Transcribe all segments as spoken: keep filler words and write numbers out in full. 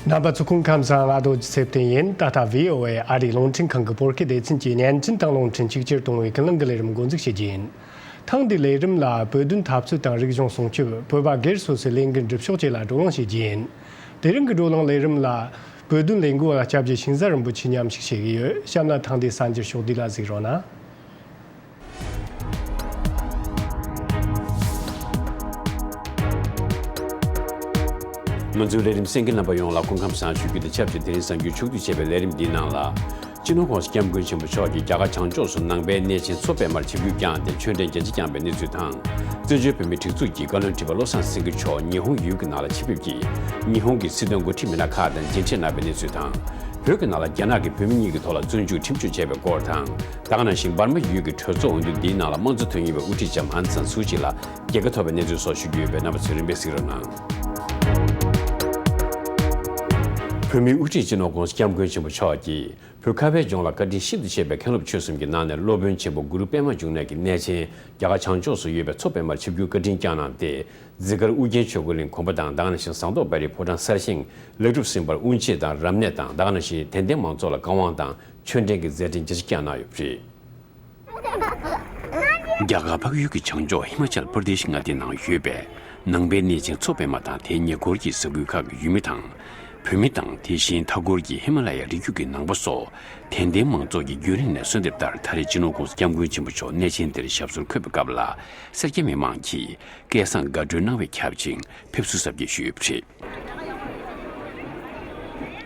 རྣམ་པ་ཚོ་སྐུ་ཁམས་བཟང་། ཨ་རྡོ་རྗེ་ཚེ་བརྟན་ཡིན། ད་ལྟ་བྷི་ཨོ་ཨེ་ཨ་རིའི་རླུང་འཕྲིན་ཁང་གི་བོད་སྐད་སྡེ་ཚན་གྱིས་བརྙན་འཕྲིན་དང་རླུང་འཕྲིན་ཆིག་ཅར་གཏོང་བའི་ཀུན་གླེང་གི་ལས་རིམ་འགོ་འཛུགས་བྱེད་རྒྱུ་ཡིན། ཐེངས་འདིའི་ལས་རིམ་ལ་བོད་དོན་འཐབ་རྩོད་དང་རིག་གཞུང་སྲུང་སྐྱོབ། བོད་པ་སྒེར་སོ་སོའི་ལས་འགུལ་སྒྲུབ་ཕྱོགས་བཅས་ལ་བགྲོ་གླེང་བྱེད་རྒྱུ་ཡིན། དེ་རིང་གི་བགྲོ་གླེང་ལས་རིམ་ལ་བོད་དོན་ལས་འགུལ་བ་སྐྱབས་རྗེ་ཤིང་བཟའ་རིན་པོ་ཆེ་མཉམ་ཞུགས་བྱེད་ཀྱི་ཡོད། གཤམ་ལ་ཐེངས་འདིའི་གསར་འགྱུར་ཕྱོགས་བསྡུས་ལ་གཟིགས་རོགས་གནང་། ང་ཚོའི་ལས་རིམ་གསན་མཁན་རྣམ་པ་ཡོངས་ལ་སྐུ་ཁམས་བཟང་ཞུ་རྒྱུ་དང་ཆབས་ཅིག་དེ་རིང་གསར་འགྱུར་ཕྱོགས་བསྡུས་བྱས་པའི་ལས་རིམ་འདིའི་ནང་ལ། སྤྱི་ནོར་༸གོང་ས་༸སྐྱབས་མགོན་ཆེན་པོ་མཆོག་གིས་རྒྱ་གར་བྱང་ཕྱོགས་སུ་ནང་པའི་གནས་ཆེན་མཚོ་པདྨར་ཆིབས་བསྒྱུར་བསྐྱངས་ཏེ་ཆོས་འབྲེལ་རྒྱ་ཆེ་བསྐྱངས་པའི་གནས་ཚུལ་དང་། བཙན་བྱོལ་བོད་མིའི་སྒྲིག་འཛུགས་ཀྱི་བཀའ་བློན་ཁྲི་པ་བློ་བཟང་སེང་གེ་མཆོག་ཉི་ཧོང་ཡུལ་གྱི་ནང་ལ་ཆེད་ཕེབས་ཀྱིས། ཉི་ཧོང་གི་སྲིད་དོན་འགོ་ཁྲིད་མི་སྣ་ཁག་དང་མཇལ་འཕྲད་གནང་བའི་གནས་ཚུལ་དང་། བོད་ཀྱི་ནང་ལ་རྒྱ་ནག་གིས་བོད་མི་གཉིས་ཀྱི་ཐོག་ལ་བཙོན་འཇུག་ཁྲིམས་གཅོད་བྱས་པའི་སྐོར་དང་། ད་ག་ནང་བཞིན་འབར་མ་ཡུལ་གྱི་གྲོས་ཚོགས་འོས་བསྡུ་འདིའི་ནང་ལ་དམངས་གཙོ་དོན་གཉེར་བའི་དབུ་ཁྲིད་ལྕམ་ཨང་སན་སུའུ་ཅི་ལ་རྒྱལ་ཁ་ཐོབ་པའི་གནས་ཚུལ་སོགས་ཞུ་རྒྱུ་ཡོད་པས། རྣམ་པ་ཚོས་རིམ་པས་གཟིགས་རོགས་གནང་། བོད་མིའི་དབུ་ཁྲིད་སྤྱི་ནོར་༸གོང་ས་༸སྐྱབས་མགོན་ཆེན་པོ་མཆོག་གིས། བོད་ཁ་བའི་ལྗོངས་ལ་བཀའ་དྲིན་ཤིན་ཏུ་ཆེ་བའི་མཁན་སློབ་ཆོས་གསུམ་གྱི་ནང་ནས་སློབ་དཔོན་ཆེན་པོ་གུ་རུ་པདྨ་འབྱུང་གནས་ཀྱི་གནས་ཆེན་རྒྱ་གར་བྱང་ཕྱོགས་སུ་ཡོད་པའི་མཚོ་པདྨར་ཆིབས་བསྒྱུར་བཀའ་དྲིན་བསྐྱངས་གནང་སྟེ། འཛི་སྒར་ཨུ་རྒྱན་ཆོས་འཁོར་གླིང་དགོན་པ་དང་། ད་ག་ནང་བཞིན་ཟངས་མདོག་དཔལ་རིའི་ཕོ་བྲང་གསར་བཞེངས་ལེགས་གྲུབ་སེམས་དཔར་དབུ་འབྱེད་དང་རབ་གནས་དང་། ད་ག་ནང་བཞིན་དད་ལྡན་མང་ཚོགས་ལ་བཀའ་དབང་དང་ཆོས་འབྲེལ་གྱི་མཛད་འཕྲིན་རྒྱ་ཆེ་བསྐྱངས་གནང་ཡོད་པ་རེད། རྒྱ་གར་འཕགས་ཡུལ་གྱི་བྱང་ཕྱོགས་ཧི་མ་ཅལ་པར་དེ་ཤི་མངའ་སྡེའི་ནང་ཡོད་པའི་ནང་པའི་གནས་ཆེན་མཚོ་པདྨ་དང་དེའི་ཉེ་འཁོར་གྱི་ས་ཁུལ་ཁག་གི་ཡུལ་མི་དང་། བོད་མི་དང་། དེ་བཞིན་མཐའ་འཁོར་གྱི་ཧི་མ་ལ་ཡའི་རི་རྒྱུད་ཀྱི་ནང་པ་སོགས་དད་ལྡན་མང་ཚོགས་ཀྱིས་རྒྱུན་རིང་ནས་གསོལ་འདེབས་ལྟར། ད་རེས་སྤྱི་ནོར་༸གོང་ས་༸སྐྱབས་མགོན་ཆེན་པོ་མཆོག་གནས་ཆེན་འདིར་ཞབས་སོར་འཁོད་པའི་སྐབས་ལ། སེར་སྐྱ་མི་མང་གིས་སྐད་བཟང་དགའ་སྤྲོའི་སྣང་བས་ཁྱབ་ཅིང་ཕེབས་བསུ་གཟབ་རྒྱས་ཞུས་ཡོད་པ་རེད།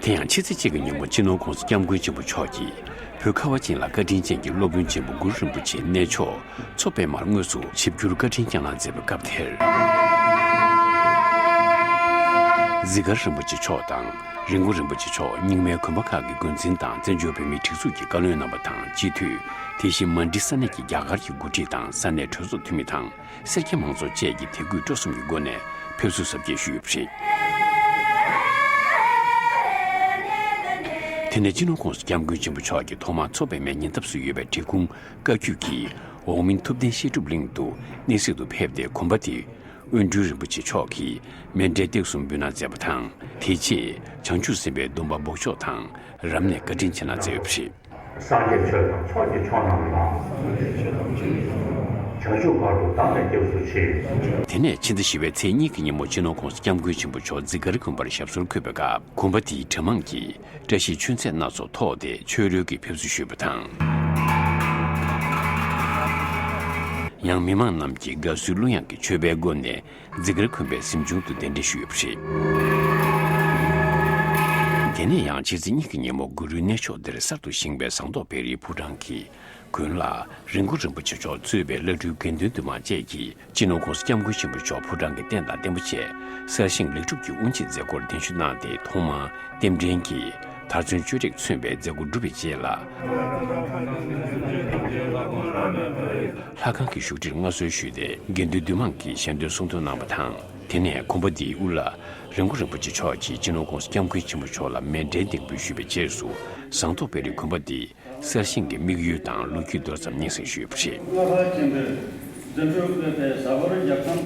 དེ་ཡང་ཕྱི་ཚེས་གཅིག་གི་ཉིན་མོ་སྤྱི་ནོར་༸གོང་ས་༸སྐྱབས་མགོན་ཆེན་པོ་མཆོག་གིས་བོད་ཁ་བ་ཅན་ལ་བཀའ་དྲིན་ཅན་གྱི་སློབ་དཔོན་ཆེན་པོ་གུ་རུ་རིན་པོ་ཆེའི་གནས་མཆོག་མཚོ་པདྨར་དངོས་སུ་ཆིབས་བསྒྱུར་བཀའ་དྲིན་བསྐྱངས་གནང་མཛད་པའི་སྐབས་དེར། འཛི་སྒར་རིན་པོ་ཆེ་མཆོག་དང་། རི་མགོ་རིན་པོ་ཆེ་མཆོག་རྙིང་མའི་དགོན་པ་ཁག་གི་འགོ་འཛིན་དང་། བཙན་བྱོལ་བོད་མིའི་སྒྲིག་འཛུགས་ཀྱི་བཀའ་བློན་རྣམ་པ་དང་སྤྱི་འཐུས། དེ་བཞིན་མན་ཌི་ས་གནས་ཀྱི་རྒྱ་གར་གྱི་འགོ་ཁྲིད་དང་ས་གནས་གྲོས་ཚོགས་འཐུས་མི་དང་། སེར་སྐྱ་མང་ཚོགས་བཅས་ཀྱིས་དད་གུས་སྤྲོ་གསུམ་གྱི་སྒོ་ནས་ཕེབས་བསུ་གཟབ་རྒྱས་ཞུས་ཡོད་པ་རེད། དེ་ནས་སྤྱི་ནོར་༸གོང་ས་༸སྐྱབས་མགོན་ཆེན་པོ་མཆོག་གིས་ཐོག་མར་མཚོ་པདྨའི་ཉེ་འདབས་སུ་ཡོད་པའི་འབྲི་གུང་བཀའ་བརྒྱུད་ཀྱི་འོག་མིན་ཐུབ་བསྟན་བཤད་སྒྲུབ་གླིང་དུ་གནས་གཟིགས་དུ་ཕེབས་ཏེ། དགོན་པ་དེའི་དབོན་སྤྲུལ་རིན་པོ་ཆེ་མཆོག་གིས་མཎྜལ་སྟེགས་གསུམ་འབུལ་གནང་མཛད་པ་དང་། དེ་རྗེས་བྱང་ཆུབ་སེམས་དཔའི་སྡོམ་པ་འབོགས་ཆོག་དང་རབ་གནས་བཀའ་དྲིན་ཆེ་གནང་མཛད་ཡོད་པ་རེད། སངས་རྒྱས་ཆོས་དང་ཚོགས་ཀྱི་མཆོག་རྣམས་ལ། བྱང་ཆུབ་བར་དུ་བདག་ནི་སྐྱབས་སུ་མཆི། དེ་ནས་ཕྱི་ཟླ་བཞི་པའི་ཚེས་གཉིས་ཀྱི་ཉིན་མོ་སྤྱི་ནོར་༸གོང་ས་༸སྐྱབས་མགོན་ཆེན་པོ་མཆོག་འཛི་སྒར་དགོན་པར་ཞབས་སོར་འཁོད་པའི་སྐབས། དགོན་པ་དེའི་གྲྭ་མང་གིས་བཀྲ་ཤིས་ཆོས་མཛད་སྣ་ཚོགས་ཐོགས་ཏེ་ཆོས་རོལ་གྱི་ཕེབས་བསུ་ཞུས་པ་དང་། ཡང་མི་མང་རྣམས་ཀྱིས་དགའ་བསུའི་གླུ་དབྱངས་ཀྱི་མཆོད་པའི་སྒོ་ནས། འཛི་སྒར་དགོན་པའི་གཟིམ་ཆུང་དུ་གདན་འདྲེན་ཞུས་ཡོད་པ་རེད། དེ་ནས་ཡང་ཕྱི་ཚེས་གཉིས་ཀྱི་ཉིན་མོ་གུ་རུའི་གནས་མཆོག་འདིར་གསར་དུ་བཞེངས་པའི་ཟངས་མདོག་དཔལ་རིའི་ཕོ་བྲང་གི་དགོན་ལ། རི་མགོ་རིན་པོ་ཆེ་མཆོག་གཙོས་པའི་བླ་སྤྲུལ་དགེ་འདུན་འདུས་མང་བཅས་ཀྱིས་སྤྱི་ནོར་༸གོང་ས་༸སྐྱབས་མགོན་ཆེན་པོ་མཆོག་ཕོ་བྲང་གི་རྟེན་དང་བརྟེན་པ་བཅས་གསར་བཞེངས་ལེགས་གྲུབ་ཀྱི་དབུ་འབྱེད་མཛད་སྒོར་གདན་ཞུ་གནང་སྟེ། ཐོག་མར་རྟེན་མགྲིན་གྱིས་དར་ཚོན་བཅོས་སྒྲིག་མཚོན་པའི་མཛད་སྒོ་གྲུབ་པའི་རྗེས་ལ། ལྷ་ཁང་གི་བཞུགས་ཁྲིར་མངའ་གསོལ་ཞུས་ཏེ། དགེ་འདུན་འདུས་མང་གིས་ཞལ་འདོན་གསུང་འདོན་གནང་བ་དང་། དེ་ནས་དགོན་པ་འདིའི་དབུ་བླ་རི་མགོ་རིན་པོ་ཆེ་མཆོག་གིས་སྤྱི་ནོར་༸གོང་ས་༸སྐྱབས་མགོན་ཆེན་པོ་མཆོག་ལ་མཎྜལ་འདེགས་འབུལ་ཞུས་པའི་རྗེས་སུ། ཟངས་མདོག་དཔལ་རིའི་དགོན་པ་འདི་གསར་བཞེངས་ཀྱི་དམིགས་ཡུལ་དང་ལོ་རྒྱུས་མདོར་ཙམ་སྙན་སེང་ཞུས་པ་རེད།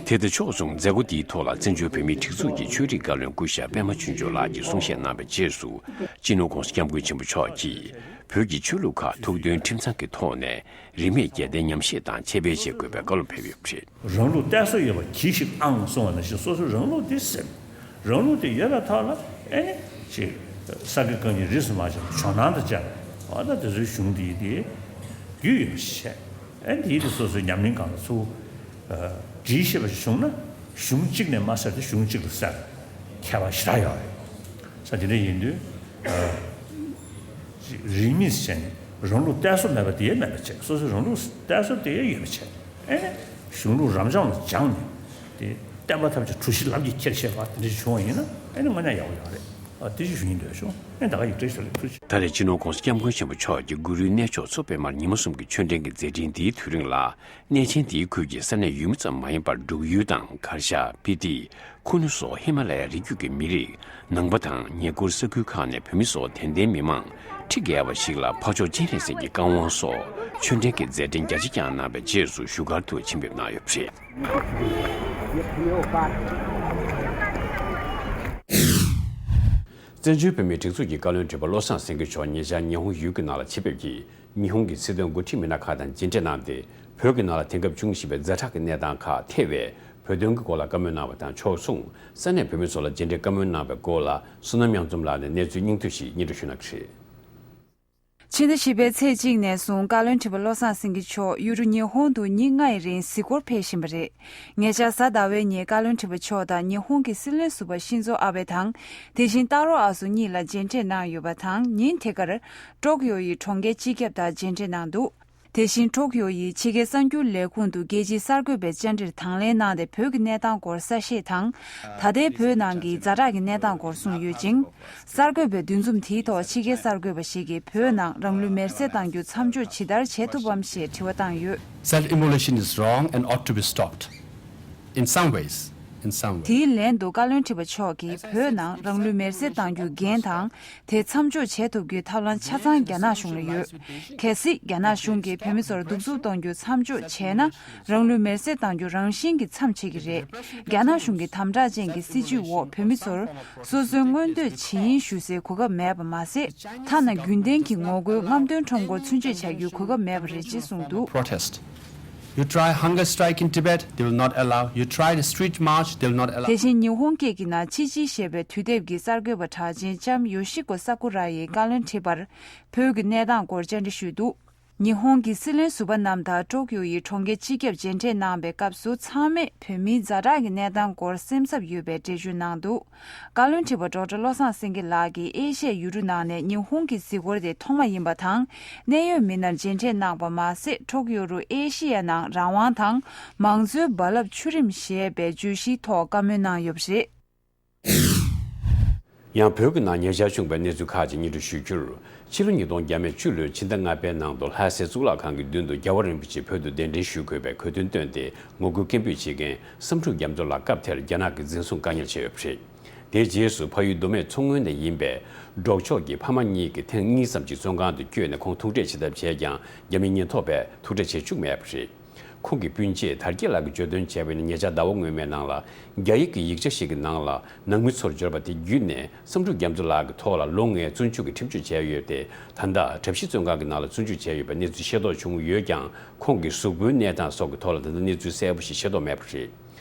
དེ་དང་ཕྱོགས་མཚུངས་མཛད་སྒོ་འདིའི་ཐོག་ལ་བཙན་བྱོལ་བོད་མིའི་སྒྲིག་འཛུགས་ཀྱི་ཆོས་རིག་བཀའ་བློན་སྐུ་ཞབས་པད་མ་ཆོས་འབྱོར་ལགས་ཀྱིས་གསུང་བཤད་གནང་བའི་རྗེས་སུ། སྤྱི་ནོར་༸གོང་ས་༸སྐྱབས་མགོན་ཆེན་པོ་མཆོག་གིས་བོད་ཀྱི་ཆོས་ལུགས་ཁག་ཐུགས་མཐུན་ཁྲིམས་གཙང་གི་ཐོག་ནས་རིས་མེད་རྒྱལ་བསྟན་ཉམས་བཞེས་དང་འཆད་སྤེལ་བྱེད་དགོས་པའི་བཀའ་སློབ་ཕེབས་ཡོད་པ་རེད། རང་ལུགས་གཏད་སོ་ཡོད་པ་གྱིས་ཤིག་ཨང་གསུངས་པ་ནང་བཞིན། སོ་སོའི་རང་ལུགས་འདི་ཟེར། རང་ལུགས་དེ་ཡོད་པའི་ཐོག་ལ་ཨེ་ནི་ཅིག་ས་དགེ་བཀའ་རྙིང་རིས་སུ་མ་ཆད་པ་ཇོ་ནང་དང་བཅས་པ། འོ་ད་དེ་ཚོའི་གཞུང་འདི་དེ་རྒྱུས་ཡོད་པ་ཞིག་བྱས། ཨེ་འདི་དེ་སོ་སོའི་ཉམས་ལེན་སྒང་ལ་ཚུར་སྒྲིལ་ཤེས་པ་ཞིག་བྱུང་ན། གཞུང་གཅིག་ནས་མ་ཟེར་ཏེ་གཞུང་གཅིག་ལ་ཟེར་ཁྱད་པར་ཞེ་དྲག་ཡོད་རེད། ས་དེ་འདྲ་ཡིན་དུས། རིས་མེད་བྱས་ནས་རང་ལུགས་གཏད་སོ་མེད་པ་དེ་མེད་པ་བྱས། སོ་སོའི་རང་ལུགས་གཏད་སོ་དེ་ཡོད་པ་བྱས། ཨེ་ནི་གཞུང་ལུགས་རབ་འབྱམས་ལ་སྦྱངས་ནས་དེ་བསྟན་པ་ཐམས་ཅད་གྲུ་བཞི་ལམ་གྱིས་ཁྱེར་ཤེས་པ་དེ་འདྲ་བྱུང་བ་ཡིན་ན། ཨེ་ནི་དངོས་གནས་ཡག་པོ་ཡོད་རེད། ཨ་དེ་ཅིག་ཞུ་སྙིང་འདོད་བྱུང་། ཨེ་ད་ག་ཡིག་ཕྲེང་ཞིག་ལ་ཐུགས་རྗེ་ཆེ། ད་རེས་སྤྱི་ནོར་༸གོང་ས་༸སྐྱབས་མགོན་ཆེན་པོ་མཆོག་གིས་གུ་རུའི་གནས་མཆོག་མཚོ་པདྨར་ཉི་མ་གསུམ་གྱི་ཆོས་འབྲེལ་གྱི་མཛད་འཕྲིན་འདིའི་དུས་རིང་ལ། གནས་ཆེན་འདིའི་ཁུལ་གྱི་ས་གནས་ཡུལ་མི་ཙམ་མ་ཡིན་པར། འབྲུག་ཡུལ་དང་གར་ཞ། སྤི་ཏི། ཁུ་ནུ་སོགས་ཧི་མ་ལ་ཡའི་རི་རྒྱུད་ཀྱི་མི་རིགས། ནང་པ་དང་ཉེ་འཁོར་ས་ཁུལ་ཁག་ནས་བོད་མི་སོགས་དད་ལྡན་མི་མང་ཁྲི་བརྒལ་བ་ཞིག་ལ་འཕགས་མཆོག་སྤྱན་རས་གཟིགས་ཀྱི་བཀའ་དབང་སོགས་ཆོས་འབྲེལ་གྱི་མཛད་འཕྲིན་རྒྱ་ཆེ་བསྐྱངས་གནང་བའི་རྗེས་སུ་བཞུགས་སྒར་དུ་ཆེད་ཕེབས་གནང་ཡོད་པ་རེད། བཙན་བྱོལ་བོད་མིའི་སྒྲིག་འཛུགས་ཀྱི་བཀའ་བློན་ཁྲི་པ་བློ་བཟང་སེང་གེ་མཆོག་ཉེ་ཆར་ཉི་ཧོང་ཡུལ་གྱི་ནང་ལ་ཆེད་ཕེབས་ཀྱིས། ཉི་ཧོང་གི་སྲིད་དོན་འགོ་ཁྲིད་མི་སྣ་ཁག་དང་མཇལ་འཕྲད་གནང་སྟེ། བོད་ཀྱི་ནང་ལ་དེང་སྐབས་བྱུང་བཞིན་པའི་ཛ་དྲག་གི་གནས་སྟངས་ཁག་ཐེ་བའི་བོད་དོན་གྱི་སྐོར་ལ་བཀའ་མོལ་གནང་བ་དང་། ཕྱོགས་མཚུངས་ས་གནས་བོད་མི་ཚོ་ལ་མཇལ་འཕྲད་བཀའ་མོལ་གནང་བའི་སྐོར་ལ། བསོད་ནམས་དབྱངས་འཛོམས་ལགས་ནས་གནས་ཚུལ་སྙིང་བསྡུས་ཤིག་སྙན་སྒྲོན་ཞུ་གནང་གི་རེད། ཕྱི་ཟླ་བཞི་པའི་ཚེས་གཅིག་ནས་བཟུང་བཀའ་བློན་ཁྲི་པ་བློ་བཟང་སེང་གེ་མཆོག་ཡུལ་གྲུ་ཉི་ཧོང་དུ་ཉིན་ལྔ་ཡི་རིང་གཟིགས་སྐོར་ཕེབས་བཞིན་པ་རེད། ཉེ་ཆར་གཟའ་ཟླ་བའི་ཉིན་བཀའ་བློན་ཁྲི་པ་མཆོག་དང་ཉི་ཧོང་གི་སྲིད་བློན་ཟུར་པ་ཤིན་ཛོ་ཨ་བྷེ་དང་། དེ་བཞིན་ཏཱ་རོ་ཨ་སུ་གཉིས་ལ་མཇལ་འཕྲད་གནང་ཡོད་པ་དང་། ཉིན་དེ་གར་ཀྲོག་ཡོ་ཡི་གྲོང་ཁྱེར་སྤྱི་ཁྱབ་དང་མཇལ་འཕྲད་གནང་འདུག་དེ་བཞིན་ཀྲོག་ཡོ་ཡི་ཕྱི་རྒྱལ་གསར་འགྱུར་ལས་ཁུངས་དུ་རྒྱལ་སྤྱིའི་གསར་འགོད་པའི་བཅར་འདྲིར་དང་ལེན་གནང་སྟེ། བོད་ཀྱི་གནས་སྟངས་སྐོར་གསལ་བཤད་དང་། ད་ལྟའི་བོད་ནང་གི་ཛ་དྲག་གི་གནས་སྟངས་སྐོར་གསུངས་ཡོད་ཅིང་། གསར་འགོད་པའི་འདུ་འཛོམས་དེའི་ཐོག་ཕྱི་རྒྱལ་གསར་འགོད་པ་ཞིག་གིས་བོད་ནང་རང་ལུས་མེར་སྲེག་གཏང་རྒྱུ་མཚམས་འཇོག་ཇི་ལྟར་བྱེད་ཐུབ་བམ་ཞེས་དྲི་བ་བཏང་ཡོད། Self-immolation is wrong and ought to be stopped in some ways, in some ways. དེའི་ལན་དུ་བཀའ་བློན་ཁྲི་པ་མཆོག་གིས་བོད་ནང་རང་ལུས་མེར་སྲེག་གཏང་རྒྱུའི་འགན་དང་། དེ་མཚམས་འཇོག་བྱེད་ཐུབ་རྒྱུའི་ཐབས་ལམ་ཆ་ཚང་རྒྱ་ནག་གཞུང་ལ་ཡོད། གལ་སྲིད་རྒྱ་ནག་གཞུང་གིས་བོད་མི་ཚོར་གདུག་རྩུབ་གཏོང་རྒྱུ་མཚམས་འཇོག་བྱས་ན། རང་ལུས་མེར་སྲེག་གཏང་རྒྱུ་རང་བཞིན་གྱིས་མཚམས་ཆད་ཀྱི་རེད། རྒྱ་ནག་གཞུང་གི་དམ་དྲག་ཅན་གྱི་སྲིད་བྱུས་འོག་བོད་མི་ཚོར་སོ་སོའི་མངོན་འདོད་ཇི་ཡིན་ཞུ་སའི་གོ་སྐབས་མེད་པ་མ་ཟད། ཐ་ན་རྒྱུན་ལྡན་གྱི་ངོ་རྒོལ་རྔམ་སྟོན་ཁྲོམ་སྐོར་ཚུན་ཆད་བྱ་རྒྱུའི་གོ་སྐབས་མེད་པ་རེད་ཅེས་གསུངས་འདུག Protest. You try hunger strike in Tibet, they will not allow. You try the street march, they will not allow. དེ་བཞིན་ཉི་ཧོང་སྐད་ཀྱི་ནང་ཕྱི་ཕྱིའི་ཞེས་པའི་དུས་དེབ་ཀྱི་གསར་འགོད་པ་གྲགས་ཅན་ལྕམ་ཡོ་ཤི་ཀོ་ས་ཀུ་ར་ཡིས་བཀའ་བློན་ཁྲི་པར་བོད་ཀྱི་གནས་སྟངས་སྐོར་བཅར་འདྲི་ཞུས་འདུག་ཉི་ཧོང་གི་སྲིད་བློན་ཟུར་པ་རྣམས་དང་ཀྲོག་ཡོ་ཡི་གྲོང་ཁྱེར་སྤྱི་ཁྱབ་མཇལ་འཕྲད་གནང་བའི་སྐབས་སུ། ཚང་མས་བོད་མིའི་ཛ་དྲག་གི་གནས་སྟངས་སྐོར་སེམས་འཚབ་ཡོད་པའི་འགྲེལ་བརྗོད་གནང་འདུག་བཀའ་བློན་ཁྲི་པ་ཌོག་ཊར་བློ་བཟང་སེང་གེ་ལགས་ཀྱིས་ཨེ་ཤི་ཡའི་ཡུལ་གྲུ་ནང་ནས་ཉི་ཧོང་གི་གཟིགས་སྐོར་དེ་ཐོག་མ་ཡིན་པ་དང་། གནད་ཡོད་མི་སྣར་མཇལ་འཕྲད་གནང་པ་མ་ཟད། ཀྲོག་ཡོ་རུ་ཨེ་ཤི་ཡ་ནང་རང་དབང་དང་མང་གཙོའི་རྦ་རླབས་འཕྱུར་རིམ་ཞེས་པའི་བརྗོད་གཞིའི་ཐོག་བཀའ་མོལ་གནང་ཡོད་པ་རེད། ཡང་བོད་ཀྱི་ནང་ཉེ་ཆར་བྱུང་བའི་གནས་ཚུལ་ཁག་ཅིག་སྙན་སྒྲོན་ཞུ་རྒྱུར། ཕྱི་ལོ་ཉིས་སྟོང་བརྒྱ་མེད་བཅུ་ལོའི་ཕྱི་ཟླ་ལྔ་པའི་ནང་དུ་ལྷ་སའི་གཙུག་ལག་ཁང་གི་མདུན་དུ་རྒྱལ་བ་རིན་པོ་ཆེས་བོད་དུ་གདན་འདྲེན་ཞུ་དགོས་པའི་གོ་སྟོན་བཏོན་ཏེ། ངོ་རྒོལ་སྐད་འབོད་བྱེད་མཁན་བསམ་འགྲུབ་རྒྱ་མཚོ་ལགས་སྐབས་དེར་རྒྱ་ནག་གིས་འཛིན་བཟུང་བཀག་ཉར་བྱས་ཡོད་པ་རེད། དེའི་རྗེས་སུ་ཕ་ཡུལ་མདོ་སྨད་མཚོ་སྔོན་ནས་ཡིན་པའི་འབྲོག་ཕྱོགས་ཀྱི་ཕ་མ་གཉིས་ཀྱིས་ཐེངས་གཉིས་ཙམ་གྱིས་བཙོན་ཁང་དུ་བསྐྱོད་ནས་ཁོང་ཐུག་འཕྲད་བྱེད་ཐབས་བྱས་ཀྱང་། རྒྱ་མིའི་ཉེན་རྟོག་པས་ཐུག་འཕྲད་བྱེད་བཅུག་མེད་པ་རེད། ཁོང་གི་སྤུན་མཆེད་དར་རྒྱས་ལགས་ཀྱིས་བརྗོད་དོན་བྱས་པ་ཡིན་ན། ཉེ་ཆར་ཟླ་བ་སྔོན་མའི་ནང་ལ་རྒྱ་ཡིག་གི་ཡིག་ཆ་ཞིག་གི་ནང་ལ་ནང་མི་ཚོར་འབྱོར་བ་དེ་བརྒྱུད་ནས་བསམ་འགྲུབ་རྒྱ་མཚོ་ལགས་ཀྱི་ཐོག་ལ་ལོ་ལྔའི་བཙོན་འཇུག་གི་ཁྲིམས་གཅོད་བྱས་ཡོད་དེ། ད་ལྟ་གྲྭ་བཞི་བཙོན་ཁང་གི་ནང་ལ་བཙོན་འཇུག་བྱས་ཡོད་པའི་གནས་ཚུལ་ཤེས་རྟོགས་བྱུང་ཡོད་ཀྱང་། ཁོང་གི་གཟུགས་པོའི་གནས་སྟངས་སོགས་ཀྱི་ཐོག་ལ་ད་ལྟ་གནས་ཚུལ་གསལ་པོ་ཞིག་ཤེས་རྟོགས་མེད་པ་རེད།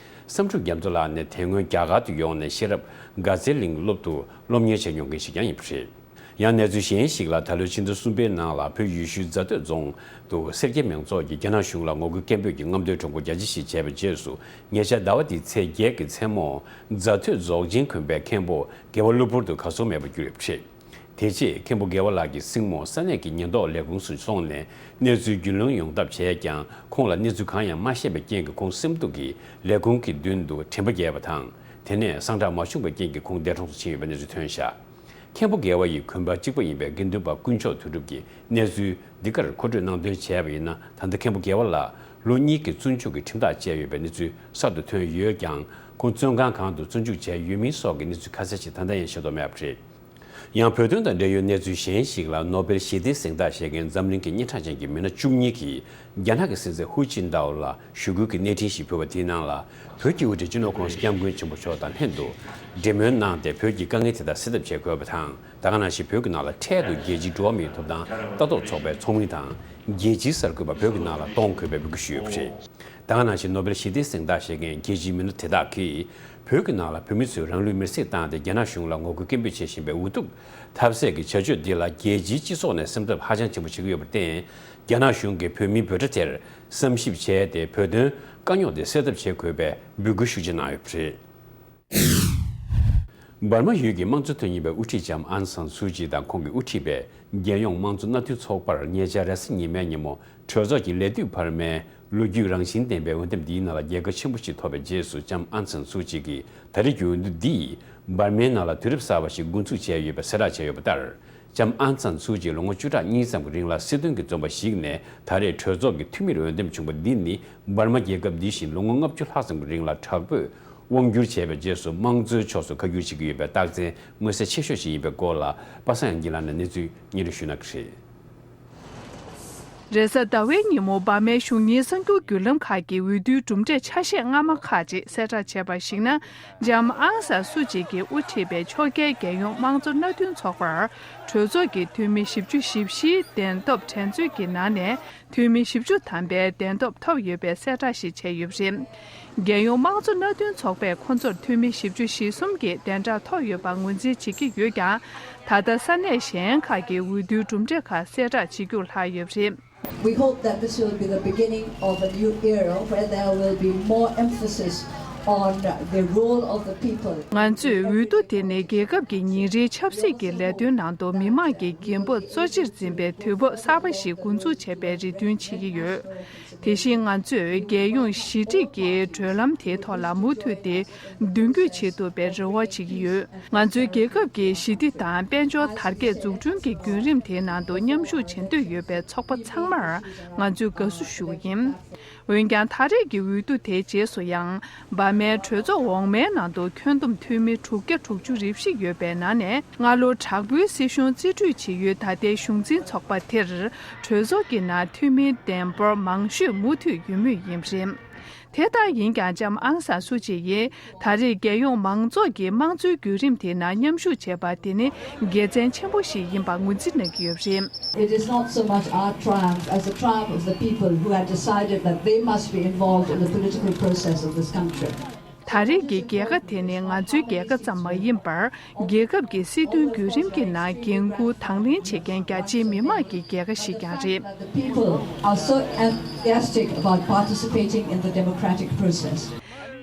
བསམ་འགྲུབ་རྒྱ་མཚོ་ལགས་ནི་དེ་སྔོན་རྒྱ་གར་དུ་ཡོང་ནས་ཤེས་རབ་དགའ་ཚལ་གླིང་སློབ་ཏུ་སློབ་གཉེར་བྱས་མྱོང་མཁན་ཞིག་ཀྱང་ཡིན་པ་རེད། ཡང་གནས་ཚུལ་གཞན་ཞིག་ལ། ད་ལོའི་ཕྱི་ཟླ་གསུམ་པའི་ནང་ལ་བོད་ཡུལ་ཤུལ་རྫ་སྟོད་རྫོང་དུ་སེར་སྐྱ་མང་ཚོགས་ཀྱིས་རྒྱ་ནག་གཞུང་ལ་ངོ་རྒོལ་སྐད་འབོད་ཀྱི་རྔམ་སྟོན་ཁྲོམ་སྐོར་རྒྱ་ཆེ་ཞིག་བྱས་པའི་རྗེས་སུ། ཉེ་ཆར་ཟླ་བ་འདིའི་ཚེས་བརྒྱད་ཀྱི་མཚན་མོ། རྫ་སྟོད་རྫོགས་ཆེན་དགོན་པའི་མཁན་པོ་དགེ་བ་གློ་བུར་དུ་གར་སོང་མེད་པར་གྱུར་ཡོད་པ་རེད། དེ་རྗེས་མཁན་པོ་དགེ་བ་ལགས་ཀྱི་སྲིང་མོ་ས་གནས་ཀྱི་ཉེན་རྟོག་ལས་ཁུངས་སུ་སོང་ནས་གནས་ཚུལ་རྒྱུས་ལོན་ཡོང་ཐབས་བྱས་ཀྱང་། ཁོང་ལ་གནས་ཚུལ་གང་ཡང་མ་བཤད་པའི་རྐྱེན་གྱིས། ཁོང་སེམས་སྡུག་གིས་ལས་ཁུངས་ཀྱི་མདུན་དུ་དྲན་པ་བརྒྱབ་པ་དང་། དེ་ནས་གསང་བསྒྲགས་མ་བྱུང་བའི་རྐྱེན་གྱིས་ཁོང་འདས་གྲོངས་སུ་ཕྱིན་ཡོད་པའི་གནས་ཚུལ་ཐོན་བཞག་མཁན་པོ་དགེ་བ་ཡི་གོན་པ་གཅིག་པ་ཡིན་པའི་དགེ་འདུན་པ་དཀོན་མཆོག་དོན་གྲུབ་ཀྱིས་གནས་ཚུལ་འདི་གར་མཁོ་སྤྲོད་གནང་དོན་བྱས་པ་ཡིན་ན། ད་ལྟ་མཁན་པོ་དགེ་བ་ལགས་ལོ་གཉིས་ཀྱི་བཙོན་འཇུག་གི་ཁྲིམས་ཐག་བཅད་ཡོད་པའི་གནས་ཚུལ་གསར་དུ་ཐོན་ཡོད་ཀྱང་། ཁོང་བཙོན་ཁང་གང་དུ་བཙོན་འཇུག་བྱས་ཡོད་མིན་སོགས་ཀྱི་གནས་ཚུལ་ཁ་གསལ་ཞིག་ད་ལྟ་ཡང་ཤེས་རྟོགས་མེད་པ་རེད། ཡང་བོད་དོན་དང་འབྲེལ་ཡོད་གནས་ཚུལ་གཞན་ཞིག་ལ། ནོ་སྦེལ་ཞི་བདེའི་གཟེངས་རྟགས་བཞེས་མཁན་འཛམ་གླིང་གི་སྙན་གྲགས་ཅན་གྱི་མི་སྣ་བཅུ་གཉིས་ཀྱིས་རྒྱ་ནག་གི་སྲིད་འཛིན་ཧུའུ་ཅིན་ཏའོ་ལ་ཞུ་སྐུལ་གྱི་གནས་འཕྲིན་ཞིག་ཕུལ་བ། དེའི་ནང་ལ་བོད་ཀྱི་དབུ་ཁྲིད་སྤྱི་ནོར་༸གོང་ས་༸སྐྱབས་མགོན་ཆེན་པོ་མཆོག་དང་ལྷན་དུ་འབྲེལ་མོལ་གནང་སྟེ། བོད་ཀྱི་དཀའ་ངལ་དེ་དག་སེལ་ཐབས་བྱེད་དགོས་པ་དང་། ད་ག་ནང་བཞིན་བོད་ཀྱི་ནང་ལ་འཕྲལ་དུ་རྒྱལ་སྤྱིའི་འགྲོ་བ་མིའི་ཐོབ་ཐང་ལྟ་རྟོག་ཚོགས་པའི་ཚོགས་མི་དང་། རྒྱལ་སྤྱིའི་གསར་འགོད་པ་བོད་ཀྱི་ནང་ལ་གཏོང་དགོས་པའི་འབོད་སྐུལ་ཞུས་ཡོད་པ་རེད། ད་ག་ནང་བཞིན་ནོ་སྦེལ་ཞི་བདེའི་གཟེངས་རྟགས་བཞེས་མཁན་རྒྱལ་སྤྱིའི་མི་སྣ་དེ་དག་གིས། བོད་ཀྱི་ནང་ལ་བོད་མི་ཚོས་རང་ལུས་མེར་སྲེག་བཏང་སྟེ། རྒྱ་ནག་གཞུང་ལ་ངོ་རྒོལ་སྐད་འབོད་བྱེད་བཞིན་པའི་འུ་ཐུག་ཐབས་ཟད་ཀྱི་བྱ་སྤྱོད་འདི་ལ། རྒྱལ་སྤྱིའི་སྤྱི་ཚོགས་ནས་སེམས་འཚབ་ཧ་ཅང་ཆེན་པོ་བྱེད་ཀྱི་ཡོད་པར་བརྟེན། རྒྱ་ནག་གཞུང་གིས་བོད་མིའི་འབོད་སྒྲ་དེར་བསམ་ཞིབ་བྱས་ཏེ། བོད་དོན་དཀའ་རྙོག་དེ་སེལ་ཐབས་བྱེད་དགོས་པའི་འབོད་སྐུལ་ཤུགས་ཆེ་གནང་ཡོད་པ་རེད། འབར་མ་ཡུལ་གྱི་དམངས་གཙོ་དོན་གཉེར་བའི་དབུ་ཁྲིད་ལྕམ་ཨང་སན་སུའུ་ཅི་དང་། ཁོང་གིས་དབུ་ཁྲིད་པའི་རྒྱལ་ཡོངས་དམངས་གཙོ་མནའ་མཐུན་ཚོགས་པར་ཉེ་ཆར་རེས་གཟའ་ཉི་མའི་ཉིན་མོ། གྲོས་ཚོགས་ཀྱི་ལས་དུས་འཕར་མའི་ལོ་རྒྱུས་རང་བཞིན་ལྡན་པའི་འོས་འདེམས་འདིའི་ནང་ལ་རྒྱལ་ཁ་ཆེན་པོ་ཞིག་ཐོབ་པའི་རྗེས་སུ། ལྕམ་ཨང་སན་སུའུ་ཅི་གིས་ད་རེས་ཀྱི་འོས་བསྡུ་འདིས་འབར་མའི་ནང་ལ་དུས་རབས་གསར་པ་ཞིག་འགོ་འཛུགས་བྱས་ཡོད་པའི་གསལ་བསྒྲགས་བྱས་ཡོད་པ་ལྟར། ལྕམ་ཨང་སན་སུའུ་ཅི་ལོ་ངོ་བཅུ་ཕྲག་གཉིས་ཙམ་གྱི་རིང་ལ་སྲིད་དོན་གྱི་བཙོན་པ་ཞིག་ནས་ད་རེས་གྲོས་ཚོགས་ཀྱི་འཐུས་མིར་འོས་འདེམས་བྱུང་བ་འདི་ནི། འབར་མ་རྒྱལ་ཁབ་འདི་བཞིན་ལོ་ངོ་ལྔ་བཅུ་ལྷག་ཙམ་གྱི་རིང་ལ་དྲག་པོས་དབང་བསྒྱུར་བྱས་པའི་རྗེས་སུ། དམངས་གཙོའི་ཕྱོགས་སུ་ཁ་བསྒྱུར་བྱེད་ཀྱི་ཡོད་པའི་རྟགས་མཚན་མངོན་གསལ་ཆེ་ཤོས་ཤིག་ཡིན་པའི་སྐོར་ལ། པ་སངས་དབྱངས་སྐྱིད་ལགས་ནས་གནས་ཚུལ་སྙན་སྒྲོན་ཞུ་གནང་གི་རེད། རེས་གཟའ་ཟླ་བའི་ཉིན་མོ་འབར་མའི་གཞུང་གཉེར་གསར་འགྱུར་བརྒྱུད་ལམ་ཁག་གིས་འོས་བསྡུའི་གྲུབ་འབྲས་ཆ་ཤས་སྔ་མ་ཁག་ཅིག་གསལ་བསྒྲགས་བྱས་པར་གཞིགས་ན། ལྕམ་ཨང་སན་སུ་ཅི་གིས་དབུ་ཁྲིད་པའི་ཕྱོགས་འགལ་རྒྱལ་ཡོངས་དམངས་གཙོ་མནའ་མཐུན་ཚོགས་པར་གྲོས་ཚོགས་ཀྱི་འཐུས་མི་བཞི་བཅུ་ཞེ་བཞིའི་གདན་ཐོབ་དྲན་གསོའི་གི་ནང་ནས་འཐུས་མི་བཞི་བཅུ་ཐམ་པའི་གདན་ཐོབ་ཐོབ་ཡོད་པའི་གསལ་བསྒྲགས་ཤིག་བྱས་ཡོད་པ་རེད། རྒྱལ་ཡོངས་དམངས་གཙོ་མནའ་མཐུན་ཚོགས་པས་ཁོ་ཚོར་འཐུས་མི་བཞི་བཅུ་ཞེ་གསུམ་གྱི་གདན་འདྲེན་ཐོབ་ཡོད་པར་ངོས་འཛིན་བྱེད་ཀྱི་ཡོད་ཀྱང་། ད་ལྟ་ས་གནས་གཞན་ཁག་གི་འོས་བསྡུའི་གྲུབ་འབྲས་ཁག་གསལ་བསྒྲགས་བྱེད་རྒྱུར་ལྷག་ཡོད་པ་རེད། We hope that this will be the beginning of a new era where there will be more emphasis on the role of the people. ང་ཚོས་འོས་བསྡུ་དེ་ནི་རྒྱལ་ཁབ་ཀྱི་ཉིན་རེའི་ཆབ་སྲིད་ཀྱི་ལས་དོན་ནང་དུ་མི་དམངས་ཀྱི་འགན་འབོར་གཙོ་ཆེར་འཛིན་པའི་དུས་བབ་གསར་པ་ཞིག་འགོ་འཛུགས་བྱས་པའི་རེ་འདུན་བྱེད་ཀྱི་ཡོད། དེ་བཞིན་ང་ཚོས་རྒྱལ་ཡོངས་ཞི་འགྲིག་གི་བགྲོད་ལམ་དེའི་ཐོག་ལ་མུ་མཐུད་དེ་མདུན་སྐྱོད་བྱེད་ཐུབ་པའི་རེ་བ་བྱེད་ཀྱི་ཡོད། ང་ཚོའི་རྒྱལ་ཁབ་ཀྱི་ཞི་བདེ་དང་དཔལ་འབྱོར་དར་རྒྱས་འཛུགས་སྐྲུན་གྱི་བརྒྱུད་རིམ་དེའི་ནང་དུ་མཉམ་ཞུགས་བྱེད་འདོད་ཡོད་པའི་ཚོགས་པ་ཚང་མར་ང་ཚོས་དགའ་བསུ་ཞུ་གི་ཡིན། འོན་ཀྱང་ད་རེས་ཀྱི་འོས་བསྡུ་དེའི་རྗེས་སུ་ཡང་། འབར་མའི་གྲོས་ཚོགས་འོག་མའི་ནང་དུ་ཁྱོན་བསྡོམས་འཐུས་མི་དྲུག་བརྒྱ་དྲུག་ཅུ་རེ་བཞི་ཡོད་པའི་ནང་ནས། སྔ་ལོ་དྲག་པོའི་སྲིད་གཞུང་རྩིས་སྤྲོད་བྱེད་ཡུལ་ད་ལྟའི་གཞུང་འཛིན་ཚོགས་པ་དེར། གྲོས་ཚོགས་ཀྱི་ནང་འཐུས་མིའི་གདན་འབོར་མང་ཤོས་མུ་མཐུད་ཡོད་མུས་ཡིན་པ་རེད། དེ་ལྟར་ཡིན་ཀྱང་ལྕམ་ཨང་སན་སུ་ཅི་ཡིས་ད་རེས་རྒྱལ་ཡོངས་མང་ཚོགས་ཀྱི་དམངས་གཙོའི་བརྒྱུད་རིམ་དེའི་ནང་མཉམ་ཞུགས་བྱས་པ་དེ་ནི་དགེ་མཚན་ཆེན་པོ་ཞིག་ཡིན་པར་ངོས་འཛིན་གནང་གི་ཡོད་པ་རེད། It is not so much our triumph as the triumph of the people who had decided that they must be involved in the political process of this country. ད་རེས་ཀྱི་རྒྱལ་ཁ་དེ་ནི་ང་ཚོའི་རྒྱལ་ཁ་ཙམ་མ་ཡིན་པར། རྒྱལ་ཁབ་ཀྱི་སྲིད་དོན་བརྒྱུད་རིམ་གྱི་ནང་འགན་འཁུར་དང་ལེན་བྱེད་མཁན་རྒྱ་ཆེའི་མི་དམངས་ཀྱི་རྒྱལ་ཁ་ཞིག་ཀྱང་རེད། The people are so enthusiastic about participating in the democratic process.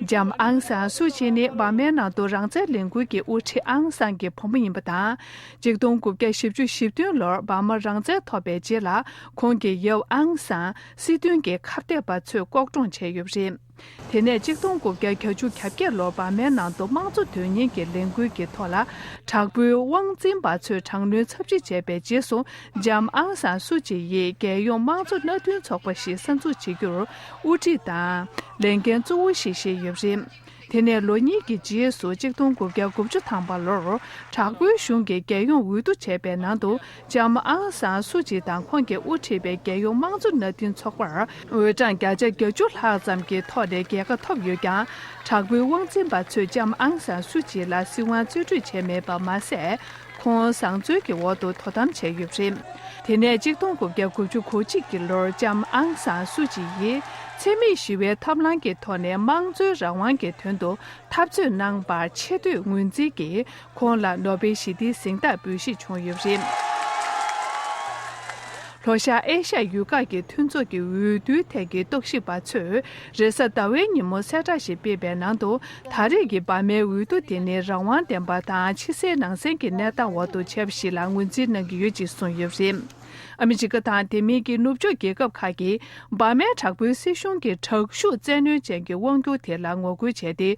ལྕམ་ཨང་སན་སུ་ཅི་ནི་འབར་མའི་ནང་དུ་རང་བཙན་ལས་འགུལ་གྱི་དབུ་ཁྲིད་ཨང་སན་གྱི་བུ་མོ་ཡིན་པ་དང་། ཆིག་སྟོང་དགུ་བརྒྱ་བཞི་བཅུ་ཞེ་བདུན་ལོར་འབར་མ་རང་བཙན་ཐོབ་པའི་རྗེས་ལ། ཁོང་གི་ཡབ་ཨང་སན་སྲིད་དོན་གྱི་ཁ་གཏད་པ་ཚོས་ལྐོག་གྲོང་བྱས་ཡོད་པ་རེད། དེ་ནས་ཆིག་སྟོང་དགུ་བརྒྱ་གྱ་བརྒྱད་ལོར་འབར་མའི་ནང་དུ་དམངས་གཙོ་དོན་གཉེར་གྱི་ལས་འགུལ་གྱི་ཐོག་ལ། དྲག་པོའི་དབང་འཛིན་པ་ཚོས་དྲག་གནོན་ཚབས་ཆེ་བྱས་པའི་རྗེས་སུ། ལྕམ་ཨང་སན་སུ་ཅི་ཡིས་རྒྱལ་ཡོངས་དམངས་གཙོ་མནའ་མཐུན་ཚོགས་པ་ཞིག་གསར་འཛུགས་བྱེད་རྒྱུར་དབུ་ཁྲིད་དང་ལས་འགན་གཙོ་བོ་ཞིག་བཞེས་ཡོད་པ་རེད། དེ་ནས་ལོ་གཉིས་ཀྱི་རྗེས་སུ་ཆིག་སྟོང་དགུ་བརྒྱ་དགུ་བཅུ་ཐམ་པ་ལོར་དྲག་པོའི་གཞུང་གིས་རྒྱལ་ཡོངས་འོས་བསྡུ་བྱས་པའི་ནང་དུ། ལྕམ་ཨང་སན་སུ་ཅི་དང་ཁོང་གིས་དབུ་ཁྲིད་པའི་རྒྱལ་ཡོངས་དམངས་གཙོ་མནའ་མཐུན་ཚོགས་པར་འོས་གྲངས་བརྒྱ་ཆ་གྱ་བཅུ་ལྷག་ཙམ་གྱི་ཐོག་ནས་རྒྱལ་ཁ་ཐོབ་ཡོད་ཀྱང་། དྲག་པོའི་དབང་འཛིན་པ་ཚོས་ལྕམ་ཨང་སན་སུ་ཅི་ལ་སྲིད་དབང་རྩིས་སྤྲོད་བྱས་མེད་པ་མ་ཟད། ཁོང་བཟང་བཙོན་གྱི་འོག་ཏུ་དོ་དམ་བྱས་ཡོད་པ་རེད། དེ་ནས་ཆིག་སྟོང་དགུ་བརྒྱ་དགུ་བཅུ་གོ་གཅིག་གི་ལོར་ལྕམ་ཨང་སན་སུ་ཅི་ཡིས་འཚེ་མེད་ཞི་བའི་ཐབས་ལམ་གྱི་ཐོག་ནས་དམངས་གཙོའི་རང་དབང་གི་དོན་དུ་འཐབ་རྩོད་གནང་བར་ཆེ་བསྟོད་ངོས་འཛིན་གྱིས། ཁོང་ལ་ནོ་བེལ་ཞི་བདེའི་གཟེངས་རྟགས་འབུལ་བཞེས་བྱུང་ཡོད་པ་རེད། ལྷོ་ཤར་ཨེ་ཤ་ཡ་ཡུལ་ཁག་གི་མཐུན་ཚོགས་ཀྱི་འོས་བསྡུའི་ཐད་ཀྱི་རྟོག་ཞིབ་པ་ཚོས་རེས་གཟའ་ཟླ་བའི་ཉིན་མོ་གསལ་བསྒྲགས་ཤིག་སྤེལ་བའི་ནང་དུ། ད་རེས་ཀྱི་འབར་མའི་འོས་བསྡུ་དེ་ནི་རང་དབང་ལྡན་པ་དང་ཕྱི་གསལ་ནང་གསལ་གྱི་གནས་སྟངས་འོག་ཏུ་བྱས་པ་ཞིག་ལ་ངོས་འཛིན་གནང་གི་ཡོད་ཅེས་གསུངས་ཡོད་པ་རེད། ཨ་མི་རི་ཀ་དང་དེ་མིན་གྱི་ནུབ་ཕྱོགས་རྒྱལ་ཁབ་ཁག་གིས་འབར་མའི་དྲག་པོའི་སྲིད་གཞུང་གི་དྲག་ཤུགས་བཙན་གནོན་ཅན་གྱི་དབང་སྒྱུར་དེ་ལ་ངོ་རྒོལ་བྱས་ཏེ།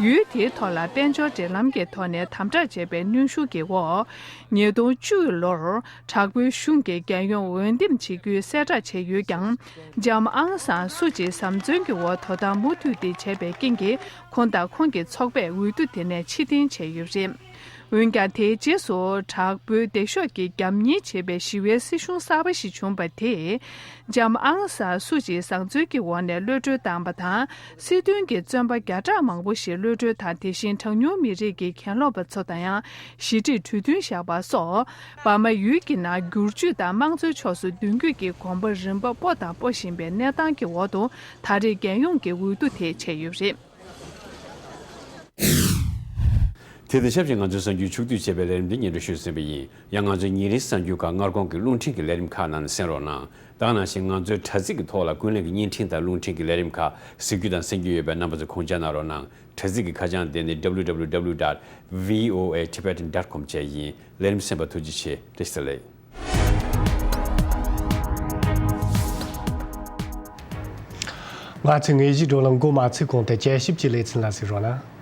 ཡུལ་དེའི་ཐོག་ལ་དཔལ་འབྱོར་འབྲེལ་ལམ་གྱི་ཐོག་ནས་དམ་དྲག་བྱས་པའི་གནོན་ཤུགས་ཀྱི་འོག་ཉིས་སྟོང་བཅུ་ལོར་དྲག་པོའི་གཞུང་གིས་རྒྱལ་ཡོངས་འོས་འདེམས་བྱེད་རྒྱུའི་གསལ་བསྒྲགས་བྱས་ཡོད་ཀྱང་། ལྕམ་ཨང་སན་སུ་ཅི་བཟང་བཙོན་གྱི་འོག་དོ་དམ་མུ་མཐུད་དེ་བྱས་པའི་རྐྱེན་གྱིས། ཁོང་དང་ཁོང་གི་ཚོགས་པས་འོས་བསྡུ་དེ་ནས་ཕྱིར་འཐེན་བྱས་ཡོད་པ་རེད། འོན་ཀྱང་། དེའི་རྗེས་སུ་དྲག་པོའི་སྡེ་ཤོག་གིས་རྒྱབ་གཉེར་བྱེད་པའི་ཞི་བའི་སྲིད་གཞུང་གསར་པ་ཞིག་བྱུང་བ་དེས། ལྕམ་ཨང་སན་སུ་ཅི་བཟང་བཙོན་གྱི་འོག་ནས་གློད་གྲོལ་བཏང་བ་དང་། སྲིད་དོན་གྱི་བཙོན་པ་བརྒྱ་ཕྲག་མང་པོ་ཞིག་གློད་གྲོལ་དང་། དེ་བཞིན་གྲངས་ཉུང་མི་རིགས་ཀྱི་གྱེན་ལོག་པ་ཚོ་དང་ཡང་ཞི་འགྲིག་གྲོས་མཐུན་བཞག་པ་སོགས། འབར་མ་ཡུལ་གྱི་ནང་བསྒྱུར་བཅོས་དང་དམངས་གཙོའི་ཕྱོགས་སུ་མདུན་སྐྱོད་ཀྱི་གོམ་པ་རིམ་པ་སྤོ་དང་སྤོ་བཞིན་པའི་གནས་སྟངས་ཀྱི་འོག་ཏུ། ད་རེས་རྒྱལ་ཡོངས་ཀྱི་འོས་བསྡུ་དེ་བྱས་ཡོད་པ་རེད། དེ་དང་ཆབས་ཅིག་ང་ཚོའི་གསར་འགྱུར་ཕྱོགས་བསྡུས་བྱས་པའི་ལས་རིམ་འདི་སྙན་སྒྲོན་ཞུས་ཟིན་པ་ཡིན། ཡང་ང་ཚོའི་ཉིན་རེའི་གསར་འགྱུར་ཁག་སྔ་དགོང་གི་རླུང་འཕྲིན་གྱི་ལས་རིམ་ཁག་ནང་ནས་གསན་རོགས་གནང་། ད་ག་ནང་བཞིན་ང་ཚོའི་དྲ་ཚིགས་ཀྱི་ཐོག་ལ་ཀུན་གླེང་གི་བརྙན་འཕྲིན་དང་རླུང་འཕྲིན་གྱི་ལས་རིམ་ཁག་གཟིགས་རྒྱུ་དང་གསན་རྒྱུ་ཡོད་པས་རྣམ་པ་ཚོས་ཁུངས་སྐྱེལ་གནང་རོགས་གནང་། དྲ་ཚིགས་ཀྱི་ཁ་བྱང་དེ་ནི་W W W dot V O A Tibetan dot com བཅས་ཡིན། ལས་རིམ་གསན་པར་ཐུགས་རྗེ་ཆེ། བཀྲ་ཤིས་བདེ་ལེགས། ང་ཚོའི་དངོས་གཞིའི་བགྲོ་གླེང་འགོ་མ་ཚུགས་གོང་དུ་དཔྱད་ཞིབ་ཀྱི་ལེ་ཚན་ལ་གཟིགས་རོགས་གནང་།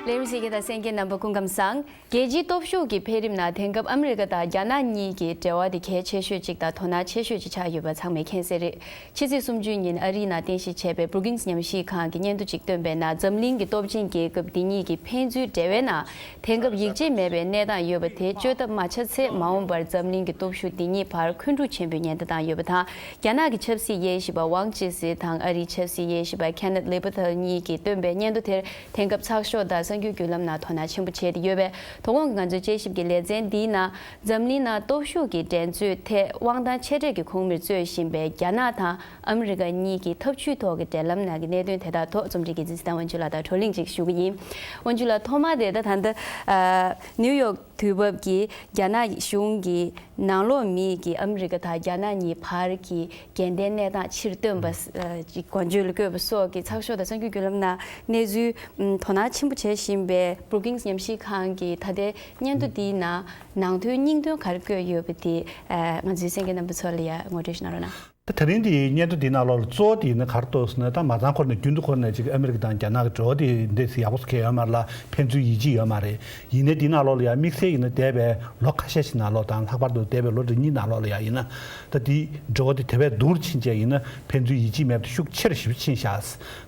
ལས་རིམ་གཟིགས་མཁན་དང་གསན་མཁན་རྣམ་པ་སྐུ་ཁམས་བཟང་། རྒྱལ་སྤྱིའི་སྟོབས་ཤུགས་ཀྱི་འཕེལ་རིམ་ནང་དེང་སྐབས་ཨ་མི་རི་ཀ་དང་རྒྱ་ནག་གཉིས་ཀྱི་འབྲེལ་བ་དེ་གལ་ཆེ་ཤོས་གཅིག་དང་དོ་སྣང་ཆེ་ཤོས་གཅིག་ཆགས་ཡོད་པ་ཚང་མས་མཁྱེན་གསལ་རེད། ཕྱི་ཚེས་སུམ་ཅུ་ཉིན་ཨ་རིའི་ནང་རྟེན་གཞི་བྱས་པའི་Brookings་ཉམས་ཞིབ་ཁང་གིས་སྙན་ཐོ་གཅིག་བཏོན་པའི་ནང་འཛམ་གླིང་གི་སྟོབས་ཆེན་རྒྱལ་ཁབ་འདི་གཉིས་ཀྱི་ཕན་ཚུན་འབྲེལ་བའི་ནང་དེང་སྐབས་ཡིད་ཆེས་མེད་པའི་གནས་སྟངས་ཡོད་པ་དེ་བཅོས་ཐབས་མ་ཆགས་ཚེ་མ་འོངས་པར་འཛམ་གླིང་གི་སྟོབས་ཤུགས་འདི་གཉིས་བར་འཁོན་འཁྲུག་ཆེན་པོའི་ཉེན་བརྡ་བཏང་ཡོད་པ་དང་། རྒྱ་ནག་གི་ཆབ་སྲིད་དབྱེ་ཞིབ་པ་ཝང་ཅི་སི་དང་ཨ་རིའི་ཆབ་སྲིད་དབྱེ་ཞིབ་པ་Kenneth Littlefield་གཉིས་ཀྱིས་བཏོན་པའི་སྙན་ཐོ་དེར་དེང་སྐབས་ཚགས་ཤོག་དང་གསར་འགྱུར་བརྒྱུད་ལམ་ནང་དོ་སྣང་ཆེན་པོ་བྱས་ཏེ་ཡོད་པས། དོ་དགོང་གི་ང་ཚོའི་དཔྱད་ཞིབ་ཀྱི་ལེ་ཚན་འདིའི་ནང་འཛམ་གླིང་ནང་སྟོབས་ཤུགས་ཀྱི་འགྲན་རྩོད་ཐད་དབང་ཐང་ཆེ་གྲས་ཀྱི་ཁོངས་མིར་རྩོད་བཞིན་པའི་རྒྱ་ནག་དང་ཨ་མི་རི་ཀ་གཉིས་ཀྱི་འཐབ་ཇུས་ཐོག་གི་འབྲེལ་ལམ་ནང་གི་གནད་དོན་དེ་དག་ཐོག་རྩོམ་སྒྲིག་འགན་འཛིན་ཚེ་བརྟན་དབང་ཕྱུག་ལགས་དང་བགྲོ་གླེང་ཅིག་ཞུ་གི་ཡིན། དབང་ཕྱུག་ལགས། ཐོག་མ་དེ་ད་ད་ལྟ་ཨ་ནིའུ་ཡོག་དུས་བབ་ཀྱིས་རྒྱ་ནག་གཞུང་གིས་ནང་ལོགས་མི་གིས་ཨ་མི་རི་ཀ་དང་རྒྱ་ནག་གཉིས་བར་གྱི་འགལ་ཟླའི་གནས་སྟངས་ཕྱིར་བཏོན་པ་ཨ་ཅིག་གོ་བརྗོད་ལ་བཀོད་པ་སོགས་ཀྱི་ཚགས་ཤོག་དང་གསར་འགྱུར་བརྒྱུད་ལམ་ནང་གནས་ཚུལ་ཨམ་དོ་སྣང་ཆེན་པོ་བྱེད་བཞིན་པའི་Brookings་ཉམས་ཞིབ་ཁང་གི་ད་ལྟའི་སྙན་ཐོ་འདིའི་ནང་ནང་དོན་སྙིང་དོན་ག་རེ་བཀོད་ཡོད་པ་དེ་ཨ་ང་ཚོའི་གསན་མཁན་རྣམ་པ་ཚོ་ལ་ཡང་ངོ་སྤྲོད་ཞིག་གནང་རོགས་གནང་། ད་དེ་རིང་འདིའི་སྙན་ཐོ་འདིའི་ནང་ལོགས་ལ་གཙོ་བོ་དེ་ཡིན་ན་ག་རེ་འདུག་ཟེར་ན། ད་མ་ཚང་ཁོ་ནས་རྒྱུན་དུ་ཁོ་ནས་ཅིག་ཨ་མི་རི་ཀ་དང་རྒྱ་ནག་གི་འབྲེལ་བ་དེ་འདི་ཡག་པོ་ཟེར་མཁན་ཡོད་མ་རེད་ལ། ཕན་ཚུན་ཡིད་ཆེས་ཡོད་མ་རེད། ཡིན་ནའི་འདིའི་ནང་ལོགས་ལ་ཡང་དམིགས་བསལ་ཡིན་ན་འདས་པའི་ལོ་ཁ་ཤས་ཤིག་ནང་ལོགས་དང་། ལྷག་པར་དུ་འདས་པའི་ལོ་རེ་གཉིས་ནང་ལོགས་ལ་ཡང་ཡིན་ན། ད་དེའི་འབྲེལ་བ་དེ་དེ་བས་སྡུག་རུ་ཕྱིན་བྱས་ཡིན་ན་ཕན་ཚུན་ཡིད་ཆེས་མེད་པ་དེ་ཤུགས་ཆེ་རུ་ཞེ་པོ་ཕྱིན་ཤག་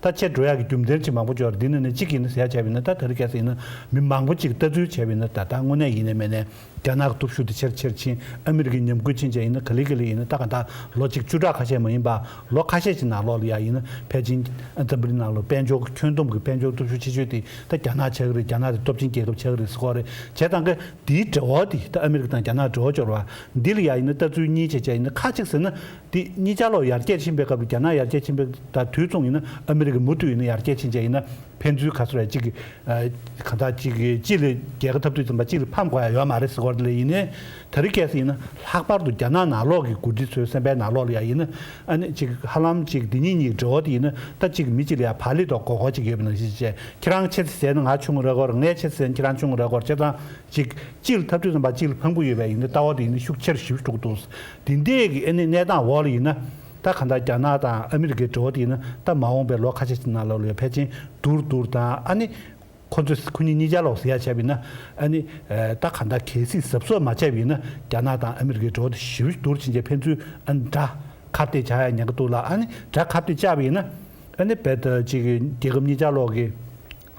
ད་ཆེར་འགྲོ་ཡག་གི་རྒྱུ་མཚན་ཅིག་མང་པོ་ཅིག་ཡོད་རེད། འདི་ནང་ནས་གཅིག་ཡིན་ན་ཟེར་ཡག་བྱས་པ་ཡིན་ན། ད་དེ་རིང་ཁ་སང་ཡིན་ན་མི་མང་པོ་ཅིག་ལྟ་ཚུལ་བྱས་པ་ཡིན་ན། ད་ལྟ་དངོས་གནས་ཡིན་ནའི་མིན་ནའི་རྒྱ་ནག་གི་སྟོབས་ཤུགས་དེ་ཆེར་ཆེར་ཕྱིན། ཨ་མི་རི་ཀའི་ཉམས་རྒུད་ཕྱིན་བྱས་ཡིན་ན། ག་ལེ་ག་ལེ་ཡིན་ན་ད་ག་ད་ལོ་གཅིག་བཅུ་ཕྲག་ཁ་ཤས་མ་ཡིན་པ། ལོ་ཁ་ཤས་ཅིག་ནང་ལོགས་ལ་ཡང་ཡིན་ན་ཕལ་ཆེར་འཛམ་བུ་གླིང་ནང་ལ་དཔལ་འབྱོར་གྱི་ཁྱོན་བསྡོམས་ཀྱི་དཔལ་འབྱོར་སྟོབས་ཤུགས་ཆེ་ཤོས་དེ་ད་རྒྱ་ནག་ཆགས་ཀྱི་རེད། རྒྱ་ནག་དེ་སྟོབས་ཆེན་རྒྱལ་ཁབ་ཆགས་ཀྱི་རེད་ཟེར་གྱི་ཡོད་རེད། བྱས་ཙང་ཀ་དེའི་འབྲེལ་བ་དེ། ད་ཨ་མི་རི་ཀ་དང་རྒྱ་ནག་འབྲེལ་བ་སྦྱོར་བ་འདི་ལ་ཡང་ཡིན་ན་ལྟ་ཚུལ་གཉིས་བྱས་བྱས་ཡིན་ན། ཁ་ཅིག་ཟེར་ན་དེ་གཉིས་ཆ་ལོག་ཡར་རྒྱས་ཕྱིན་པའི་སྐབས་ལ། རྒྱ་ནག་ཡར་རྒྱས་ཕྱིན་པའི་ད་དུས་མཚུངས་ཡིན་ན་ཨ་མི་རི་ཀ་མུ་མཐུད་ཡིན་ན་ཡར་རྒྱས་ཕྱིན་བྱས་ཡིན་ན། ཕན་ཚུན་ག་ཚོད་རེད། གཅིག་གི་ཨ་གང་ལྟར་གཅིག་གི་གཅིག་ལ་རྒྱལ་ཁ་འཐབ་དུས་ཙམ་པ་གཅིག་ལ་ཕམ་དགོས་ཡ་ཡོད་མ་རེད་ཟེར་གྱི་ཡོད་རེད་ལ། ཡིན་ནའི་དེ་རིང་ཁ་སང་ཡིན་ན་ལྷག་པར་དུ་རྒྱ་ནག་ནང་ལོགས་ཀྱི་འགོ་ཁྲིད་ཚོའི་སེམས་པའི་ནང་ལོགས་ལ་ཡང་ཡིན་ན། ཨ་ནི་གཅིག་ཧ་ལམ་གཅིག་འདི་གཉིས་གཉིས་འབྲེལ་བ་དེ་ཡིན་ན། ད་གཅིག་མི་གཅིག་ལ་ཡང་བག་ལེབ་ཐོག་མགོ་སྐོར་གཅིག་ཡོད་པ་ནང་བཞིན་བྱས། ཁྱེད་རང་ཆེ་ཙམ་ཟས་ན་ང་ཆུང་ངུ་རེད་གོ། ངས་ཆེ་ཙམ་ཟས་ན་ཁྱེད་རང་ཆུང་ངུ་རེད་གོ། བྱས་ཙང་གཅིག་གཅིག་ལ་འཐབ་དུས་ཙམ་པ་གཅིག་ལ་ཕངས་པོ་ཡོད་པ་ཡིན་ན། ལྟ་བ་དེ་ཡིན་ན་ཤུགས་ཆེར་ཞེ་པོ་འགྲོ་གི་འདུག་འདི་འདྲའི་གི་ཨ་ནི་གནས་སྟངས་འོག་ལ་ཡིན་ན། ད་གང་ལྟར་རྒྱ་ནག་དང་ཨ་མི་རི་ཀའི་འབྲེལ་བ་དེ་ཡིན་ན་ད་མ་འོངས་པའི་ལོ་ཁ་ཤས་ཤིག་ནང་ལོགས་ལ་ཡང་ཕལ་ཆེར་སྡུག་རུ་སྡུག་རུ་དང་། ཨ་ནི་ཁོ་ཚོས་ཁོ་གཉིས་གཉིས་ཆ་ལོག་ཟེར་ཡག་བྱས་པ་ཡིན་ན། ཨ་ནི་ཨ་ད་གང་ལྟར་གལ་སྲིད་གཟབ་གཟབ་མ་བྱས་པ་ཡིན་ན། རྒྱ་ནག་དང་ཨ་མི་རི་ཀའི་འབྲེལ་བ་དེ་ཞེ་པོ་སྡུག་རུ་ཕྱིན་བྱས་ཕན་ཚུན་ཨ་ནི་དགྲ་ཁ་གཏད་བྱ་ཡག་ཉེན་ཁ་འདུག་ལ། ཨ་ནི་དགྲ་ཁ་གཏད་བཅག་པ་ཡིན་ན། ཨ་ནི་རྦད་དེ་གཅིག་གི་རྒྱལ་ཁབ་གཉིས་ཆ་ལོག་གི་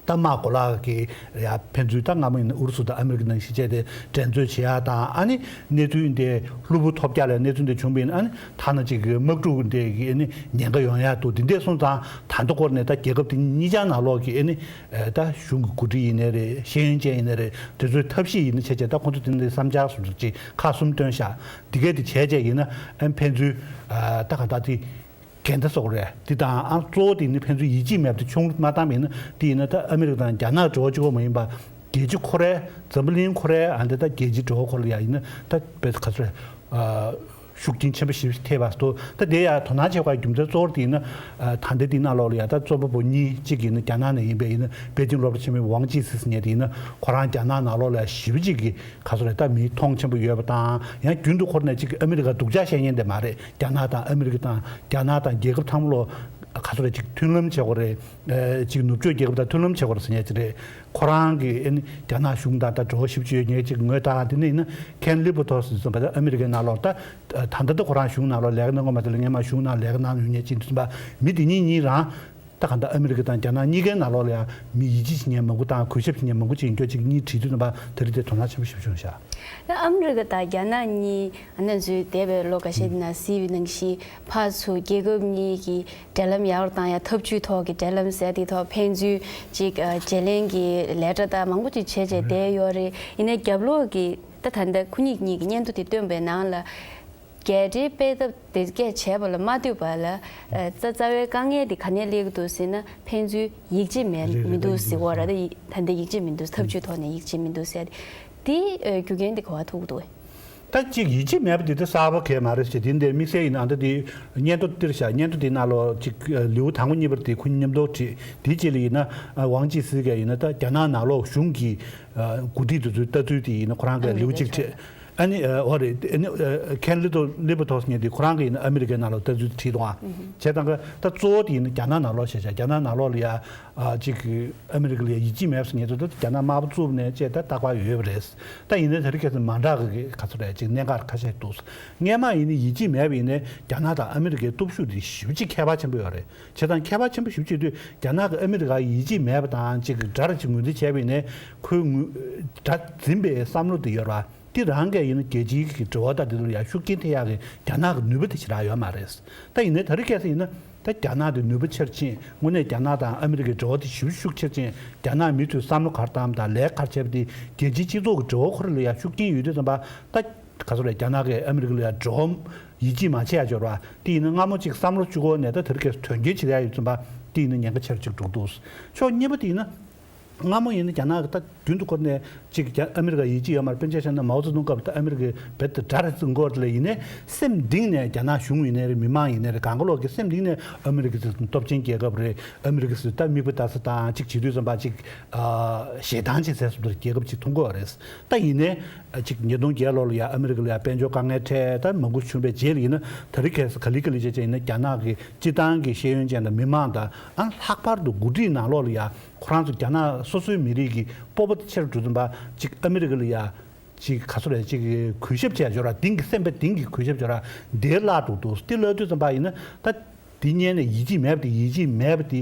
ད་དམག་གོ་ལག་གི་ཡ་ཕན་ཚུན། ད་སྔ་མོ་ཡིན་ན་ཨུ་རུ་སུ་དང་ཨ་མི་རི་ཀ་ནང་བཞིན་བྱས་ཏེ་འགྲན་རྩོད་བྱེད་ཡག་དང་། ཨ་ནི་གནས་ཚུལ་འདི་གློ་བུར་ཐོལ་རྒྱག་ལ་གནས་ཚུལ་འདི་བྱུང་བ་ཡིན་ན། ཨ་ནི་ཐ་ན་གཅིག་གི་དམག་འཁྲུག་འདི་གི་ཨ་ནི་ཉེན་ཁ་ཡོང་ཡག་འདུག་འདི་འདྲ་སོང་ཙང་། ད་ལྟ་སྐོར་ནས་ད་རྒྱལ་ཁབ་དེ་གཉིས་ཆ་ནང་ལོགས་ཀྱི་ཨ་ནི་ད་གཞུང་གི་འགོ་ཁྲིད་ཡིན་ནའི་རེད། ཤེས་ཡོན་ཅན་ཡིན་ནའི་རེད། དེ་ཚོའི་ཐབས་ཤེས་ཡིན་ན་བྱས་བྱས། ད་ཁོང་ཚོ་དེ་འདྲའི་བསམ་འཆར་སོགས་ཅིག་ཁག་གསུམ་བཏོན་ཤག་འདི་གས་དེ་བྱས་བྱས་ཡིན་ན། ཨ་ནི་ཕན་ཚུན་ད་ག་ད་དེ་འགལ་ཟླ་སོགས་རེད། དེ་དང་ཨ་གཙོ་བོ་དེ་ནི་ཕན་ཚུན་ཡིད་ཆེས་མེད་པ་དེ་ཆུང་རུ་མ་བཏང་བ་ཡིན་ན། དེ་ཡིན་ན་ད་ཨ་མི་རི་ཀ་དང་རྒྱ་ནག་འབྲེལ་བ་གཅིག་པོ་མ་ཡིན་པ། རྒྱལ་སྤྱི་ཁོ་རའི། འཛམ་བུ་གླིང་ཁོ་རའི་ཨ་འདི་ད་རྒྱལ་སྤྱིའི་འབྲེལ་བ་ཁོ་ལ་ཡང་ཡིན་ན། ད་དཔེ་ག་ཚོད་རེད། ཨ་ཤུགས་རྐྱེན་ཆེན་པོ་ཞིག་ཐེབས་པ་སོགས། ད་དེ་ཡང་དོ་སྣང་བྱེད་དགོས་རྒྱུ་མཚན་གཙོ་བོ་དེ་ཡིན་ན། ཨ་ད་ལྟའི་དེ་ནང་ལོགས་ལ་ཡང་ད་རྩོམ་པ་པོ་གཉིས། གཅིག་ཡིན་ན་རྒྱ་ནག་ནས་ཡིན་པ་ཡིན་ན། པེ་ཅིང་སློབ་གྲྭ་ཆེན་མོའི་ཝང་ཅི་སི་ཟེར་མཁན་དེ་ཡིན་ན། ཁོ་རང་རྒྱ་ནག་ནང་ལོགས་ལ་ཞེ་པོ་ཅིག་གི་ག་ཚོད་རེད། ད་མིའི་མཐོང་ཆེན་པོ་ཡོད་པ་དང་། ཡང་རྒྱུན་དུ་ཁོ་ནས་ཅིག་ཨ་མི་རི་ཀ་སྡུག་ཅག་བཤད་མཁན་དེ་མ་རེད། རྒྱ་ནག་དང་ཨ་མི་རི་ཀ་དང་། རྒྱ་ནག་དང་རྒྱལ་ཁབ་ཚང་མ་ལོ་ག་ཚོད་རེད། ཅིག་མཐུན་ལམ་བྱེད་དགོས་རེད། ཨ་ཅིག་ནུབ་ཕྱོགས་རྒྱལ་ཁབ་དང་མཐུན་ལམ་བྱེད་དགོས་རེད་ཟེར་མཁན་ཅིག་རེད། ཁོ་རང་གིས་ཨ་ནི་རྒྱ་ནག་གཞུང་དང་ད་འབྲེལ་བ་ཞེ་པོ་ཅིག་ཡོད་མཁན་ཅིག་ངོས་བཏགས། དེ་ནས་ཡིན་ན་ཁེན་ལི་པོ་ཐོ་ཟེར་ཙམ་པ། ད་ཨ་མི་རི་ཀའི་ནང་ལོགས་ད་ད་ལྟ་ད་ཁོ་རང་གཞུང་ནང་ལོགས་ལས་ཀ་གནང་གི་མ་རེད་ལ། སྔོན་མ་གཞུང་ནང་ལས་ཀ་གནང་མྱོང་མཁན་ཅིག་འདུག་ཟེར་བ། མི་དེ་གཉིས་གཉིས་རང་ད་ག་ད་ཨ་མི་རི་ཀ་དང་རྒྱ་ནག་གཉིས་ཀའི་ནང་ལོགས་ལ་ཡང་མི་ཡིད་ཆེས་བྱེད་མཁན་མང་པོ་དང་། གུས་ཞབས་བྱེད་མཁན་མང་པོ་ཅིག་ཡིན་སྐྱོ་ཅིག་གཉིས་བྲིས་དུས་ཙམ་པ། དེ་རིང་དེ་དོ་སྣང་ཆེན་པོ་ཞིག་བྱུང་ཤག་ཨ་མི་རི་ཀ་དང་རྒྱ་ནག་གཉིས་ཨ་ནི་ང་ཚོས་འདས་པའི་ལོ་འགའ་ཤས་ཀྱི་ནང་གཟིགས་པ་ནང་བཞིན། ཕར་ཚུར་རྒྱལ་ཁབ་གཉིས་ཀྱི་འབྲེལ་ལམ་ཡག་རུ་བཏང་ཡ། འཐབ་ཇུས་ཐོག་གི་འབྲེལ་ལམ་ཟེར་དེའི་ཐོག་ཕན་ཚུན་ཅིག་ཨ་བརྗེ་ལེན་གྱི་ལས་གྲྭ་དང་མང་པོ་ཅིག་བྱས་བྱས་བསྡད་ཡོད་རེད། ཡིན་ནའི་རྒྱབ་ལོགས་ཀྱི་ད་ད་ལྟ་ཁོ་གཉིས་གཉིས་ཀྱི་སྙན་ཐོ་དེ་བཏོན་པའི་ནང་ལ། རྒྱལ་སྤྱིའི་དཔེ་དེབ་དེ་གས་བྱས་པ་ལ་མ་ལྟོས་པ་ལ། ཨ་རྩ་རྩ་བའི་དཀའ་ངལ་དེ་ག་ནས་སླེབས་ཀྱི་འདུག་ཟེར་ན། ཕན་ཚུན་ཡིད་ཆེས་མེད་རེད། མི་འདུག་ཟེར་བ་རེད། ད་ཡིད་ད་ལྟ་ཡིད་ཆེས་མི་འདུག་འཐབ་ཇུས་ཐོག་ནས་ཡིད་ཆེས་མི་འདུག་ཟེར། དེ་ཨ་རྒྱུ་རྐྱེན་དེ་ག་པར་ཐུག་འདུག་ད་གཅིག་ཡིད་ཆེས་མེད་པ་དེ་ད་གསར་པ་གང་ཡང་མ་རེད་ཟེར། དེ་འདྲའི་དམིགས་བསལ་ཡིན་ན། ཨ་ད་དེ་སྙན་ཐོ་འདིར་བཞག་སྙན་ཐོ་དེའི་ནང་ལོགས་ཅིག་ཨ་ལེའུ་དང་པོ་གཉིས་པར་དེ་ཁོ་གཉིས་མཉམ་དུ་བྲིས། དེའི་རྗེས་ལ་ཡིན་ན་ཨ་ཝང་ཅི་སི་གིས་ཡིན་ན། ད་རྒྱ་ནག་ནང་ལོགས་གཞུང་གི་ཨ་འགོ་ཁྲིད་དེ་ཚོའི་ལྟ་ཚུལ་དེ་ཡིན་ན་ཁོ་རང་གིས་ལེའུ་གཅིག་བྲིས། ཨ་ནི་ཨ་འོ་རེད། ཨ་ནི་ཨ་ཁེན་ལི་ཏོ་ལི་པོ་ཐོག་ཟེར་མཁན་དེ་ཁོ་རང་གིས་ཡིན་ན་ཨ་མི་རི་ཀའི་ནང་ལོགས་ལྟ་ཚུལ་དེ་བྲིས་འདུག་ཨ། བྱས་ཙང་ཀ་ད་གཙོ་བོ་དེ་ཡིན་ན་རྒྱ་ནག་ནང་ལོགས་བྱས་བྱས་རྒྱ་ནག་ནང་ལོགས་ལ་ཡ་ཨ་ཅིག་ཨ་མི་རི་ཀ་ལ་ཡ་ཡིད་ཆེས་མེད་པ་ཟེར་མཁན་དེ་ད་རྒྱ་ནག་དམར་པོ་བཙུགས་ནས་བྱས་ད་རྟག་པར་ཡོད་པ་རེད། ད་ཡིན་ནའི་དེ་རིང་ཁ་སང་མ་འདྲ་གི་ག་ཚོད་རེད་ཅིག་གནད་འགག་ཁ་ཤས་འདུག་སྔས་མ་ཡིན་ན་ཡིད་ཆེས་མེད་པ་ཡིན་ནའི་རྒྱ་ནག་དང་ཨ་མི་རི་ཀའི་སྟོབས་ཤུགས་དེ་ཞེ་པོ་ཅིག་ཁྱད་པར་ཆེན་པོ་ཡོད་རེད། བྱས་ཙང་ཁྱད་པར་ཆེན་པོ་ཞེ་པོ་ཅིག་དུས་རྒྱ་ནག་གི་ཨ་མི་རི་ཀ་ཡིད་ཆེས་མེད་པ་དང་ཅིག་དགྲ་རེ་ཅིག་ངོས་འཛིན་བྱས་པ་ཡིན་ནའི་ཁོའི་ངོས་དགྲ་འཛིན་པའི་བསམ་བློ་དེ་ཡོད་རེད་བ། དེ་རང་གིས་ཡིན་ན་རྒྱལ་སྤྱིའི་གི་འབྲེལ་བ་དང་དེ་ཚོ་ལ་ཡང་ཤུགས་རྐྱེན་ཐེབས་ཡག་གི་རྒྱ་ནག་གི་ནུས་པ་དེ་ཞེ་དྲག་ཡོད་མ་རེད། ད་ཡིན་ནའི་ད་རེས་ཁ་སང་ཡིན་ན་ད་རྒྱ་ནག་དེ་ནུས་པ་ཆེར་ཕྱིན། དངོས་གནས་རྒྱ་ནག་དང་ཨ་མི་རི་ཀའི་འབྲེལ་བ་དེ་ཞེ་པོ་ཤུགས་ཆེར་ཕྱིན། རྒྱ་ནག་མུ་མཐུད་བསམ་བློ་ག་རེ་བཏང་དང་ལས་ག་རེ་བྱས་པ་དེ་རྒྱལ་སྤྱིའི་སྤྱི་ཚོགས་ཀྱི་འབྲེལ་བ་ཁོ་རང་ལ་ཡང་ཤུགས་རྐྱེན་ཡོད་དུས་ཙམ་པ་ད་ག་ཚོད་རེད། རྒྱ་ནག་གིས་ཨ་མི་རི་ཀ་ལ་ཡང་འབྲེལ་བ་ཡིད་ཆེས་མ་བྱེད་ཡ་འབྱོར་བ་དེ་ཡིན་ན་སྔ་མོ་ཅིག་བསམ་བློ་བཅུག་གོ་ནས་ད་དེ་རིང་ཁ་སང་དོན་འཁྱོལ་བྱེད་ཡ་ཡོད་ཙམ་པ་དེ་ཡིན་ན་ཉེན་ཁ་ཆེར་ཅིག་འགྲོ་འདུག་ཕྱོགས་གཉིས་པ་དེ་ཡིན་ན། སྔ་མོ་ཡིན་ན་རྒྱ་ནག་གི་ད་རྒྱུན་དུ་བཀོལ་ནས་ཅིག་རྒྱ་ཨ་མི་རི་ཀ་ཡིད་ཆེས་ཡོད་མ་རེད། དཔེར་ན་ཆ་བཞག་ན་མའོ་ཙེ་ཏུང་སྐབས་ད་ཨ་མི་རི་ཀའི་བེད་དུ་དགྲ་རེད་ཟེར་མཁན་དེ་ལ་ཡིན་ནའི་སེམས་གཏིང་ནས་རྒྱ་ནག་གཞུང་ཡིན་ནའི་རེད། མི་མང་ཡིན་ནའི་རེད། གང་ག་ལོག་གི་སེམས་གཏིང་ནས་ཨ་མི་རི་ཀ་ཟེར་སྟོབས་ཆེན་རྒྱལ་ཁབ་རེད། ཨ་མི་རི་ཀ་ཟེར་ད་མིག་དཔེ་ལྟ་ས་དང་ཅིག་བྱེད་དུས་ཙམ་པ་ཅིག་ཨ་ཞེ་སྡང་བྱེད་ས་སུ་རྒྱལ་ཁབ་ཅིག་མཐོང་གི་ཡོད་རེད། ད་ཡིན་ནའི་ཅིག་ཉིས་སྟོང་བརྒྱད་ལོ་ལ་ཡ་ཨ་མི་རི་ཀ་ལ་ཡ་དཔལ་འབྱོར་དཀའ་ངལ་འཕྲད་ད་མང་པོ་བྱུང་བའི་རྗེས་ལ་ཡིན་ན་ད་རེས་ཁ་སང་ག་ལེ་ག་ལེ་བྱས་བྱས་ཡིན་ན་རྒྱ་ནག་གི་སྤྱིར་བཏང་གི་ཤེས་ཡོན་ཅན་དང་མི་མང་དང་ཨ་ལྷག་པར་དུ་འགོ་ཁྲིད་ནང་ལོགས་ལ་ཡ། ཁོ་རང་ཚོ་རྒྱ་ནག་སོ་སོའི་མི་རིགས་ཀྱི་སྤོབས་པ་ཆེ་རུ་འགྲོ་བཞིན་པ་ཅིག་ཨ་མི་རི་ཀ་ལ་ཡ་ཅིག་ག་ཚོད་རེད་ཅིག་གུས་ཞབས་བྱས་འབྱོར་ར་གཏིང་གི་སེམས་པའི་གཏིང་གི་གུས་ཞབས་འབྱོར་ར་འདིར་བརླག་འགྲོ་འདུག་དེ་བརླག་དུས་ཙམ་པ་ཡིན་ན་ད་དེ་སྔོན་ནས་ཡིད་ཆེས་མེད་པ་དེ་ཡིད་ཆེས་མེད་པ་དེ་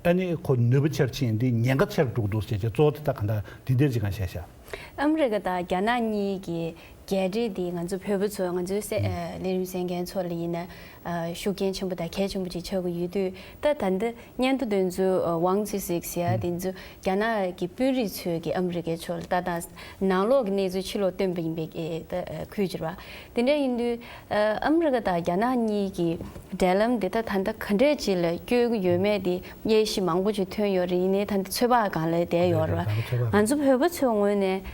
ཨ་ནི་ཁོ་ནུས་པ་ཆེར་ཕྱིན་དེ་ཉེན་ཁ་ཆེར་འགྲོ་འདུག་ཟེར་བྱས་གཙོ་བོ་དེ་ད་ག་འདྲ་འདི་འདིར་ཅིག་གང་བཤད་ཤག་ཨ་མི་རི་ཀ་དང་རྒྱ་ནག་གཉིས་ཀྱི་རྒྱལ་འབྲེལ་འདི་ང་ཚོ་བོད་པ་ཚོ་ང་ཚོའི་སེ་ཨ་ལས་རིམ་གསན་མཁན་ཚོ་ལ་ཡིན་ན་ཨ་ཤུགས་རྐྱེན་ཆེན་པོ་དང་གལ་ཆེན་པོ་ཅིག་ཆགས་ཀྱི་ཡོད་དུས། ད་ད་ལྟ་སྔོན་དུ་དོན་ཚུལ་ཝང་ཙི་སིག་ཟེར་ཡ་དེ་ཚོ་རྒྱ་ནག་གི་དཔོན་རིགས་ཚོས་ཀྱི་ཨ་མི་རི་ཀའི་ཕྱོགས་ལ་ལྟ་སྟངས་ནང་ལོགས་ཀྱི་གནས་ཚུལ་ཕྱི་ལོགས་སྟོན་པ་ཡིན་པའི་ད་ཁུལ་ཅིག་རེད་བ། དེ་འདྲ་ཡིན་དུས་ཨ་མི་རི་ཀ་དང་རྒྱ་ནག་གཉིས་ཀྱི་འབྲེལ་ལམ་དེ་ད་ད་ལྟ་ག་འདྲས་ཅིག་ལ་བསྐྱོད་ཀྱི་ཡོད་མེད་དེ་དབྱེ་ཞིབ་མང་པོ་ཅིག་ཐོན་ཡོད་རེད། ཡིན་ནའི་ད་ལྟ་ཚོད་དཔག་སྒང་ལ་བསྡད་ཡོད་རེད་བ། ང་ཚོ་བོད་པ་ཚོའི་ངོས་ནས།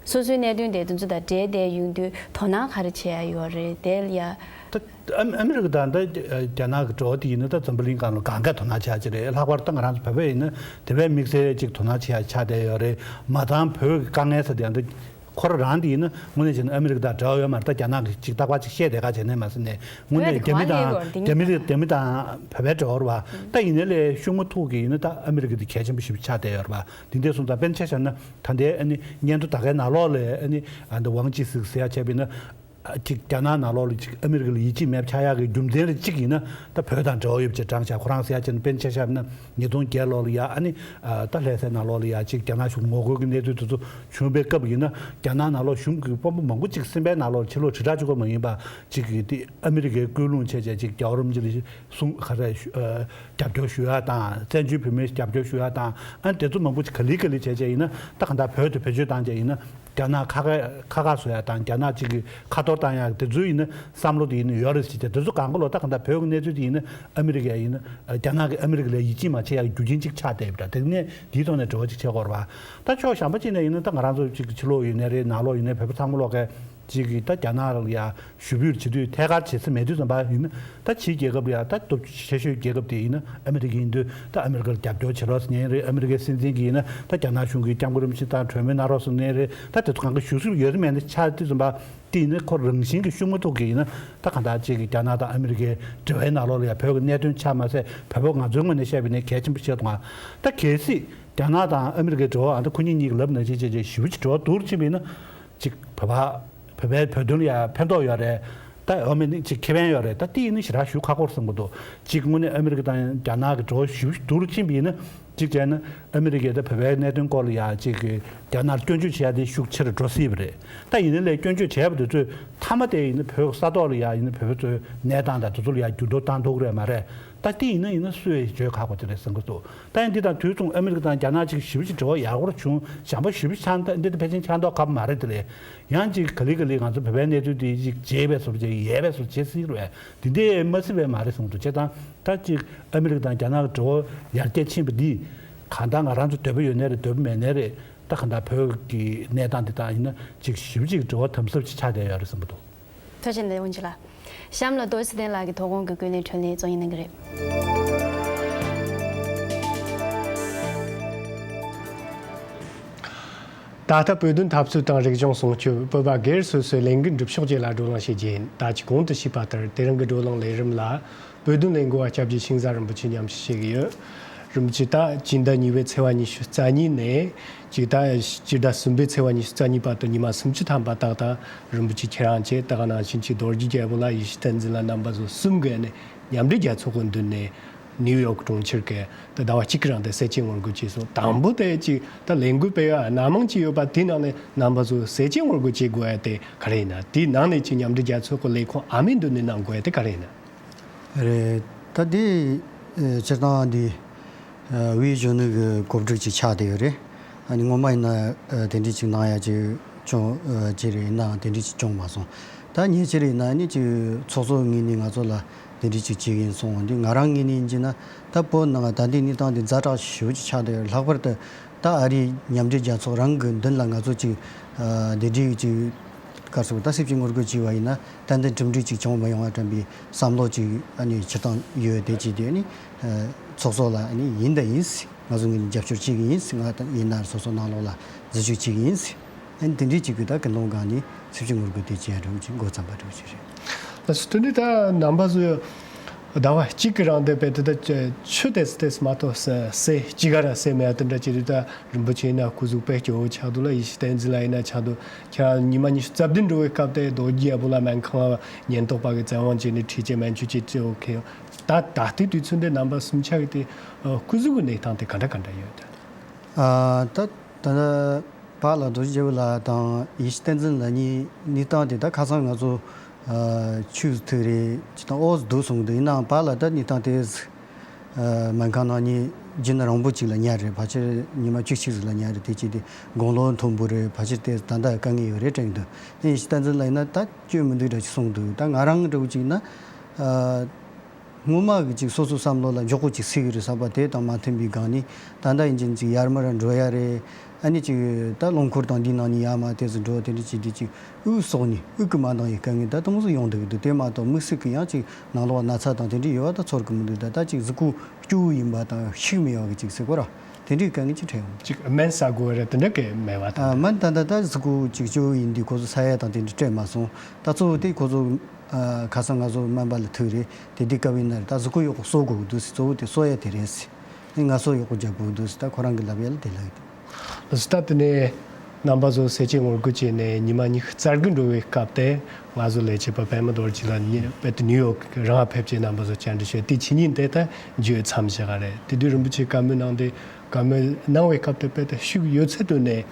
སོ་སོའི་གནད་དོན་དེ་དེ་ཚོ་དང་འབྲེལ་བསྡད་ཡོང་དུས་དོ་སྣང་ག་རེ་བྱེད་ཡ་ཡོད་རེད་དེ་ལ་ཡ། ད་ཨ་ཨ་མི་རི་ཀ་དང་ད་རྒྱ་ནག་གི་འབྲེལ་བ་དེ་ཡིན་ན་ད་འཛམ་བུ་གླིང་སྒང་ལ་གང་ག་དོ་སྣང་བྱེད་ཡ་ཅིག་རེད། ལྷག་པར་ད་ང་རང་ཚོ་བོད་པ་ཡིན་ན་དེ་བས་དམིགས་བསལ་ཅིག་དོ་སྣང་བྱེད་ཡ་ཆགས་བསྡད་ཡོད་རེད། མ་ཚང་བོད་ཀྱི་དཀའ་ངལ་ཟེར་དེ་ཡང་ད་ཁོ་རང་རང་དེ་ཡིན་ན་དངོས་གནས་བྱས་ན་ཨ་མི་རི་ཀ་དང་འབྲེལ་བ་ཡོད་མ་རེད། ད་རྒྱ་ནག་གི་ཅིག་རྟག་པར་ཅིག་བཤད་བསྡད་ག་བྱས་ནས་མ་ཟེར་ནས་དངོས་བོད་གནས་དེ་རྒྱ་མི་གང་ཡིན་དང་རེད་རྒྱ་མི་རེད། རྒྱ་མི་དང་བོད་པའི་འབྲེལ་བ་རེད་བ། ད་ཡིན་ནའི་ལས་ཤུགས་མ་ཐུག་གི་ཡིན་ན་ད་ཨ་མི་རི་ཀ་དེ་གལ་ཆེན་པོ་ཞེ་པོ་ཆགས་བསྡད་ཡོད་རེད་བ། དེ་འདྲ་སོང་ཙང་དཔེར་ན་ཆ་བཞག་ན་ད་ལྟའི་ཨ་ནི་སྙན་ཐོ་ད་གའི་ནང་ལོགས་ལ་ཨ་ནི་ཨ་འདི་ཝང་ཅི་སིག་ཟེར་ཡ་བྱས་པ་ཡིན་ན། ཨ་ཅིག་རྒྱ་ནག་ནང་ལོགས་ལ་ཅིག་ཨ་མི་རི་ཀ་ལ་ཡིད་ཆེས་མེད་པ་ཆགས་ཡག་གི་རྒྱུ་མཚན་རེ་གཅིག་ཡིན་ན་ད་བོད་དང་འབྲེལ་བ་ཡོད་པ་ཅིག་བགྲངས་བཞག་ཁོ་རང་ཟེར་ཡ་ཅིག་ན་དཔེར་ན་ཆ་བཞག་ན་ཉིས་སྟོང་བརྒྱད་ལོ་ལ་ཡ་ཨ་ནི་ཨ་ད་ལྷ་སའི་ནང་ལོགས་ལ་ཡ་ཅིག་རྒྱ་ནག་གཞུང་ངོ་རྒོལ་གྱི་གནས་ཚུལ་དེ་ཚོ་བྱུང་བའི་སྐབས་ཡིན་ན་རྒྱ་ནག་ནང་ལོགས་གཞུང་གི་དཔོན་པོ་མང་པོ་ཅིག་སེམས་པའི་ནང་ལོགས་ཕྱི་ལོགས་དྲིལ་བསྒྲགས་བྱེད་དགོས་མ་ཡིན་པ་ཅིག་གི་དེ་ཨ་མི་རི་ཀའི་སྐུལ་སློང་བྱས་བྱས་ཅིག་རྒྱལ་བ་རིན་པོ་ཆེ་ལ་གསུང་ག་རེ་ཞུ་ཨ། རྒྱབ་སྐྱོར་ཞུ་ཡ་དང་བཙན་བྱོལ་བོད་མིའི་རྒྱབ་སྐྱོར་ཞུ་ཡ་དང་ཨ་དེ་ཚོ་མང་པོ་ཅིག་ག་ལེ་ག་ལེ་བྱས་བྱས་ཡིན་ན་ད་ག་འདྲ་བོད་དུ་བེད་སྤྱོད་བཏང་བྱས་ཡིན་ན་རྒྱ་ནག་ཁ་ཁ་ཁ་ཁ་བཟོ་ཡ་དང་རྒྱ་ནག་ཅིག་གི་ཁ་གཏོར་བཏང་ཡ་དེ་ཚོ་ཡིན་ན་བསམ་བློ་དེ་ཡིན་ན་ཡོད་རེད་ཟེར་བྱས་དེ་ཚོ་གང་ག་ལོ་ད་ག་འདྲ་བོད་ཀྱི་གནས་ཚུལ་དེ་ཡིན་ན་ཨ་མི་རི་ཀ་ཡིན་ན་རྒྱ་ནག་གི་ཨ་མི་རི་ཀ་ལ་ཡིད་ཆེས་མ་བྱེད་ཡ་གི་རྒྱུ་རྐྱེན་ཅིག་ཆགས་བསྡད་ཡོད་པ་འདྲ། དེ་ནས་དེའི་ཐོག་ནས་འབྲེལ་བ་ཅིག་བྱེད་དགོས་རེད་བ། ད་ཕྱོགས་གཞན་པ་ཅིག་ནས་ཡིན་ན་ད་ང་རང་ཚོ་ཅིག་ཕྱི་ལོགས་ཡིན་ནའི་རེད་ནང་ལོགས་ཡིན་ནའི་བོད་པ་ཚང་མ་ལོག་གི་ཅིག་གིས་ད་རྒྱ་ནག་ལ་ཡ་ཞུ་འབོད་བྱེད་དུས་ཐད་ཀར་བྱེད་ས་མེད་དུས་ཙམ་པ་ཡིན་ན་ད་ཕྱིའི་རྒྱལ་ཁབ་ལ་ཡ་ད་སྟོབས་ཆེ་ཤོས་རྒྱལ་ཁབ་དེ་ཡིན་ན་ཨ་མི་རི་ཀ་ཡིན་དུས་ད་ཨ་མི་རི་ཀར་རྒྱབ་སྐྱོར་བྱེད་རོགས་ཟེར་མཁན་རེད། ཨ་མི་རི་ཀའི་སྲིད་འཛིན་གྱིས་ཡིན་ན་ད་རྒྱ་ནག་གཞུང་གིས་སྐྱབས་མགོན་རིན་པོ་ཆེ་དང་གྲོས་མོལ་གནང་རོགས་ཟེར་མཁན་རེད། ད་དེ་ཚོ་གང་ག་ཞུ་སྲོལ་ཡོད་མེད་ནི་ཆགས་དུས་ཙམ་པ་དེ་ཡིན་ན་ཁོ་རང་བཞིན་གྱིས་ཤུགས་མ་ཐུག་གི་ཡིན་ན་ད་གང་ལྟར་ཅིག་གིས་རྒྱ་ནག་དང་ཨ་མི་རི་ཀའི་འབྲེལ་བའི་ནང་ལོགས་ལ་ཡ་བོད་ཀྱི་གནད་དོན་ཆགས་མ་ཟད་བོད་པ་ང་ཚོའི་ངོས་ནས་བཤད་པ་ཡིན་ན་གལ་ཆེན་པོ་ཆགས་འདུག་ད་གལ་སྲིད་རྒྱ་ནག་དང་ཨ་མི་རི་ཀའི་འབྲེལ་བ་ཨ་ད་ཁོ་གཉིས་གཉིས་ཀྱི་ལབ་ནང་བཞིན་བྱས་བྱས་བྱས་ཞེ་པོ་ཅིག་འབྲེལ་བ་སྡུག་རུ་ཕྱིན་པ་ཡིན་ན། ཅིག་བོད་པ་བོད་པའི་བོད་དོན་ལ་ཡང་ཕན་ཐོགས་ཡོད་རེད། ད་འོ་མེད་ནི་ཅིག་ཁེ་ཕན་ཡོད་རེད། ད་དེ་ཡིན་ན་ཞེ་དྲག་ཞུ་ཁག་པོ་རེད་བསམ་གྱི་འདུག་ཅིག་དངོས་གནས་ཨ་མི་རི་ཀ་དང་རྒྱ་ནག་གི་འབྲེལ་བ་ཞེ་པོ་སྡུག་རུ་ཕྱིན་པ་ཡིན་ན་ཅིག་བྱས་ན་ཨ་མི་རི་ཀས་ད་བོད་པའི་གནད་དོན་སྐོར་ལ་ཡང་ཅིག་རྒྱ་ནག་ལ་སྐྱོན་བརྗོད་བྱེད་ཡ་དེ་ཤུགས་ཆེ་རུ་འགྲོ་སྲིད་པ་རེད། ད་ཡིན་ན་ལས་སྐྱོན་བརྗོད་བྱས་པ་དེ་ཚོས་མཐའ་མ་དེ་ཡིན་ན་བོད་ས་ཐོག་ལ་ཡང་ཡིན་ན་བོད་པ་ཚོའི་གནས་སྟངས་དང་དེ་ཚོ་ལ་ཡང་འགྱུར་ལྡོག་བཏང་ཐུབ་ཀྱི་རེད་མ་རེད། ད་དེ་ཡིན་ན་ཡིན་ན་སུས་བརྗོད་ཁག་པོ་དེ་རེད་བསམ་གྱི་འདུག་ད་ཡང་འདི་དང་དུས་མཚུངས་ཨ་མི་རི་ཀ་དང་རྒྱ་ནག་ཅིག་ཞེ་པོ་ཅིག་འབྲེལ་བ་ཡག་པོ་བྱུང་བྱམས་པོ་ཞེ་པོ་ཆགས་འདི་འདི་ཕལ་ཆེར་ཆགས་མདོག་ཁ་པོ་མ་རེད་དེ་ལས། ཡང་ཅིག་ག་ལེ་ག་ལེ་ང་ཚོ་བོད་པའི་གནས་ཚུལ་འདི་ཅིག་བརྗེད་པའི་བཟོ་འདྲ་ཅིག་ཡལ་བའི་བཟོ་འདྲ་བྱེད་སྲིད་རེད། འདི་འདྲས་མ་སྲིད་པས་མ་རེད་གསུངས་འདུག་བྱས་ཙང་ད་ཅིག་ཨ་མི་རི་ཀ་དང་རྒྱ་ནག་གི་འབྲེལ་བ་ཡར་རྒྱས་ཕྱིན་པ་འདིས་གང་ལྟར་ང་རང་ཚོ་འདོད་པ་ཡོད་ནའི་རེད་འདོད་པ་མེད་ནའི་རེད། ད་གང་ལྟར་བོད་ཀྱི་གནས་སྟངས་འདི་དག་ཡིན་ན་ཅིག་ཞེ་པོ་ཅིག་འབྲེལ་བ་དམ་ཟབ་ཅིག་ཆགས་བསྡད་ཡོད་རེད་བསམ་གྱི་འདུག་ཐུགས་རྗེ་ཆེ་ལགས། དབང་ཆེ་ལགས། གཤམ་ལ་རྡོ་རྗེ་ཚེ་བརྟན་ལགས་ཀྱིས་དོ་དགོང་གི་ཀུན་གླེང་དྲི་བ་ལན་གཙོ་གཉེར་གནང་གི་རེད། ད་ལྟ་བོད་དོན་འཐབ་རྩོད་དང་རིག་གཞུང་སྲུང་སྐྱོབ་བོད་པ་སྒེར་སོ་སོའི་ལས་འགུལ་འགྲུབ་ཕྱོགས་བཅས་ལ་བགྲོ་གླེང་བྱེད་རྒྱུ་ཡིན། ད་ཅི་གོང་དུ་ཞུས་པ་ལྟར་དེ་རིང་གི་བགྲོ་གླེང་ལས་རིམ་ལ་བོད་དོན་ལས་འགུལ་བ་སྐྱབས་རྗེ་ཤིང་བཟའ་རིན་པོ་ཆེ་མཉམ་ཞུགས་བྱེད་ཀྱི་ཡོད། རིན་པོ་ཆེ། ད་སྤྱི་ཟླ་གཉིས་པའི་ཚེས་པ་ཉི་ཤུ་རྩ་གཉིས་ནས་ཅིག་ད་སྤྱི་ཟླ་གསུམ་པའི་ཚེས་པ་ཉི་ཤུ་རྩ་གཉིས་བར་དུ་ཉི་མ་སུམ་ཅུ་ཐམ་པ་ཏག་ཏག་རིན་པོ་ཆེ་ཁྱེད་རང་བཅས་ད་ག་ནང་བཞིན་གྱི་རྡོ་རྗེ་རྒྱལ་པོ་ལགས། ཡེ་ཤེས་བསྟན་འཛིན་ལགས། རྣམ་པ་ཚོ་གསུམ་གྱིས་ནས་མཉམ་འབྲེལ་རྒྱལ་ཚོགས་ཀྱི་མདུན་ནས་ནིའུ་ཡོག་གྲོང་ཁྱེར་གྱི་ད་ཟླ་བ་གཅིག་གི་རིང་དེ་ཟས་བཅད་ངོ་རྒོལ་བྱས་སོང་། དང་པོ་དེ་ཅིག་ད་ལས་འགུལ་སྤེལ་ཡ་སྣ་མང་ཅིག་ཡོད་པ་དེའི་ནང་ནས་རྣམ་པ་ཚོ་ཟས་བཅད་ངོ་རྒོལ་བྱེད་དགོས་ཡ་དེ་ག་རེ་ཡིན་ན། དེའི་ནང་ནས་ཅིག་མཉམ་འབྲེལ་རྒྱལ་ཚོགས་ཀྱི་ལས་ཁུངས་ཨ་མའི་མདུན་ནས་གནང་དགོས་ཡ་དེ་ག་རེ་ཡིན་ན། རེད། ད་དེ་ཨེ་སྤྱིར་བཏང་འདི་ཨ་དབུས་གཞོན་ནུ་གི་གོ་སྒྲིག་ཅིག་ཆགས་བསྡད་ཡོད་རེད། ཨ་ནི་སྔོན་མ་ཡིན་ན་ཨ་དེ་འདྲས་ཅིག་གནང་ཡ་ཅིག་བྱུང་ཨ་ཅིག་རེད། ཡིན་ནའང་དེ་འདྲས་ཅིག་བྱུང་མ་སོང་། ད་ཉེ་ཆར་ཡིན་ན་ཨ་ནི་ཅིག་ཚོགས་གཙོ་ངོས་ནས་ང་ཚོ་ལ་དེ་འདྲས་ཅིག་བྱེད་ཀྱི་ཡིན་གསུངས། འདི་ང་རང་ངོས་ནས་ཡིན་གྱི་ན་ད་བོད་ནང་ད་ལྟའི་གནས་སྟངས་འདི་ཛ་དྲག་ཞེ་པོ་ཅིག་ཆགས་བསྡད་ཡོད། ལྷག་པར་དུ་ད་ཨ་རིའི་མཉམ་འབྲེལ་རྒྱལ་ཚོགས་རང་གི་མདུན་ལ་ང་ཚོ་ཅིག་ཨ་དེ་འདྲས་ཅིག་ག་རེ་ཟེར་ད་ཟས་བཅད་ངོ་རྒོལ་བྱས་པ་ཡིན་ན་ཏན་ཏན་གྲུབ་འབྲས་ཅིག་བྱུང་མ་ཡོང་བ་དྲན་པའི་བསམ་བློ་ཅིག་ཨ་ནི་སྤྱིར་བཏང་ཡོད། དེ་བྱས་དུས་ཨ་ནི་ཨ་ཚོགས་གཙོ་ལ་ཨ་ནི་ཡིན་ད་ཡིན། ང་ཚོ་ངོས་ནས་རྒྱབ་སྐྱོར་བྱེད་ཀྱི་ཡིན། ང་ད་ཡིན་ན་སོ་སོ་ནང་ལོགས་ལ་འཛུལ་ཞུགས་བྱེད་ཀྱི་ཡིན། ཨ་ནི་དེ་འདྲའི་ཅིག་གི་ད་ཀུན་སློང་སྒང་ནས་ཟས་བཅད་ངོ་རྒོལ་དེ་བྱས་འགྲོ་གི་ཅིག་འགོ་བརྩམས་པ་འགྲོ་གི་ཅིག་རེད། ལགས་སོ། དེ་ནས་ད་རྣམ་པ་ཚོས་ཟླ་བ་གཅིག་གི་རིང་དེ་དཔེ་དེ་ད་ཆུ་དེ་ཙམ་དེ་ཙམ་མ་གཏོགས་ཟས་གཅིག་ག་ར་ཟས་མེད་ཡ་དེ་འདྲ་ཅིག་རེད། ད་རིན་པོ་ཆེ་ཡིན་ན་སྐུ་གཟུགས་དཔེ་སྐྱོ་བོ་ཆགས་འདུག་ལ། ཡེ་ཤེས་བསྟན་འཛིན་ལགས་ཡིན་ན་ཆགས་འདུག་ཁྱེད་རང་ཉི་མ་ཉི་ཤུ་རྩ་བདུན་འགྲོ་བའི་སྐབས་དེ་རྡོ་རྗེ་རྒྱལ་པོ་ལ་སྨན་ཁང་ཉེན་རྟོག་པ་གིས་བཙན་དབང་བྱས་ནས་ཁྲིད་བྱས་སྨན་བཅོས་བྱས་བྱས་འོ་ཁེ། ད་ད་ལྟའི་དུས་ཚོད་འདི་རྣམ་པ་གསུམ་ཆ་གི་དེ་སྐུ་གཟུགས་ཀྱི་གནས་སྟངས་དེ་ག་འདྲ་ག་འདྲ་ཡོད་དེ། ཨ་ད་ད་ལྟ་ཕར་ལ་རྡོ་རྗེ་རྒྱལ་པོ་ལགས་དང་ཡེ་ཤེས་བསྟན་འཛིན་ལགས་གཉིས་གནས་སྟངས་དེ་ད་ཁ་སང་ང་ཚོ་ཨ་ཆུ་ཐིགས་རེད་ཅིག་དང་ཨོ་ཙི་འདུག་གསུངས་འདུག་ཡིན་ནའང་ཕར་ལ་ད་གནས་སྟངས་དེ་ཨ་སྨན་ཁང་ནང་ནས་རྒྱུན་རིང་པོ་ཅིག་ལ་ཉལ་རེད། ཕལ་ཆེར་ཉི་མ་བཅུ་གཅིག་ཙམ་ལ་ཉལ་རེད། དེ་བྱས་ཏེ་དགུང་ལོ་མཐོན་པོ་རེད། ཕལ་ཆེར་དེ་ད་ལྟ་དཀའ་ངལ་ཡོད་རེད་དྲན་གི་འདུག་དེ་ཡེ་ཤེས་བསྟན་འཛིན་ལགས་ཡིན་ན་ད་སྐྱོན་མི་འདུག་འདྲ་ཅིག་གསུངས་འདུག་ད་ང་རང་འདྲ་བོ་ཅིག་ཡིན་ན་ཨ། སྔོན་མ་གི་ཅིག་སོ་སོའི་བསམ་བློ་ལ་མགྱོགས་པོ་ཅིག་སེལ་གི་རེད་བསམ་པ་དེ་དང་མ་མཐུན་པའི་སྒང་ནས་ད་ལྟ་ཡིན་ཅིག་ཅིག་ཡར་མར་འགྲོ་ཡ་རེད། ཨ་ནི་ཅིག་ད་རླངས་འཁོར་དང་འདིའི་ནང་ནས་ཡར་མར་དེ་ཚོ་འགྲོ་དེ་འདྲ་ཅིག་དེ་ཅིག་དབུགས་སོགས་ནས་དབུགས་ཀྱིས་མ་འདང་བའི་དཀའ་ངལ་ད་དུང་ཟིག་ཡོང་བསྡད་ཀྱི་འདུག་དེ་མ་གཏོགས་དམིགས་བསལ་གྱི་ཡང་ཅིག་ནང་ལོགས་ན་ཚ་དང་དེ་འདྲ་ཡོད་པ་ད་ཚོར་གི་མི་འདུག་ད་ད་ཅིག་གཟུགས་པོ་སྐྱོ་བོ་ཡིན་པ་དང་ཤུགས་མེད་པ་གི་ཅིག་ཟེར་དགོས་ར་དེ་འདྲའི་དཀའ་ངལ་ཅིག་འཕྲད་ཡོང་། ཅིག་སྨན་ཟ་དགོས་རེད་དེ་འདྲ་གི་མེད་པ་དང་། ཨ་སྨན་ད་ད་ད་གཟུགས་པོ་ཅིག་སྐྱོ་བོ་ཡིན་དུས་ཁོ་ཚོ་ཟ་ཡ་དང་དེ་འདྲ་སྤྲད་མ་སོང་། ད་གཙོ་བོ་དེ་ཁོ་ཚོ། ཨ་ཁ་སང་ང་ཚོ་སྨན་པ་ལ་ཐུག་རེད་དེ་དུས་སྐབས་ཡིན་ན་རེད། ད་གཟུགས་པོ་ཡག་པོ་གསོ་དགོས་ཀྱི་འདུག་ཟེར། གཙོ་བོ་དེ་གསོ་ཡ་དེ་རེད་ཟེར། ངལ་གསོ་ཡག་པོ་རྒྱག་དགོས་ཀྱི་འདུག་ཟེར། ད་ཁོ་རང་གི་ལབ་ཡ་ལ་དེ་ལབ་ཡོད། ལགས་སོ། ད་དེ་ནས་རྣམ་པ་ཚོ་ཟས་བཅད་ངོ་རྒོལ་བྱས་ནས་ཉི་མ་ཉི་ཤུ་རྩ་དགུ་འགྲོ་བའི་སྐབས་དེ་ང་ཚོ་ལས་བྱེད་པ་པད་མ་རྡོ་རྗེ་ལགས་ནི་དཔེ་དེ་ནིའུ་ཡོག་རང་ཕེབས་བྱས་རྣམ་པ་ཚོ་བཅར་འདྲི་ཞུས། དེ་ཕྱི་ཉིན་དེ་ད་མཇུག་མཚམས་བཞག་ག་རེད། དེ་དུས་རིན་པོ་ཆེ་བཀའ་མོལ་གནང་དེ་བཀའ་མོལ་གནང་བའི་སྐབས་དེ་དཔེ་དེ་ཤུགས་ཡོད་ཚད་བཏོན་ནས།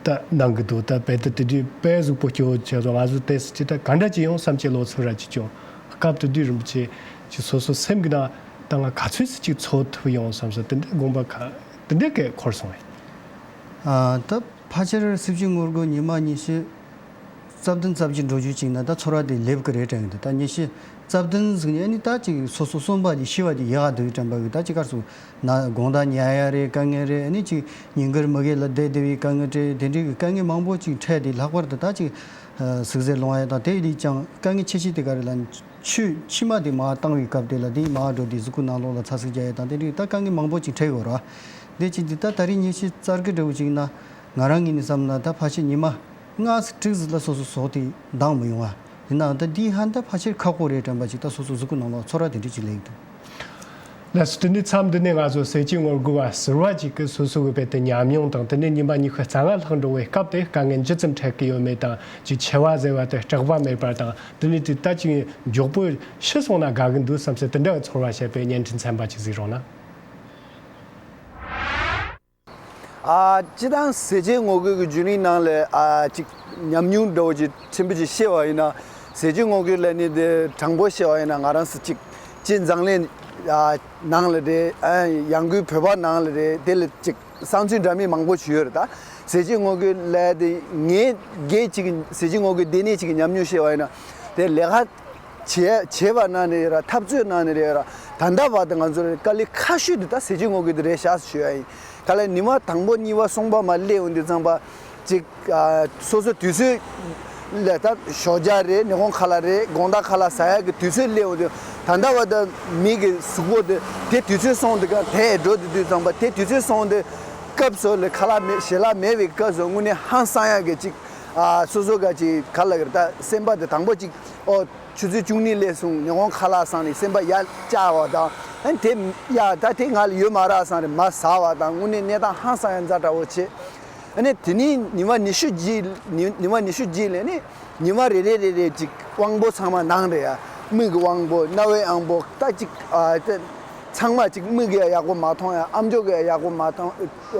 ད་གནང་གི་འདུག་ད་དཔེ་ད་དེ་དུས་དཔེ་གཟུགས་པོ་སྐྱོ་བོ་བྱས་སོང་། ང་ཚོ་ཏོག་ཙམ་ཅིག་ད་ག་འདྲ་ཅིག་ཡོང་བསམ་གྱི་ལོ་ཚོད་ར་ཅིག་བྱུང་། སྐབས་དེ་དུས་རིན་པོ་ཆེ་ཅིག་སོ་སོ་སེམས་ཀྱི་ནང་ད་ང་ག་ཚོད་ཅིག་འཚོ་ཐུབ་ཡོང་བསམ་སོང་། དེ་འདྲའི་དགོངས་པ་ག་དེ་འདྲའི་སྐད་འཁོར་སོང་ངས། ཨ་ད་ཕལ་ཆེར་ཟས་བཅད་ངོ་རྒོལ་ཉི་མ་ཉི་ཤུ་རྩ་བདུན་རྩ་བརྒྱད་འགྲོ་རྒྱུ་ཅིག་ན་ད་ཚོར་བ་དེ་སླེབས་ཀྱི་རེད་དྲན་གི་འདུག་ད་ཉི་ཤུ་རྩ་བདུན་ཟིག་ནས་ཨ་ནི་ད་ཅིག་སོ་སོ་གསོན་པ་དེ་ཤི་བ་དེ་ཡག་འདུག་དྲན་པ་གི་ད་ཅིག་གར་སོང་། ན་དགོང་དག་ཉལ་ཡ་རེད། དཀའ་ངལ་རེད། ཨ་ནི་ཅིག་ཉིན་དཀར་མི་དགེ་ལ་བསྡད་བསྡད་པའི་དཀའ་ངལ་རེད། དེ་འདྲའི་གི་དཀའ་ངལ་མང་པོ་ཅིག་འཕྲད་དེ་ལྷག་པར་དུ་ད་ཅིག་ཟུག་གཟེར་སློང་ཡ་དང་དེ་ལས་ཀྱང་དཀའ་ངལ་ཆེ་ཤོས་དེ་ག་རེ་ལབ་ན་ཆུ་མཆིལ་མ་དེ་མར་བཏང་བའི་སྐབས་དེ་ལ་དེ་མར་འགྲོ་དེ་གཟུགས་པོ་ནང་ལོགས་ལ་ཚ་ཟུག་རྒྱག་ཡ་དང་དེ་འདྲའི་ད་དཀའ་ངལ་མང་པོ་ཅིག་འཕྲད་ཡོད་རེད། དེ་ཅིག་དེ་ད་ད་རེས་ཉི་ཤུ་རྩ་དགུ་འདྲ་བོ་ཅིག་ན་ང་རང་ངོས་ནས་བསམ་ན་ད་ཕལ་ཆེར་ཉི་མ་ལྔ་ཙམ་དྲུག་ཙམ་ལ་སོ་སོ་ཟོག་དེ་འདང་མི་ཡོང་བ། ཡིན་ནའང་ད་འདི་ཧ་ད་ཕལ་ཆེར་ཁག་པོ་རེད་དྲན་པ་ཅིག་ད་སོ་སོ་གཟུགས་པོ་ནང་ལ་ཚོར་བ་དེ་འདྲ་ཅིག་སླེབས་འདུག་ལགས་སོ། དེ་ནས་མཚམས་འདི་ནས་ང་ཚོ་ཟས་བཅད་ངོ་རྒོལ་བ་ཟུར་པ་ཅིག་གིས་སོ་སོ་གི་དཔེ་དེ་ཉམས་མྱོང་དང་དེ་ནས་ཉི་མ་ཉི་ཤུ་རྩ་ལྔ་ལྷག་འགྲོ་བའི་སྐབས་དེ་དཀའ་ངལ་ཇི་ཙམ་འཕྲད་ཀྱི་ཡོད་མེད་དང་ཅིག་འཆི་བ་ཟེར་བ་དེ་སྐྲག་པ་མེད་པར་དང་དེ་ནས་དེ་ད་ཅིག་མགྱོགས་པོ་ཤི་སོང་ན་དགའ་གི་འདུག་བསམ་སའི་དེ་འདྲ་གི་ཚོར་བ་བཤད་པའི་བརྙན་འཕྲིན་ཚན་པ་ཅིག་གཟིགས་རོགས་གནང་། ཨ་སྤྱིར་བཏང་ཟས་བཅད་ངོ་རྒོལ་གྱི་བརྒྱུད་རིམ་ནང་ལ་ཨ་ཅིག་ཉམས་མྱོང་འདྲ་བོ་ཅིག་ཕྲན་བུ་ཅིག་བཤད་པ་ཡིན་ན། ཟས་བཅད་ངོ་རྒོལ་ལ་ནི་དེ་དྲང་པོ་བཤད་པ་ཡིན་ན་ང་རང་ཚོ་ཅིག་སྤྱི་འཛམ་གླིང་ཨ་ནང་ལ་རེད། ཨ་ཡང་སྒོས་བོད་པ་ནང་ལ་རེད། དེ་ལ་ཅིག་བསམ་ཚུལ་འདྲ་མིན་མང་པོ་ཅིག་ཡོད་རེད། ད་ཟས་བཅད་ངོ་རྒོལ་ལ་དེ་ངའི་སྒེར་ཅིག་ཟས་བཅད་ངོ་རྒོལ་སྡེ་ནས་ཅིག་ཉམས་མྱོང་བཤད་པ་ཡིན་ན་དེ་ལས་ཀ་བྱས་བྱས་པ་ནང་ནས་ར་འཐབ་རྩོད་ནང་ནས་རེད་ར་ད་ལྟ་བར་དུ་ང་ཚོར་དཀའ་ལས་ཁག་ཤོས་དེ་ད་ཟས་བཅད་ངོ་རྒོལ་དེ་རེད་ཤག་ཞུ་ཡ་ཡིན། ག་ལ་ཉི་མ་དང་པོ་གཉིས་པ་གསུམ་པ་མར་སླེབས་ཡོང་དུས་ཙམ་པ་ཅིག་ཨ་སོ་སོ་དུས་ཚོད་ལ་ད་ཞོགས་ཇ་རེད། ཉི་ཧོང་ཁ་ལག་རེད། དགོང་དག་ཁ་ལག་ཟ་ཡ་གི་དུས་ཚོད་སླེབས་ཡོང་དུས་ད་ལྟ་བར་དུ་མི་གི་གཟུགས་པོ་དེ་དེ་དུས་ཚོད་སོང་དུས་ག་དེ་འགྲོ་དུས་དུས་ཙམ་པ་དེ་དུས་ཚོད་སོང་དུས། སྐབས་སུ་ལ་ཁ་ལག་མེད་ཞལ་ལག་མེད་པའི་སྐབས་སུ་དངོས་གནས་ཧང་སང་ཡག་གི་ཅིག་ཨ་སོ་སོ་ག་ཅིག་ག་ལ་གི་ད་སེམས་པ་དེ་དང་པོ་ཅིག་ཨོ་ཆུ་ཚོད་བཅུ་གཉིས་ལས་སོང་ཉི་ཧོང་ཁ་ལག་སང་ནས་སེམས་པ་ཡར་བཅག་པ་དང་ཨ་ནི་དེ་ཡ་ད་དེ་ང་ལ་ཡོད་མ་རེད་སང་རེད་མ་ཟ་བ་དང་དངོས་གནས་གནས་སྟངས་ཧང་སང་ཡག་ཛ་དྲག་པོ་བྱས། ཨ་ནི་དེ་ནས་ཉི་མ་ཉི་ཤུ་རྗེས་ཉི་ཉི་མ་ཉི་ཤུ་རྗེས་ལས་ནི་ཉི་མ་རེ་རེ་རེ་རེ་ཅིག་དབང་པོ་ཚང་མ་ནང་རེད་ཡ། མིག་གི་དབང་པོ་རྣ་བའི་དབང་པོ་ད་ཅིག་ཨ་ད་ཚང་མ་ཅིག་མིག་གིས་ཡག་པོ་མ་མཐོང་ཡ། ཨམ་ཅོག་གིས་ཡག་པོ་མ་མཐོང་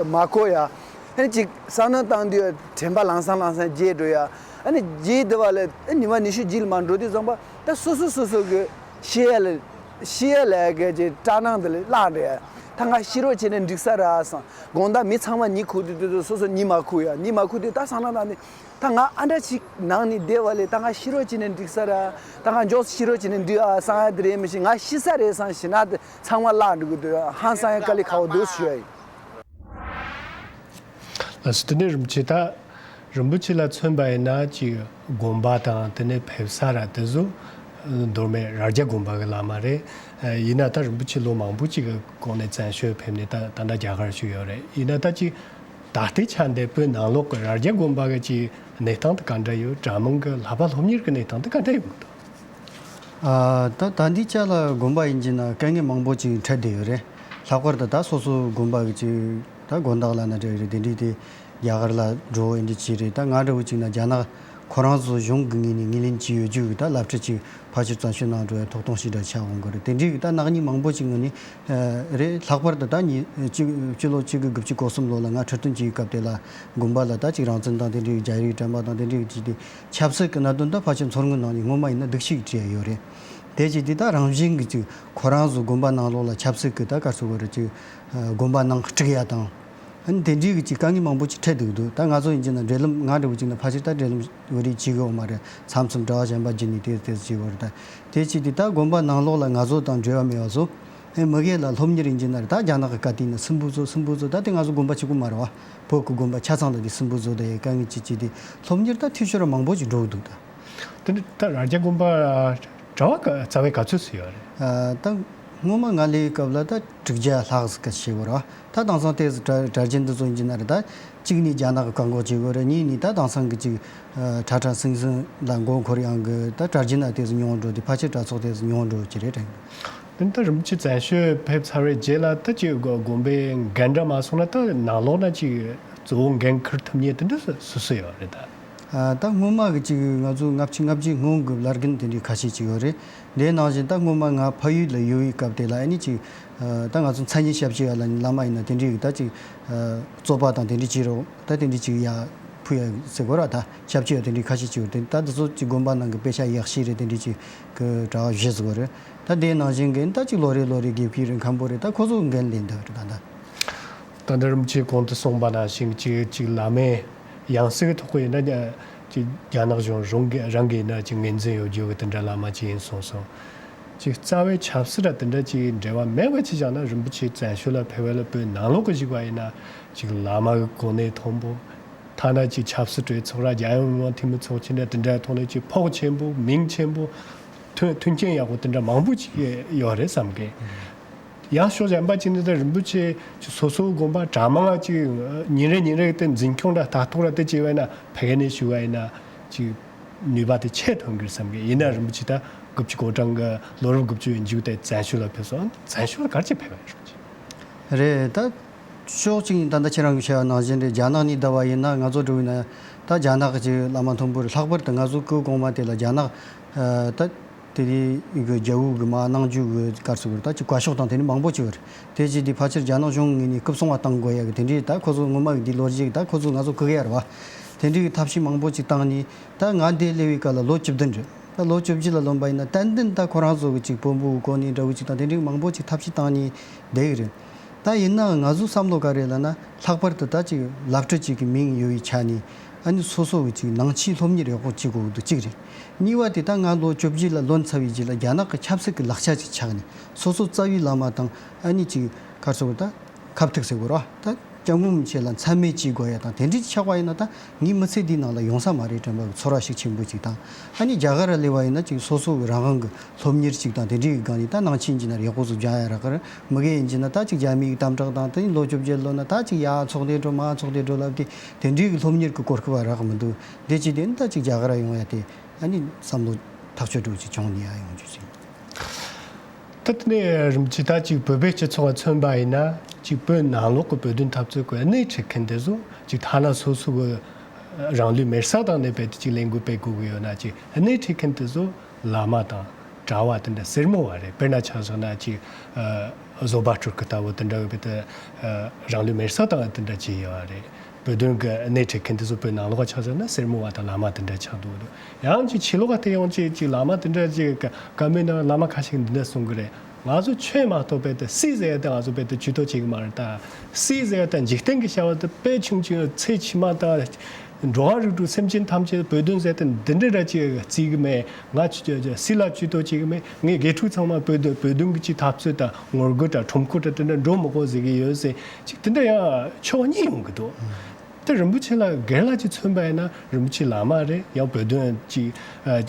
མ་གོ་ཡ། ཨ་ནི་ཅིག་བསམ་བློ་བཏང་དུས་དྲན་པ་ལང་སང་ལང་སང་རྒྱས་འགྲོ་ཡ། ཨ་ནི་རྒྱས་དེ་བ་ལས་ཨ་ཉི་མ་ཉི་ཤུ་རྗེས་ལ་མར་འགྲོ་དུས་ཙམ་པ་ད་སོ་སོ་སོ་སོ་གི་ཤེས་ཡ་ལ་ཤེས་ཡ་ལ་གི་ཅིག་སྐྲག་སྣང་དེ་ལ་བརླག་འགྲོ་ཡ། ད་ང་ཤི་རོགས་བྱས་ནས་འགྲིག་ས་རེད་སང་། དགོང་དག་མི་ཚང་མ་གཉིད་ཁུག་དུས་དུས་དུས་སོ་སོ་གཉིད་མ་ཁུག་ཡ། གཉིད་མ་ཁུག་དུས་ད་བསམ་བློ་བཏང་ནས་ད་ང་ཨ་འདྲ་ཅིག་ནང་ནས་བསྡད་པ་ལས་ད་ང་ཤི་རོགས་བྱས་ནས་འགྲིག་ས་རེད། ད་ང་མགྱོགས་སུ་ཤི་རོགས་བྱས་ནས་འགྲིག་ཨ་སང་ཡ་དེ་རེད་མི་ཤེས། ང་ཤི་ས་རེད་སང་ཞེད་སྣང་དེ་ཚང་མ་བརླག་འགྲོ་གི་འདུག་ཧང་སང་ཡ་དཀའ་ལས་ཁག་པོ་འདུག་ཞུ་ཡ་ཡིན། ལགས་སོ། དེ་ནས་རིན་པོ་ཆེ་ད་རིན་པོ་ཆེ་ལ་མཚོན་པ་ཡིན་ན་ཅིག་དགོན་པ་དང་དེ་ནས་ཕེབས་ས་ར་དེ་ཚོ་མདོ་སྨད་རྭ་རྒྱ་དགོན་པ་གི་བླ་མ་རེད། ཡིན་ན་ད་རིན་པོ་ཆེ་ལོ་མང་པོ་ཅིག་གི་གོང་ནས་བཙན་བྱོལ་ཕེབས་ནས་ད་ད་ལྟ་རྒྱ་གར་བཞུགས་ཡོད་རེད། ཡིན་ན་ད་ཅིག་ད་ལྟའི་ཆ་འདི་བོད་ནང་ལོགས་ཀྱི་རྭ་རྒྱ་དགོན་པ་གི་ཅིག་གནས་སྟངས་དེ་ག་འདྲ་ཡོད། གྲྭ་མང་གི་བསླབ་པ་སློབ་གཉེར་གྱི་གནས་སྟངས་དེ་ག་འདྲ་ཡོད་གི་འདུག་ཨ་ད་ད་འདི་ཅག་ལ་དགོན་པ་ཡིན་གྱི་ན་དཀའ་ངལ་མང་པོ་ཅིག་འཕྲད་བསྡད་ཡོད་རེད། ལྷག་པར་དུ་ད་སོ་སོ་དགོན་པ་གི་ཅིག་ད་དགོན་བདག་ལ་ན་འདྲ་རེད། དེ་འདྲའི་དེ་རྒྱ་གར་ལ་འགྲོ་འོས་འདི་ཅི་རེད། ད་ང་འདྲ་བོ་ཅིག་ན་རྒྱ་ནག་ཁོ་རང་ཚོ་གཞུང་གི་ངོས་ནས་ངོས་ལེན་བྱས་ཡོད་རྒྱུ་གི་ད་བསླབ་ཁྲིད་ཅིག་ཕལ་ཆེར་བཙན་བྱོལ་ནང་འགྲོ་ཡ་ཐོབ་ཐང་ཞེ་དྲག་ཆགས་འོང་གི་རེད། དེ་འདྲའི་གི་ད་ནག་ཉེས་མང་པོ་ཅིག་ངོས་ནས་རེད། ལྷག་པར་དུ་ད་ཉིས་སྤྱི་སྤྱི་ལོ་གཅིག་དགུ་བཅུ་གོ་གསུམ་ལོ་ལ་ང་ཁྲི་སྟོན་གྱི་སྐབས་དེ་ལ་དགོན་པ་ལ་ད་ཅིག་རང་བཙན་དང་དེ་འདྲའི་རྒྱ་རིགས་དྲན་པ་དང་དེ་འདྲའི་ཅིག་དེ་ཆབ་སྲིད་ཀྱི་གནད་དོན་ད་ཕལ་ཆེར་མཚོ་སྔོན་ནང་ནས་སྔོན་མ་ཡིན་ན་སྡུག་ཤོས་བྲིས་ཡ་ཡོད་རེད། དེ་ཅིག་དེ་ད་རང་བཞིན་གྱི་ཅིག་ཁོ་རང་ཚོ་དགོན་པ་ནང་ལོགས་ལ་ཆབ་སྲིད་ཀྱི་ད་ག་ཚོད་བར་ཅིག་དགོན་པ་ནང་དཀྲུག་ཡ་དང་། ཨ་ནི་དེ་འདྲའི་གི་ཅིག་དཀའ་ངལ་མང་པོ་ཅིག་འཕྲད་འདུག་འདུག་ད་ང་ཚོ་ཡིན་གྱི་ན་འབྲེལ་ལམ་ང་འདྲ་བོ་ཅིག་ན་ཕལ་ཆེར་ད་འབྲེལ་ལམ་འོ་རེ་བྱེད་གི་ཡོད་མ་རེད། མཚམས་མཚམས་དྲ་བ་གཞན་པ་བརྒྱུད་ནས་དེ་དེ་བྱེད་གི་ཡོད་རེད། ད་དེ་ཅིག་དེ་ད་དགོན་པ་ནང་ལོགས་ལ་ང་ཚོ་དང་འབྲེལ་བ་མེད་པ་བཟོ། ཨེ་མི་སྒེར་ལ་སློབ་གཉེར་ཡིན་གྱི་ན་རེད། ད་རྒྱ་ནག་གི་བཀའ་དྲིན་ན་སྲིན་པོ་ཚོ་སྲིན་པོ་ཚོ་ད་དེ་ང་ཚོ་དགོན་པ་གཅིག་པུ་མ་རེད་བ། བོད་ཀྱི་དགོན་པ་ཆ་ཚང་ལ་དེ་སྲིན་པོ་ཚོ་དེ་དཀའ་ངལ་ཅིག་ཅིག་དེ་སློབ་གཉེར་ད་འཐུས་ཤོར་མང་པོ་ཅིག་འགྲོ་གི་འདུག་ད། དེ་ནི་ད་རྭ་རྒྱ་དགོན་པ་གྲྭ་བ་ག་རྩ་བའི་ག་ཚོད་ཙམ་ཡོད་རེད། ཨ་ད་སྔོན་མ་ང་སླེབས་སྐབས་ལ་ད་དྲུག་བརྒྱ་ལྷག་ཙམ་ཞིག་ཡོད་རེད་བ། ད་དེང་སང་དེ་ཙམ་གྲྭ་གྲྭ་རྒྱུན་འདི་ཚོ་ཡིན་གྱི་ན་རེད། ད་གཅིག་ནི་རྒྱ་ནག་གི་བཀག་འགོག་བྱེད་དགོས་རེད། གཉིས་ནི་ད་དེང་སང་གི་ཅིག་ཨ་ཁྲ་ཁྲ་སིང་སིང་ལ་མགོ་འཁོར་ཡང་གི་ད་གྲྭ་རྒྱུན་ན་དེ་ཙམ་ཉུང་འགྲོ་དེ་ཕལ་ཆེར་གྲྭ་ཚོགས་དེ་ཙམ་ཉུང་འགྲོ་གི་རེད་དྲན། དེ་ནི་ད་རིན་པོ་ཆེ་བཙན་བྱོལ་ཕེབས་ཚར་བའི་རྗེས་ལ་ད་ཅིག་དགོན་པའི་འགན་འདྲ་མ་སོང་ན་ད་ནང་ལོགས་ན་ཅིག་གཙོ་བོ་འགན་འཁུར་ཐུབ་མཁན་དེ་འདྲ་སུ་སུ་ཡོད་རེད་ད། ཨ་ད་སྔོན་མ་གི་ཅིག་ང་ཚོ་ལྔ་བཅུ་ང་བརྒྱད་སྔོན་གྱི་བླ་རྒན་དེ་འདྲའི་ཁ་ཤས་ཅིག་ཡོད་རེད། དེ་ནང་བཞིན་ད་སྔོན་མ་ང་ཕ་ཡུལ་ལ་ཡོད་པའི་སྐབས་དེ་ལ་ཨ་ནི་ཅིག་ཨ་ད་ང་ཚོ་མཚན་ཉིད་ཞབས་ཕྱི་ཡ་ལ་བླ་མ་ཡིན་ན་དེ་འདྲའི་གི་ད་ཅིག་ཨ་རྩོད་པ་དང་དེ་འདྲའི་ཅིག་རོགས་ད་དེ་འདྲའི་ཅིག་ཡ་ཕུལ་ཡ་ཟེར་དགོས་ར། ད་ཞབས་ཕྱི་ཡ་དེ་འདྲའི་ཁ་ཤས་ཅིག་ཡོད་དེ། ད་དེ་ཚོ་ཅིག་དགོན་པ་ནང་གི་དཔེ་ཆ་ཡག་ཤོས་རེད། དེ་འདྲའི་ཅིག་གི་གྲྭ་བ་བཞི་ཟིག་ཡོད་རེད། ད་དེ་ནང་བཞིན་གི་ད་ཅིག་ལོ་རེ་ལོ་རེ་དགེ་བཤེས་རེད། མཁན་པོ་རེད། ད་ཁོ་ཚོ་འགན་ལེན་འདུག་རེད་ད་ད། ད་ལྟ་རིན་པོ་ཆེས་གོང་དུ་གསུངས་པ་ནང་བཞིན་གཅིག་གཅིག་བླ་མའི་ཡང་སྲིད་ཀྱི་ཐོག་གི་ཡིན་ན་གཅིག་རྒྱ་ནག་གཞུང་རང་གི་རང་གི་ཡིན་ན་གཅིག་ངོས་འཛིན་ཡོད་རྒྱུ་གི་དེ་འདྲ་བླ་མ་གཅིག་ཡིན་གསུངས་སོང་། གཅིག་རྩ་བའི་ཆབ་སྲིད་ལ་དེ་འདྲ་གཅིག་འབྲེལ་བ་མེད་པ་ཅིག་བཞག་ན་རིན་པོ་ཆེ་བཙན་བྱོལ་ལ་ཕེབས་པ་ལ་བོད་ནང་ལོགས་ཀྱི་བཞུགས་པ་ཡིན་ན་གཅིག་བླ་མ་གི་གོ་གནས་མཐོན་པོ། ཐ་ན་གཅིག་ཆབ་སྲིད་གྲོས་ཚོགས་ར་རྒྱལ་ཡོངས་མི་དམངས་འཐུས་མི་ཚོགས་ཆེན་འདྲ་དེ་འདྲའི་ཐོག་ནས་གཅིག་ཕོགས་ཆེན་པོ་མིང་ཆེན་པོ་མཐུན་མཐུན་རྐྱེན་ཡག་པོ་དེ་འདྲ་མང་པོ་ཅིག་ཡོད་རེད་བསམ་གི། ཡང་ཕྱོགས་གཞན་པ་ཅིག་ནས་ད་རིན་པོ་ཆེ་སོ་སོའི་དགོན་པ་གྲྭ་མང་ཅིག་ཉིན་རེ་ཉིན་རེ་དེ་འཛིན་སྐྱོང་དང་ལྟ་རྟོག་ར་དེ་བྱས་པ་ཡིན་ན་ཕ་གི་ནས་ཞུ་བ་ཡིན་ན་ཅིག་ནུས་པ་དེ་ཆེ་ཐོན་གི་རེད་བསམ་གི། ཡིན་ན་རིན་པོ་ཆེ་ད་དགུ་བཅུ་གོ་གྲངས་ཀྱི་ལོ་རབས་དགུ་བཅུ་ཡི་མཇུག་དེ་བཙན་བྱོལ་ལ་ཕེབས་སོང་། བཙན་བྱོལ་ལ་ག་རེ་བྱས་ཕེབས་པ་ཡིན་རུང་ཅིག་རེད་ད། ཕྱོགས་གཅིག་ནས་ད་ལྟ་ཁྱེད་རང་གིས་བཤད་པ་ནང་བཞིན་རེད། རྒྱ་ནག་ནས་བསྡད་པ་ཡིན་ན་ང་ཚོ་འགྲོ་ཡིན་ན་ད་རྒྱ་ནག་གི་བླ་མ་མཐོན་པོ་རེད། ལྷག་པར་དུ་ང་ཚོ་སྐུ་གོང་མ་དེ་ལ་རྒྱ་ནག་ད། དེ་དེ་གི་རྒྱལ་པོ་གི་མ་གནང་རྒྱུ་གི་ག་རེ་ཟེར་དགོས་རེད། ད་ཅིག་བཀའ་ཤོག་དང་དེ་འདྲ་མང་པོ་ཅིག་ཡོད་རེད། དེ་ཅིག་དེ་ཕལ་ཆེར་རྒྱ་ནག་གཞུང་ངོས་ནས་སྐུ་སྲུང་བ་བཏང་དགོས་ཡ་གི་དེ་འདྲའི་ད་ཁོ་ཚོ་སྔོན་མ་གི་འདི་ལོ་རྒྱུས་ད་ཁོ་ཚོ་ང་ཚོ་གི་ཡ་རེད་བ། དེ་འདྲའི་གི་ཐབས་ཤེས་མང་པོ་ཅིག་བཏང་ནས་ད་ང་འདི་སླེབས་པའི་སྐབས་ལ་ལོ་བཅུ་བདུན་རེད། ད་ལོ་བཅུ་བཞི་ལ་ལོན་པ་ཡིན་ན་ཏན་ཏན་ད་ཁོ་རང་ཚོ་གི་ཅིག་དཔོན་པོ་གི་གོ་གནས་འདྲ་བོ་ཅིག་དང་དེ་འདྲའི་མང་པོ་ཅིག་ཐབས་ཤེས་བཏང་ནས་བསྡད་གི་རེད། ད་ཡིན་ནའང་ང་ཚོའི་བསམ་བློ་ག་རེ་ལབ་ན་ལྷག་པར་དུ་ད་ཅིག་བླ་སྤྲུལ་ཅིག་གི་མིང་ཡོད་པའི་ཆ་ནས་ཨ་ནི་སོ་སོ་གི་ཅིག་ནང་ཆོས་སློབ་གཉེར་ཡག་པོ་བྱེད་དགོས་འདུག་གཅིག་རེད། གཉིས་པ་དེ་ད་ང་ལོ་བཅུ་བཞི་ལ་ལོན་ཚར་བའི་རྗེས་ལ་རྒྱ་ནག་གི་ཆབ་སྲིད་ཀྱི་ལག་ཆ་ཅིག་ཆགས་ནས་སོ་སོ་རྩ་བའི་བླ་མ་དང་ཨ་ནི་ཅིག་ག་རེ་ཟེར་དགོས་རེད། ད་ཁ་ཐུག་ཟེར་དགོས་རེད་བ། ད་ སྐྱབས་མགོན་རིན་པོ་ཆེ་ལ་མཚན་སྨད་བྱེད་དགོས་ཡ་དང་དེ་འདྲའི་ཆགས་པ་ཡིན་ན། ད་ངའི་མི་ཚེ་འདིའི་ནང་ལ་ཡོང་ས་མ་རེད་དྲན་པ་གི་ཚོར་བ་ཞིག་ཆེན་པོ་ཅིག་དང་། ཨ་ནི་རྒྱ་གར་ལ་སླེབས་པ་ཡིན་ན་ཅིག་སོ་སོ་གི་རང་དབང་གི་སློབ་གཉེར་ཅིག་དང་དེ་འདྲའི་གི་སྒང་ནས། ད་ནང་ཆེན་ཡིན་གྱི་ན་ཡག་པོ་ཟིག་སྦྱང་ཡ་རག་གི་རེད། མི་རྒན་ཡིན་གྱི་ན་ད་ཅིག་རྒྱ་མིའི་གི་དམ་དྲག་དང་། དེ་ནས་ལོ་བཅོ་བརྒྱད་ལོན་ན་ད་ཅིག་ཡར་ཚོགས་སྡེ་འགྲོ། མར་ཚོགས་སྡེ་འགྲོ་ལབ་དེ། དེ་འདྲའི་གི་སློབ་གཉེར་གི་གོ་སྐབས་རག་གི་མི་འདུག་དེ་ཅི་དེ་ནི་ད་ཅིག་རྒྱ་གར་ཡོང་ཡ་དེ། ཨ་ནི་བསམ་བློ་ཐག་ཆོད་འགྲོ་ཅིག་བྱུང་ནས་ཡ་ཡོང་རྒྱུ་ཅིག་ད་དེ་ནས་རིན་པོ་ཆེ་ད་ཅིག་བོད་པའི་སྤྱི་ཚོགས་ལ་མཚོན་པ་ཡིན་ན། ཅིག་བོད་ནང་ལོགས་ཀྱི་བོད་དོན་འཐབ་རྩོད་ཀྱི་སྣེ་ཁྲིད་མཁན་དེ་ཚོ། ཅིག་ཐ་ན་སོ་སོ་གི་རང་ལུས་མེར་སྲེག་བཏང་ནས་རྦད་དེ་ཅིག་ལས་འགུལ་སྤེལ་དགོས་ཀྱི་ཡོད་ན། ཅིག་སྣེ་ཁྲིད་མཁན་དེ་ཚོ་བླ་མ་དང་གྲྭ་བ་དེ་འདྲ་སེར་མོ་བ་རེད། དཔེར་ན་ཆ་བཞག་ན་ཅིག་ཨ་བཟོད་པ་སྤྲུལ་སྐུ་ལྟ་བུ་དེ་འདྲ་གི་རྦད་དེ་ཨ་རང་ལུས་མེར་སྲེག་བཏང་དེ་འདྲ་བྱས་ཡོད་རེད། བོད་དོན་གྱི་སྣེ་ཁྲིད་མཁན་དེ་ཚོ་བོད་ནང་ལོགས་ཆགས་ཟེར་ན་སེར་མོ་བ་དང་བླ་མ་དེ་འདྲ་ཆགས་འདུག་ཡང་ཅིག་ཕྱི་ལོགས་ལ་བལྟས་ཡོང་ཅིག་ཅིག་བླ་མ་དེ་འདྲ་ཅིག་ག་བཀའ་མོལ་གནང་། བླ་མ་ཁ་ཤས་འདི་འདྲ་གསུང་གི་རེད། ང་ཚོ་ཆོས་མ་གཏོགས་རྦད་དེ་སྲིད་ཟེར་ཡ་དེ་ང་ཚོ་རྦད་དེ་ཇུས་གཏོགས་བྱེད་ཀྱི་མ་རེད། ད་སྲིད་ཟེར་ཡ་དང་འཇིག་རྟེན་གྱི་བྱ་བ་དེ་དཔེ་ཆུང་ཆུང་། ཚེ་ཕྱི་མ་དང་འགྲོ་བ་རིགས་དྲུག་སེམས་ཅན་ཐམས་ཅད་བོད་དོན་ཟེར་དེ་འདི་འདྲ་ར་ཅིག་བརྩི་གི་མེད། ང་ཆོས་ཆོས་ཆོས་སྲིད་ལ་ཇུས་གཏོགས་བྱེད་གི་མེད། ངའི་དགེ་ཕྲུག་ཚང་མ་བོད་དོན་བོད་དོན་གྱི་ཅིག་འཐབ་རྩོད་དང་ངོ་རྒོལ་དང་ཁྲོམ་སྐོར་དང་དེ་འདྲ་འགྲོ་མི་དགོས་ཟེར་གི་ཡོད་ཟེར། ཅིག་དེ་འདྲ་ཡང་ཕྱོགས་གཉིས་ཡོང་གི་འདུག་དེ་རིན་པོ་ཆེ་ལ་སྒེར་ལ་ཅིག་མཚོན་པ་ཡིན་ན། རིན་པོ་ཆེ་བླ་མ་རེད། ཡང་བོད་དོན་ཅིག་ཨ་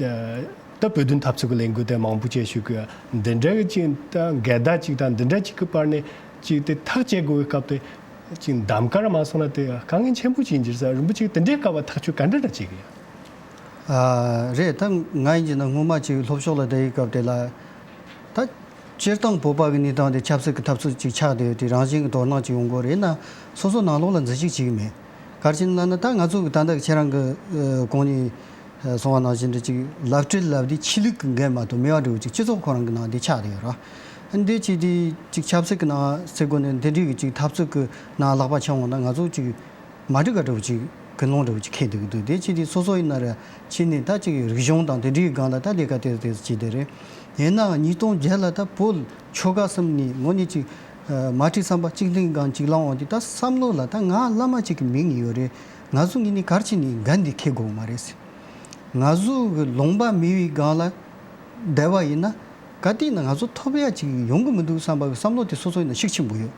ད་བོད་དོན་འཐབ་རྩོད་ཀྱི་ལས་འགུལ་དེ་མང་པོ་བྱས་བཞུགས་གི། འདི་འདྲ་གི་ཅིག་ད་འགལ་ཟླ་ཅིག་དང་འདི་འདྲ་ཅིག་གི་བར་ནས་ཅིག་དེ་ཐག་བཅད་དགོས་པའི་སྐབས་དེ། ཅིག་འདམ་ཀ་ར་མ་སོང་ན་དེ་དཀའ་ངལ་ཆེན་པོ་ཅིག་ཡིན་གྱི་རེད་ཟེར། རིན་པོ་ཆེ་དེ་འདྲའི་སྐབས་ལ་ཐག་གཅོད་ག་འདྲ་འདྲ་བྱེད་གི་ཡོད། ཨ་རེད། ད་ང་ཡིན་གྱི་ན་སྔོན་མ་ཅིག་སློབ་ཕྱོགས་ལ་བསྡད་ཡི་སྐབས་དེ་ལ། ད་སྤྱིར་བཏང་བོད་པ་གི་གནས་སྟངས་དེ་ཆབ་སྲིད་ཀྱི་འཐབ་རྩོད་ཅིག་ཆགས་བསྡད་ཡོད་དུས། རང་བཞིན་གྱི་དོ་སྣང་ཅིག་ཡོང་གི་རེད་ན། སོ་སོ་ནང་ལོགས་ལ་འཛུལ་ཞུགས་བྱེད་གི་མེད། ག་རེ་བྱས་ནས་ལབ་ན། ད་ང་ཚོ་གི་ད་ལྟ་ཁྱེད་རང་གི་ཨ་གོང་ནས་ཨ་གསུངས་པ་ནང་བཞིན་དུ། ཅིག་ལག་སྤྲོད་ལབ་དེ་ཆོས་ལུགས་ཀྱི་འགན་མ་གཏོགས་མེད་པ་འདྲ་བོ་ཅིག་སྤྱི་ཚོགས་ཁོ་རང་གི་ནང་དེ་ཆགས་བསྡད་ཡོད་ར། འདི་ཅིག་དེ་ཅིག་ཆབ་སྲིད་ཀྱི་ནང་ཟེར་དགོས་ནས། འདི་འདྲའི་གི་ཅིག་འཐབ་རྩོད་ཀྱི་ནང་ལག་པ་འཆང་འོང་ན། ང་ཚོ་ཅིག་མ་འགྲིག་ག་འདྲ་བོ་ཅིག་ཀུན་སློང་འདྲ་བོ་ཅིག་འཁེལ་བསྡད་ཀྱི་འདུག་དེ་ཅི་དེ་སོ་སོ་ཡིན་ན་ར་ཕྱི་ནས་ད་ཅིག་རིག་གཞུང་དང་དེ་འདྲའི་སྒང་ལ་ད་ལས་ཀ་དེ་དེ་བྱས་བསྡད་རེད། ཡིན་ནའང་ཉིས་སྟོང་བརྒྱད་ལ་ད་བོད་ཆོལ་ཁ་གསུམ་ནས་དངོས་གནས་ཅིག་ཨ་མ་བསྲེས་བསམ་པ་གཅིག་མཐུན་སྒང་ཅིག་ལངས་འོང་དུས། ད་བསམ་བློ་ལ་ད་ང་བླ་མ་ཅིག་གི་མིང་ཡོད་རེད། ང་ཚོ་ངོས་ནས་ག་རེ་བྱས་ནས་འགན་འདི་འཁྱེར་དགོས་མ་རེད་ཟེར། ང་ཚོ་གི་ལུང་པ་མེད་པའི་སྒང་ལ་བསྡད་པ་ཡིན་ན། ག་དུས་ན་ང་ཚོ་ཐོབ་ཡ་ཅིག་ཡོང་གི་མི་འདུག་བསམ་པ་གི་བསམ་བློ་དེ་སོ་སོ་ཡིན་ན་ཤུགས་ཆེན་པོ་ཡོད།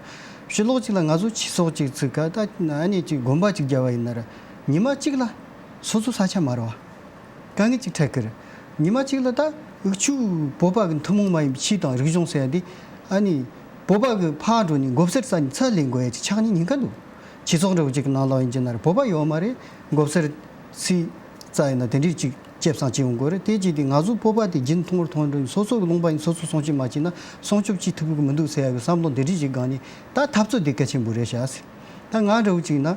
ཕྱི་ལོགས་ཅིག་ལ་ང་ཚོ་ཆོས་ཚོགས་ཅིག་ཚུགས་ག་ད་ཨ་ནི་ཅིག་དགོན་པ་ཅིག་རྒྱབ་པ་ཡིན་ན་ར། ཉི་མ་གཅིག་ལ་སོ་སོ་ས་ཆ་མ་རེད་པ། དཀའ་ངལ་ཅིག་འཕྲད་ཀྱི་རེད། ཉི་མ་གཅིག་ལ་ད་འུ་ཆོ་བོད་པ་གི་ཐུན་མོང་མ་ཡིན་པའི་ཆོས་དང་རིག་གཞུང་ཟེར་ཡ་འདི། ཨ་ནི་བོད་པ་གི་ཕར་འགྲོ་ནས་མགོ་སེར་རྩ་ནས་ཚུར་ལེན་དགོས་ཡ་ཅིག་ཆགས་ཉེན་ཉེན་ཁ་འདུག་ཆོས་ཚོགས་འདྲ་བོ་ཅིག་གི་ནང་ལོགས་ཡིན་གྱི་ན་ར། བོད་པ་ཡོད་མ་རེད། མགོ་སེར་ཚུར་རྩ་ཡིན་ན་དེ་འདྲའི་ཅིག་ཇེ་བཟང་ཅིག་ཡོང་དགོས་རེད། དེ་ཅིག་དེ་ང་ཚོ་བོད་པ་དེ་རྒྱུན་མཐོང་རུ་མཐོང་རུ། སོ་སོ་གི་ལུང་པ་ཡིན། སོ་སོ་སྲུང་སྐྱོབ་མ་བྱས་ན་སྲུང་སྐྱོབ་བྱེད་ཐུབ་ཀྱི་མི་འདུག་ཟེར་ཡ་གི་བསམ་བློ་འདི་འདྲའི་ཅིག་སྒང་ནས། ད་འཐབ་རྩོད་འདི་གལ་ཆེན་པོ་རེད་ཤག་ཟེར། ད་ང་འདྲ་བོ་ཅིག་ན།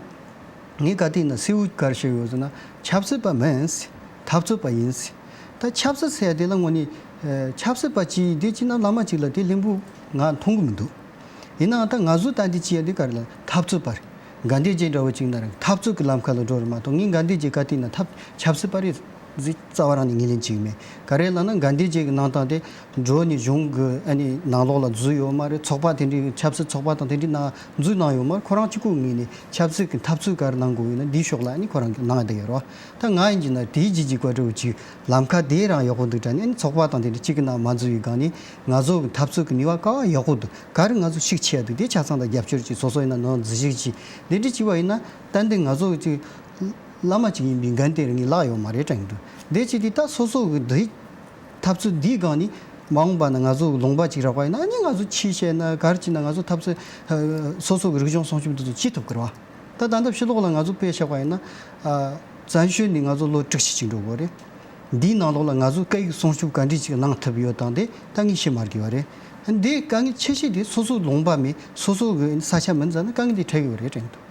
ངས་ག་དུས་ན་གསལ་བོ་ག་རེ་བཤད་ཡོད་ཟེར་ན། ཆབ་སྲིད་པ་མིན་ཟེར། འཐབ་རྩོད་པ་ཡིན་ཟེར། ད་ཆབ་སྲིད་ཟེར་ཡ་དེ་ལ་དངོས་གནས་ཨ་ཆབ་སྲིད་པ་ཅིག་དེ་ཅིག་ན་བླ་མ་ཅིག་ལ་དེ་ལྷུན་པོ་ང་མཐོང་གི་མི་འདུག་ཡིན་ནའང་ད་ང་ཚོ་ད་འདི་བྱེད་ཡ་དེ་ག་རེ་ལ་འཐབ་རྩོད་པ་རེད། དགའ་ལྡན་རྗེ་འདྲ་བོ་ཅིག་ན་ར་འཐབ་རྩོད་ཀྱི་ལམ་ཁ་ལ་འགྲོ་རེད་མ་གཏོགས། ངས་དགའ་ལྡན་རྗེ་ག་དུས་ན་འཐབ་ཆབ་སྲིད་པ་རེད་ཟེར་རྩ་བ་རང་ནས་ངོས་ལེན་བྱེད་ཀྱི་མེད། ག་རེ་ལབ་ན་དགའ་ལྡན་རྗེ་གི་གནང་སྟངས་དེ་འགྲོ་ནས་གཞུང་གི་ཨ་ནི་ནང་ལོགས་ལ་འཛུལ་ཡོད་མ་རེད། ཚོགས་པ་དེ་འདྲའི་ཆབ་སྲིད་ཚོགས་པ་དང་དེ་འདྲའི་ནང་འཛུལ་གནང་ཡོད་མ་རེད། ཁོ་རང་གཅིག་པུ་ངོས་ནས་ཆབ་སྲིད་ཀྱི་འཐབ་རྩོད་ག་རེ་གནང་དགོས་ཡོད་ན་འདིའི་ཕྱོགས་ལ་ཨ་ནི་ཁོ་རང་གིས་གནང་བསྡད་ཡོད་རེད་བ། ད་ང་ཡིན་གྱི་ན་དེའི་རྗེས་ཀྱི་བཀའ་དྲིན་ཅིག་ལམ་ཁ་དེ་རང་ཡག་པོ་འདུག་དྲན་ནས། ཨ་ནི་ཚོགས་པ་དང་དེ་འདྲ་གཅིག་གི་ནང་མ་འཛུལ་བའི་སྒང་ནས་ང་ཚོ་གི་འཐབ་རྩོད་ཀྱི་ནུས་པ་ག་པར་ཡག་པོ་འདུག་ག་རེ་ང་ཚོ་ཤུགས་ཆེ་ཡ་འདུག་དེ་ཆ་ཚང་དང་རྒྱབ་སྐྱོར་ཅིག་སོ་སོ་ཡིན་ན་ནང་འཛུལ་ཞུགས་ཅིག་དེ་འདྲ་བྱས་པ་ཡིན་ན། ཏན་ཏན་ང་ཚོ་གི་ཅིག་བླ་མ་ཅིག་ཡིན་པའི་འགན་དེ་ངས་བརླག་ཡོད་མ་རེད་དྲན་གྱི་འདུག་དེ་བྱས་དུས་ད་སོ་སོ་གི་འདི་འཐབ་རྩོད་འདིའི་སྒང་ནས་མ་འོངས་པ་ན་ང་ཚོ་གི་ལུང་པ་ཅིག་རག་པ་ཡིན་ན། ཨ་ནི་ང་ཚོ་ཆོས་བཤད་ན་ག་རེ་བྱས་ན་ང་ཚོ་འཐབ་རྩོད་ཨ་སོ་སོ་གི་རིག་གཞུང་སྲུང་སྐྱོབ་འདི་ཚོ་བྱེད་ཐུབ་ཀྱི་རེད་བ། ད་ད་ལྟ་ཕྱི་ལོགས་ལ་ང་ཚོ་དཔེ་བཞག་པ་ཡིན་ན། ཨ་བཙན་བྱོལ་ནས་ང་ཚོ་ལོ་དྲུག་ཅུ་ཅིག་འགྲོ་དགོས་རེད། འདིའི་ནང་ལོགས་ལ་ང་ཚོས་སྐད་ཡིག་སྲུང་སྐྱོབ་ག་འདྲས་ཅིག་གནང་ཐུབ་ཡོད་དང་དེ་ད་ངས་བཤད་མ་དགོས་པ་རེད། འདི་དཀའ་ངལ་ཆེ་ཤོས་དེ་སོ་སོའི་ལུང་པ་མེད། སོ་སོ་གི་ས་ཆ་མིན་ཙང་ན་དཀའ་ངལ་དེ་འཕྲད་ཀྱི་ཡོད་རེད་དྲན་འདུག་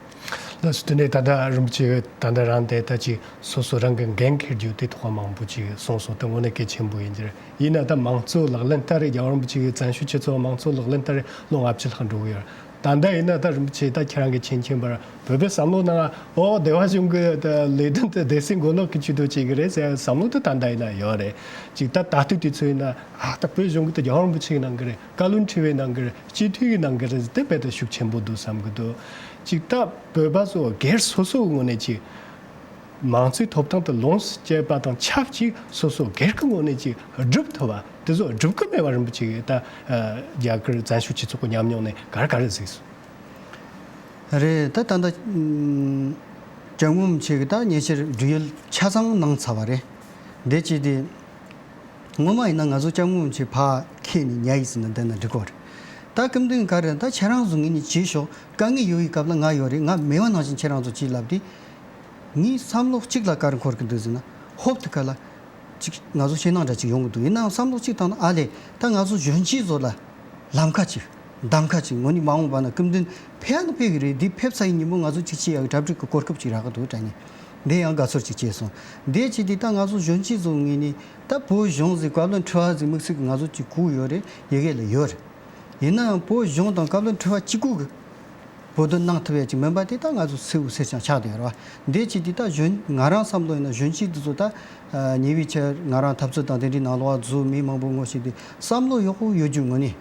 ལགས་སོ། དེ་ནས་ད་ལྟ་རིན་པོ་ཆེ་ད་ལྟ་རང་དེ་ད་ཅིག་སོ་སོ་རང་གི་འགན་འཁྱེར་རྒྱུ་དེ་ཐོག་མང་པོ་ཅིག་གསུངས་སོང་། དེ་དངོས་གནས་གལ་ཆེན་པོ་ཡིན་གྱི་རེད། ཡིན་ན་ད་མང་གཙོ་ལག་ལེན་བསྟར་རེད། རྒྱལ་བ་རིན་པོ་ཆེ་གི་བཙན་བྱོལ་སྤྱི་ཚོགས་མང་གཙོ་ལག་ལེན་བསྟར་རེད་ལོ་ལྔ་བཅུ་ལྷག་འགྲོ་གི་ཡོད་རེད། ད་ལྟ་ཡིན་ན་ད་རིན་པོ་ཆེ་ད་ཁྱེད་རང་གི་མཁྱེན་མཁྱེན་པར་བོད་པའི་བསམ་བློ་ནང་ཨོ་སྡེ་པ་གཞུང་གི་ད་ལས་དོན་དེ་སྡེ་སྲིད་མགོ་ལོག་གི་ཇུས་གཏོགས་བྱེད་ཀྱི་རེད་ཟེར་བསམ་བློ་དེ་ད་ལྟ་ཡིན་ན་ཡོད་རེད། ཅིག་ད་ད་ལྟ་དུས་ཚོད་ཡིན་ན་ཨ་ད་བོད་གཞུང་གི་ད་རྒྱལ་བ་རིན་པོ་ཆེ་གི་གནང་གི་རེད། བཀའ་བློན་ཁྲི་པའི་གནང་གི་རེད། སྤྱི་འཐུས་ཀྱི་གནང་གི་རེད་ཟེར་དེ་རྦད་དེ་ཤུགས་ཆེན་པོ་འདུག་བསམ་གི་འདུག་ཅིག་ད་བོད་པ་ཚོ་སྒེར་སོ་སོའི་ངོས་ནས་ཅིག་མང་གཙོའི་ཐོབ་ཐང་དེ་ལོངས་སུ་སྤྱད་པ་དང་ཆབས་ཅིག་སོ་སོ་སྒེར་གྱི་ངོས་ནས་ཅིག་སྒྲུབ་ཐུབ་པ་དེ་ཚོ་སྒྲུབ་ཀྱི་མེད་པ་རིན་པོ་ཆེ་གིས་ད་ཨ་རྒྱ་གར་བཙན་བྱོལ་སྤྱི་ཚོགས་ཀྱི་ཉམས་མྱོང་ནས་ག་རེ་ག་རེ་གཟིགས་སོང་། རེད། ད་ད་ལྟ་ཨུམ། སྐྱབས་མགོན་རིན་པོ་ཆེ་གི་ད་ཉེ་ཆར་བགྲོ་གླེང་ཆ་ཚང་གནང་ཚར་བ་རེད། འདི་བྱས་ཏེ་ངོ་མ་ཡིན་ན་ང་ཚོ་སྐྱབས་མགོན་རིན་པོ་ཆེ་ཕར་ཁྱེར་ནས་ཉལ་ཡིན་ཟེར་ན་བསྡད་ན་འགྲིག་གོ་རེད། ད་སྐུ་མདུན་ག་རེ་ད་ཁྱེད་རང་ཚོ་ངེད་གཉིས་བྱེད་ཤོག་དཀའ་ངལ་ཡོད་པའི་སྐབས་ལ་ང་ཡོད་རེད། ང་མེད་པ་ནང་བཞིན་ཁྱེད་རང་ཚོ་བྱེད་ལབ་དུས། ངའི་བསམ་བློ་གཅིག་ལ་ག་རེ་འཁོར་གི་འདུག་ཟེར་ན། ཧོབ་ཏེ་ག་ལ་ཅིག་ང་ཚོ་ཞེད་སྣང་འདྲ་ཅིག་ཡོང་གི་འདུག་ཡིན་ནའང་བསམ་བློ་གཅིག་བཏང་ན། ཨ་ལས། ད་ང་ཚོ་གཞོན་སྐྱེས་ཚོ་ལ་ལམ་ཁ་ཅིག་གདམ་ཁ་ཅིག་ངོ་ནས་མ་འོངས་པ་ན་སྐུ་མདུན་ཕེབས་ན་ཕེབས་གི་རེད། འདི་ཕེབས་ཚར་བའི་ཉིན་མོ་ང་ཚོ་ཅིག་བྱེད་ཡག་གི་གྲ་སྒྲིག་གི་གོ་སྐབས་ཅིག་རག་གི་འདུག་དྲན་ནས། འདི་ཡང་དགའ་ཚོར་ཅིག་སྐྱེས་སོང་། འདི་བྱས་ཏེ་ད་ང་ཚོ་གཞོན་སྐྱེས་ཚོ་ངོས་ནས་ད་བོད་གཞུང་ཟིག་བཀའ་བློན་ཁྲི་པ་ཟིག་དམིགས་བསལ་གྱི་ང་ཚོ་ཅིག་དགོས་ཡོད་རེད། ཡི་གེ་ལ་ཡོད་རེད། ཡིན་ནའང་བོད་གཞུང་དང་བཀའ་བློན་ཁྲི་པ་གཅིག་པུ་གི་བོད་དོན་གནང་ཐུབ་ཡ་ཅིག་མིན་པ་དེ་ད་ང་ཚོ་སེའུ་སེར་ཆང་ཆགས་བསྡད་ཡོད་རེད་བ། འདི་བྱས་ཏེ་ད་གཞོན་ང་རང་བསམ་བློ་ཡིན་ན་གཞོན་སྐྱེས་འདི་ཚོ་ད་ཉེ་བའི་ཆར་ང་རང་འཐབ་རྩོད་དང་དེ་འདྲའི་ནང་ལོགས་བཟོ་མི་མང་པོ་ངོ་ཤེས་ཏེ་བསམ་བློ་ཡག་པོ་ཡོད་རྒྱུ་ངོ་ནས་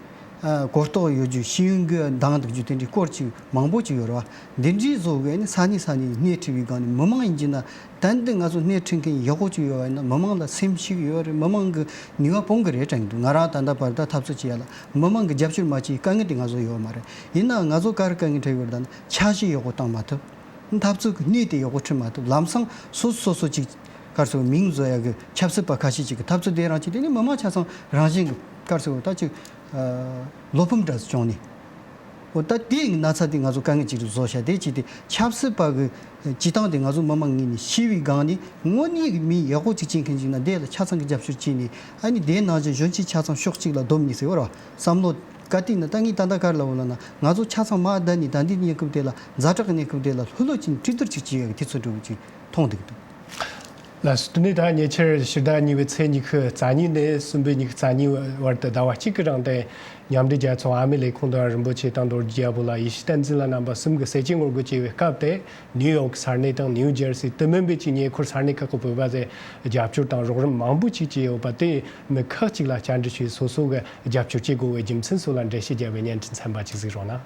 གོ་རྟོགས་ཡོད་རྒྱུ། ཤེས་ཡོན་གྱི་འདང་འདུག་རྒྱུ་དེ་འདྲའི་སྐོར་ཅིག་མང་པོ་ཅིག་ཡོད་རེད་བ། འདི་འདྲའི་བཟོ་དགོས་ནས་ས་གནས་ས་གནས་སྣེ་ཁྲིད་པའི་སྒང་ནས་མི་མང་ཡིན་གྱི་ན། ད་འདི་ང་ཚོ་སྣེ་ཁྲིད་མཁན་ཡག་པོ་ཅིག་ཡོད་པ་ཡིན་ན་མི་མང་ལ་སེམས་ཤུགས་ཡོད་རེད། མི་མང་གི་ནུས་པ་སྤུངས་གི་རེད་དྲན་གི་འདུག་ང་རང་ད་ལྟ་བར་ད་འཐབ་རྩོད་བྱེད་ཡ་ལ་མི་མང་གི་རྒྱབ་སྐྱོར་མ་བྱས་དཀའ་ངལ་དེ་ང་ཚོ་ཡོད་མ་རེད། ཡིན་ནའང་ང་ཚོ་ག་རེ་དཀའ་ངལ་འཕྲད་ཡོད་རེད་ད་ན། འཆར་གཞི་ཡག་པོ་བཏང་མ་ཐུབ། འཐབ་རྩོད་ཀྱི་སྣེ་དེ་ཡག་པོ་ཁྲིད་མ་ཐུབ། ལམ་སང་སོ་སོ་སོ་སོ་ཅིག་ག་རེ་ཟེར་མིང་བཟོ་ཡ་གི་ཆབ་སྲིད་པ་ཁ་ཤས་ཅིག་གི་འཐབ་རྩོད་དེ་རང་བྱས། དེ་ནི་མི་མང་ཆ་ཚང་རང་བཞིན་གི་ག་རེ་ཟེར་ད་ཅིག་བློ་ཕམ་འདྲ་བྱུང་ནས། འོ་ད་དེའི་ན་ཚ་དེ་ང་ཚོ་དཀའ་ངལ་ཅིག་རེད་བཟོ་བྱ། དེ་ཅིག་དེ་ཆབ་སྲིད་པ་གི་སྤྱི་བཏང་དེ་ང་ཚོ་མི་མང་ངོས་ནས་ཤེས་པའི་སྒང་ནས་དངོས་གནས་ཀྱི་མི་ཡག་པོ་ཅིག་བྱེད་མཁན་ཅིག་ན་དེ་ལ་ཆ་ཚང་གི་རྒྱབ་སྐྱོར་བྱས་ནས། ཨ་ནི་དེའི་ནང་བཞིན་གཞོན་སྐྱེས་ཆ་ཚང་ཕྱོགས་གཅིག་ལ་བསྡོམས་ནས་ཟེར་བ་རེད་བ། བསམ་བློ་ག་དུས་ན་ད་ངས་ད་ལྟ་ག་རེ་ལབ་ཡོད་ལབ་ན། ང་ཚོ་ཆ་ཚང་མ་ད་ནི་ད་ལྟའི་གནས་སྐབས་དེ་ལ་ཛ་དྲག་གི་གནས་སྐབས་དེ་ལ་ལྷོད་ལྷོད་ཅིག་གྲོས་བསྡུར་ཅིག་བྱེད་ཡག་གི་དུས་ཚོད་འགྲོ་གི་ཅིག་མཐོང་བསྡད་ཀྱི་འདུག་ལགས་སོ། དེ་ནས་ད་ཉེ་ཆར་ཕྱི་ཟླ་གཉིས་པའི་ཚེས་ཉི་ཤུ་རྩ་གཉིས་ནས་གསུམ་པའི་ཉི་ཤུ་རྩ་གཉིས་བར་དུ་ཟླ་བ་གཅིག་གི་རིང་དུ་མཉམ་འབྲེལ་རྒྱལ་ཚོགས་ཨ་མི་ལས་ཁུངས་དང་རིན་པོ་ཆེ་དང་རྡོ་རྗེ་རྒྱལ་པོ་ལགས། ཡེ་ཤེས་བསྟན་འཛིན་ལགས། རྣམ་པ་གསུམ་གྱིས་ཟས་བཅད་ངོ་རྒོལ་བྱས་པའི་སྐབས་དེ་ནིའུ་ཡོག་ས་གནས་དང་ནིའུ་ཇར་སི་དེ་མིན་པའི་ཅིག་ཉེ་འཁོར་ས་གནས་ཁག་གི་བོད་པ་ཚོས་རྒྱབ་སྐྱོར་དང་རོགས་རམ་མང་པོ་ཅིག་བྱས་ཡོད་པ་དེ་མི་ཁག་ཅིག་ལ་བཅར་འདྲི་བྱས། སོ་སོ་གི་རྒྱབ་སྐྱོར་བྱེད་དགོས་པའི་རྒྱུ་མཚན་སོགས་ལ་འགྲེལ་བཤད་བརྒྱབ་པའི་བརྙན་འཕྲིན་ཚན་པ་ཅིག་གཟིགས་རོགས་གནང་།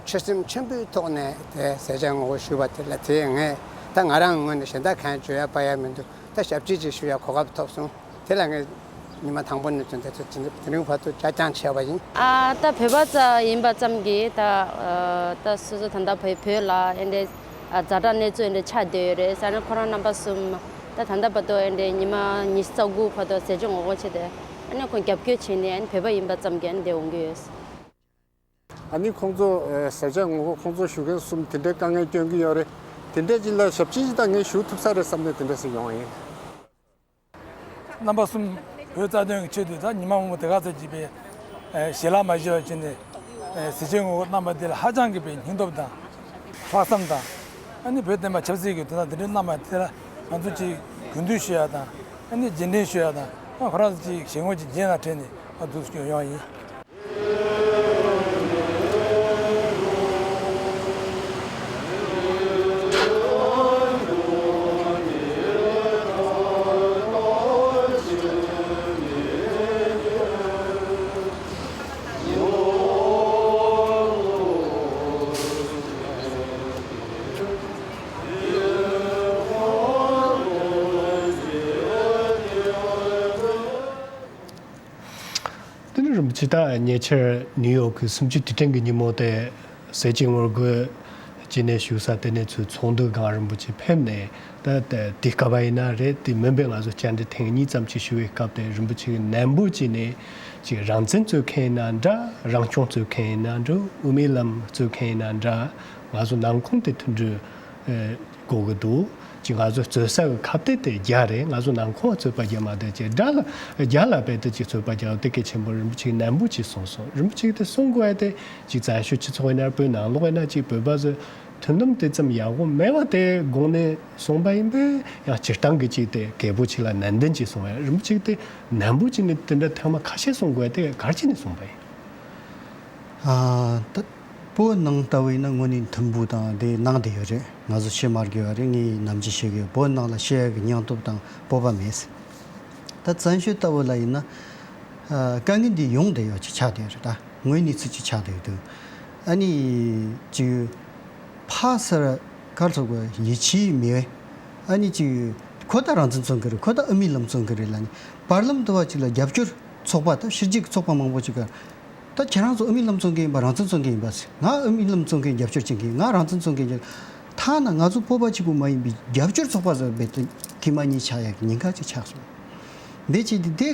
ཆོད་སེམས་ཆེན་པོའི་ཐོག་ནས་དེ་ཟས་བཅད་ངོ་རྒོལ་ཞུས་པ་དེ་ལ་དེ་ངས་ད་ང་རང་ངོས་ནས་གཞན་དག་གང་བརྗོད་ཡ་པ་ཡ་མི་འདུག་ད་ཞབས་ཕྱི་ཅིག་ཞུ་ཡ་གོ་སྐབས་ཐོབ་སོང་། དེ་ལ་ངས་ཉི་མ་དང་པོ་ནས་བྱུང་དེ་ཚོ་དེ་རིང་བར་དུ་ཅ་རྐྱང་བྱས་པ་ཡིན། ཨ་ད་བོད་པ་ཙམ་ཡིན་པ་ཙམ་གྱིས་ད་ཨ་ད་སོ་སོ་ད་ལྟ་བོད་བོད་ལ་ཨེ་འདྲའི་ཨ་ཛ་དྲག་གནས་ཚུལ་ཨེ་འདྲའི་ཆགས་བསྡད་ཡོད་རེད་ཟེར་ན། ཁོ་རང་རྣམ་པ་གསུམ་ད་ད་ལྟ་བར་དུ་ཨེ་འདྲའི་ཉི་མ་ཉི་ཤུ་རྩ་དགུ་བར་དུ་ཟས་བཅད་ངོ་རྒོལ་བྱས་ཏེ་ཨ་ནི་ཁོང་རྒྱབ་སྐྱོར་བྱས་ནས་ཨ་ནི་བོད་པ་ཡིན་པ་ཙམ་གྱིས་ཨ་ནི་འདིར་འོང་གི་ཡོད། ཨ་ནི་ཁོང་ཚོ་ཨེ་ཟས་བཅད་ངོ་རྒོལ་ཁོང་ཚོ་ཞུ་མཁན་གསུམ་དེ་འདྲའི་དཀའ་ངལ་སྐྱོན་གྱི་ཡོད་རེད། དེ་འདྲའི་ཅིག་ལ་ཞབས་ཕྱི་ཅིག་ད་ངས་ཞུ་ཐུབ་ས་རེད་བསམ་ནས་དེ་འདྲ་ཞིག་ཡོང་བ་ཡིན། རྣམ་པ་གསུམ་བོད་རྩ་དོན་གྱི་ཆེད་དུ་ད་ཉི་མ་མང་པོ་དེ་ག་ཚོད་ཅིག་པའི་ཨེ་ཞལ་ལག་མ་བཞེས་པ་བྱས་ནས་ཨེ་ཟས་བཅད་ངོ་རྒོལ་གནང་བ་དེ་ལ་ཧ་ཅང་གི་པའི་སྙིང་སྟོབས་དང་ལྷག་བསམ་དང་། ཨ་ནི་བོད་བསྟན་པ་ཆབ་སྲིད་ཀྱི་དོན་དག་དེ་འདྲའི་གནང་བ་དེ་ལ་ང་ཚོ་ཅིག་གུས་འདུད་ཞུ་ཡ་དང་། ཨ་ནི་རྗེས་དྲན་ཞུ་ཡ་དང་། ཨ་ཁོ་རང་ཚོ་ཅིག་ཞལ་ངོ་ཅིག་མཇལ་ན་དྲན་ནས་ཨ་འདུག་སེ་ཡོང་ཡིན། དེ་ནས་རིན་པོ་ཆེ་ད་ཉེ་ཆར་ནིའུ་ཡོག་གི་གསུམ་བཅུའི་དུས་དྲན་གྱི་ཉིན་མོ་དེ་ཟས་བཅད་ངོ་རྒོལ་བྱས་ནས་བཞུགས་ས་དེ་ནས་ཚུར་ཚོགས་འདུ་སྒང་རིན་པོ་ཆེ་ཕེབས་ནས། ད་ད་དེ་སྐབས་ཡིན་ན་རེད། དེ་མིན་པའི་ང་ཚོ་བཅར་འདྲི་ཐེངས་གཉིས་ཙམ་ཅིག་ཞུ་བའི་སྐབས་དེ་རིན་པོ་ཆེ་གིས་ནན་པོ་བྱས་ནས་ཅིག་རང་བཙན་རྩོད་མཁན་ཡིན་ན་འདྲ། རང་སྐྱོང་རྩོད་མཁན་ཡིན་ན་འདྲ། དབུ་མའི་ལམ་རྩོད་མཁན་ཡིན་ན་འདྲ། ང་ཚོ་ནང་ཁོངས་དེ་མཐུན་སྒྲིལ་ཨེ་དགོས་ཀྱི་འདུག་ཅིག་ང་ཚོ་རྩོད་ས་གི་ཁ་གཏད་དེ་རྒྱ་རེད། ང་ཚོ་ནང་ཁོངས་རྩོད་པ་རྒྱག་མ་བསྡད་ཅེས་དགྲ་ལ་རྒྱ་ལ་རྦད་དེ་ཅིག་རྩོད་པ་རྒྱག་དེ་གལ་ཆེན་པོ། རིན་པོ་ཆེ་ནན་པོ་ཅིག་གསུངས་སོང་། རིན་པོ་ཆེ་དེ་གསུང་དགོས་ཡ་དེ་ཅིག་བཙན་བྱོལ་སྤྱི་ཚོགས་ཡིན་ན་བོད་ནང་ལོགས་ཡིན་ན་ཅིག་བོད་པ་ཚོས་མཐུན་ལམ་དེ་ཙམ་ཡག་པོ་མེད་པ་དེ་དགོངས་ནས་གསུངས་པ་ཡིན་པས། ཡང་སྤྱིར་བཏང་གི་ཅིག་དེ་རྒད་པོ་ཅིག་ལ་ནན་ཏན་ཅིག་གསུངས་པ་ཡིན། རིན་པོ་ཆེ་དེ་ནན་པོ་ཅིག་ནས་དེ་འདྲ་ཐེངས་མ་ཁ་ཤས་གསུང་དགོས་ཡ་དེ་ག་རེ་བྱས་ནས་གསུངས་པ་ཡིན། ཨ་ད་བོད་ནང་ལྟ་བུ་ཡིན་ན་དངོས་གནས་མཐུན་པོ་དང་དེ་གནང་བསྡད་ཡོད་རེད། ང་ཚོ་བཤད་མ་དགོས་པ་རེད། ངས་ནམ་རྒྱུན་བཤད་གི་ཡོད། བོད་ནང་ལ་བཤད་ཡ་གི་སྙིང་སྟོབས་དང་སྤོབས་པ་མེད་ཟེར། ད་བཙན་བྱོལ་ལྟ་བུ་ལ་ཡིན་ན་ཨ་དཀའ་ངལ་འདི་ཡོང་བསྡད་ཡོད་ཅིག་ཆགས་བསྡད་ཡོད་རེད། ད་དངོས་གནས་ཚུལ་ཅིག་ཆགས་བསྡད་ཡོད་འདུག་ཨ་ནི་ཅིག་ཕར་ཚུར་ག་རེ་ཟེར་དགོས། ཡིད་ཆེས་མེད་པས། ཨ་ནི་ཅིག་ཁོ་ད་རང་བཙན་རྩོད་མཁན་རེད། ཁོ་ད་དབུ་མའི་ལམ་རྩོད་མཁན་རེད་ལབ་ནས་བར་ལམ་དུ་བ་ཅིག་ལ་རྒྱབ་སྐྱོར་ཚོགས་པ་དང་ཕྱི་རྒྱལ་གྱི་ཚོགས་པ་མང་པོ་ཅིག་ག་ད་ཁྱེད་རང་ཚོ་དབུ་མའི་ལམ་རྩོད་མཁན་ཡིན་པ། རང་བཙན་རྩོད་མཁན་ཡིན་པ་ཟེར། ང་དབུ་མའི་ལམ་རྩོད་མཁན། རྒྱབ་སྐྱོར་བྱེད་མཁན། ང་རང་བཙན་རྩོད་མཁན་ཡིན། ཐ་ན་ང་ཚོ་བོད་པ་གཅིག་པུ་མ་ཡིན་པའི་རྒྱབ་སྐྱོར་ཚོགས་པ་ཟེར་བའི་དེ་དེ་མ་གཉིས་ཆགས་ཡག་གི་ཉེན་ཁ་ཅིག་ཆགས་སོང་། འདི་བྱས་ཏེ་དེ་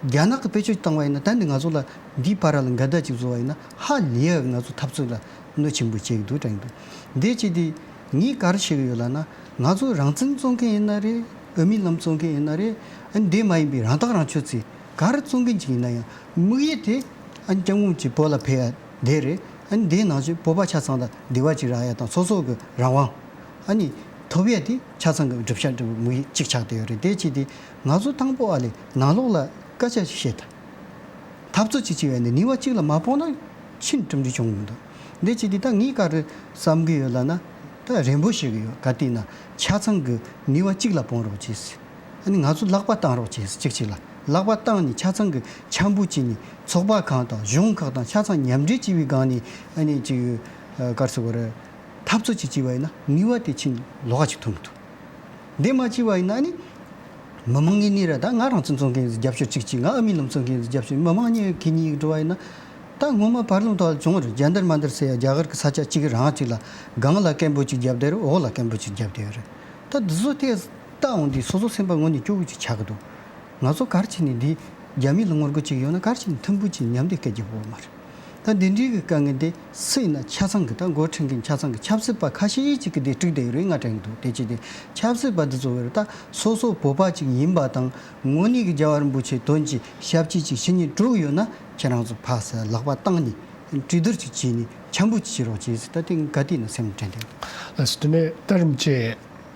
རྒྱ་ནག་གིས་བེད་སྤྱོད་བཏང་བ་ཡིན་ན། ད་ནི་ང་ཚོ་ལ་འདིའི་བར་ལ་འགལ་ཟླ་ཅིག་བཟོ་བ་ཡིན་ན། ཧ་ལས་ཡག་ང་ཚོ་འཐབ་རྩོད་ལ་གནོད་ཆེན་པོ་བྱེད་ཀྱི་འདུག་དྲན་གྱི་འདུག། འདི་བྱས་ཏེ་ངས་ག་རེ་བཤད་ཀྱི་ཡོད་ལབ་ན། ང་ཚོ་རང་བཙན་རྩོད་མཁན་ཡིན་ན་རེད། དབུ་མའི་ལམ་རྩོད་མཁན་ཡིན་ན་རེད། ཨ་ནི་དེ་མ་ཡིན་པའི་རང་ཐག་རང་གཅོད་ཅིག་ག་རེ་རྩོད་མཁན་ཅིག་ཡིན་ན་ཡང་། དམིགས་ཡུལ་དེ་ཨ་ནི་སྐྱབས་མགོན་གྱིས་བོད་ལ་ཕེབས་ཡ་དེ་རེད། ཨ་ནི་དེ་ནང་བཞིན་བོད་པ་ཆ་ཚང་ལ་བདེ་བ་ཅིག་རག་ཡ་དང་། སོ་སོ་གི་རང་དབང་ཨ་ནི་ཐོབ་ཡ་དེ་ཆ་ཚང་གི་བསྒྲུབ་བྱ་འདྲ་བོ་དམིགས་ཡུལ་གཅིག་ཆགས་བསྡད་ཡོད་རེད། དེ་བྱས་ཏེ་ང་ཚོ་དང་པོ་ཨ་ལས་ནང་ལོགས་ལ་སྐད་ཆ་ཞིག་བཤད་ད། འཐབ་རྩོད་ཅིག་བྱས་པ་ཡིན་ན་ནུས་པ་གཅིག་ལ་མ་སྤུངས་ན་ཕྱིན་གྲུབ་འབྲས་བྱུང་གི་མི་འདུག། འདི་བྱས་ཏེ་ད་ངས་ག་རེ་བསམ་གྱི་ཡོད་ལབ་ན། ད་རེ་འབོད་བྱེད་ཀྱི་ཡོད། ག་དུས་ན་ཆ་ཚང་གི་ནུས་པ་གཅིག་ལ་སྤུངས་རོགས་གྱིས། ཨ་ནི་ང་ཚོ་ལག་པ་བཏང་རོགས་གྱིས། གཅིག་གཅིག་ལ་ལག་པ་བཏང་ནས་ཆ་ཚང་གི་འཆམ་པོ་བྱས་ནས། ཚོགས་པ་ཁག་དང་གཞུང་ཁག་དང་ཆ་ཚང་མཉམ་འབྲེལ་བྱས་པའི་སྒང་ནས། ཨ་ནི་ཅིག་ཨ་ག་རེ་ཟེར་དགོས་རེད། འཐབ་རྩོད་ཅིག་བྱས་པ་ཡིན་ན་ནུས་པ་དེ་ཕྱིན་ལོགས་ཀ་ཅིག་ཐོན་གྱི་འདུག། འདི་མ་བྱས་པ་ཡིན་ན་ནི། མི་མང་གཉིས་ནི་ར། ད་ང་རང་བཙན་རྩོད་མཁན་རྒྱབ་སྐྱོར་གཅིག་གཅིག། ང་དབུ་མའི་ལམ་རྩོད་མཁན་རྒྱབ་སྐྱོར། མི་མང་གཉིས་ཀྱི་གཉིས་འགྲོ་བ་ཡིན་ན། ད་སྔོན་མ་བར་ལམ་ཐོག་ལ་བྱུང་བ་རེད། ཇན་ཏར་མན་ཏར་ཟེར་ཡ་རྒྱ་གར་གྱི་ས་ཆ་གཅིག་རང་གཅིག་ལ་སྒང་ལ་སྐད་འབོད་ཅིག་བརྒྱབ་བསྡད་རེད། འོག་ལ་སྐད་འབོད་ཅིག་བརྒྱབ་བསྡད་ཡོད་རེད། ད་འདི་ཚོ་དེ་ལྟ་འོང་དུས་སོ་སོ་སེམས་པ་ངོ་ནས་སྐྱོ་བོ་ཅིག་ཆགས་ཀྱི་འདུག། ང་ཚོ་ག་རེ་བྱས་ནས་འདི་རྒྱ་མི་ལ་ངོ་རྒོལ་བྱེད་ཀྱི་ཡོད་ན། ག་རེ་བྱས་ནས་མཐུན་པོ་བྱས་མཉམ་དུ་སྐད་རྒྱག་དགོས་མ་རེད། ད་འདི་འདྲའི་གི་དཀའ་ངལ་འདི་སུ་ཡིན་ན། ཆ་ཚང་གི་ད་འགོ་ཁྲིད་མཁན་ཆ་ཚང་གི་ཆབ་སྲིད་པ་ཁ་ཤས་ཅིག་གིས་འདི་དཀྲུགས་བསྡད་ཡོད་རེད་ང་དྲན་གྱི་འདུག། དེ་བྱས་ཏེ་ཆབ་སྲིད་པ་འདི་ཚོ་བར་ད་སོ་སོ་བོད་པ་ཅིག་ཡིན་པ་དང་། དངོས་གནས་ཀྱི་རྒྱལ་བ་རིན་པོ་ཆེའི་དོན་གྱི་ཞབས་ཕྱི་ཅིག་ཞུ་སྙིང་བྲོ་གི་ཡོད་ན། ཁྱེད་རང་ཚོ་ཕར་ཚུར་ལག་པ་བཏང་ནས་གྲོས་བསྡུར་ཅིག་བྱས་ནས་འཆམ་པོ་ཅིག་བྱེད་རོགས་གྱིས་ཟེར། ད་དེ་ག་དུས་ན་སེམས་དྲན་བསྡད་ཡོད། ལགས་སོ། དེ་ནས་ད་རིན་པོ་ཆེ།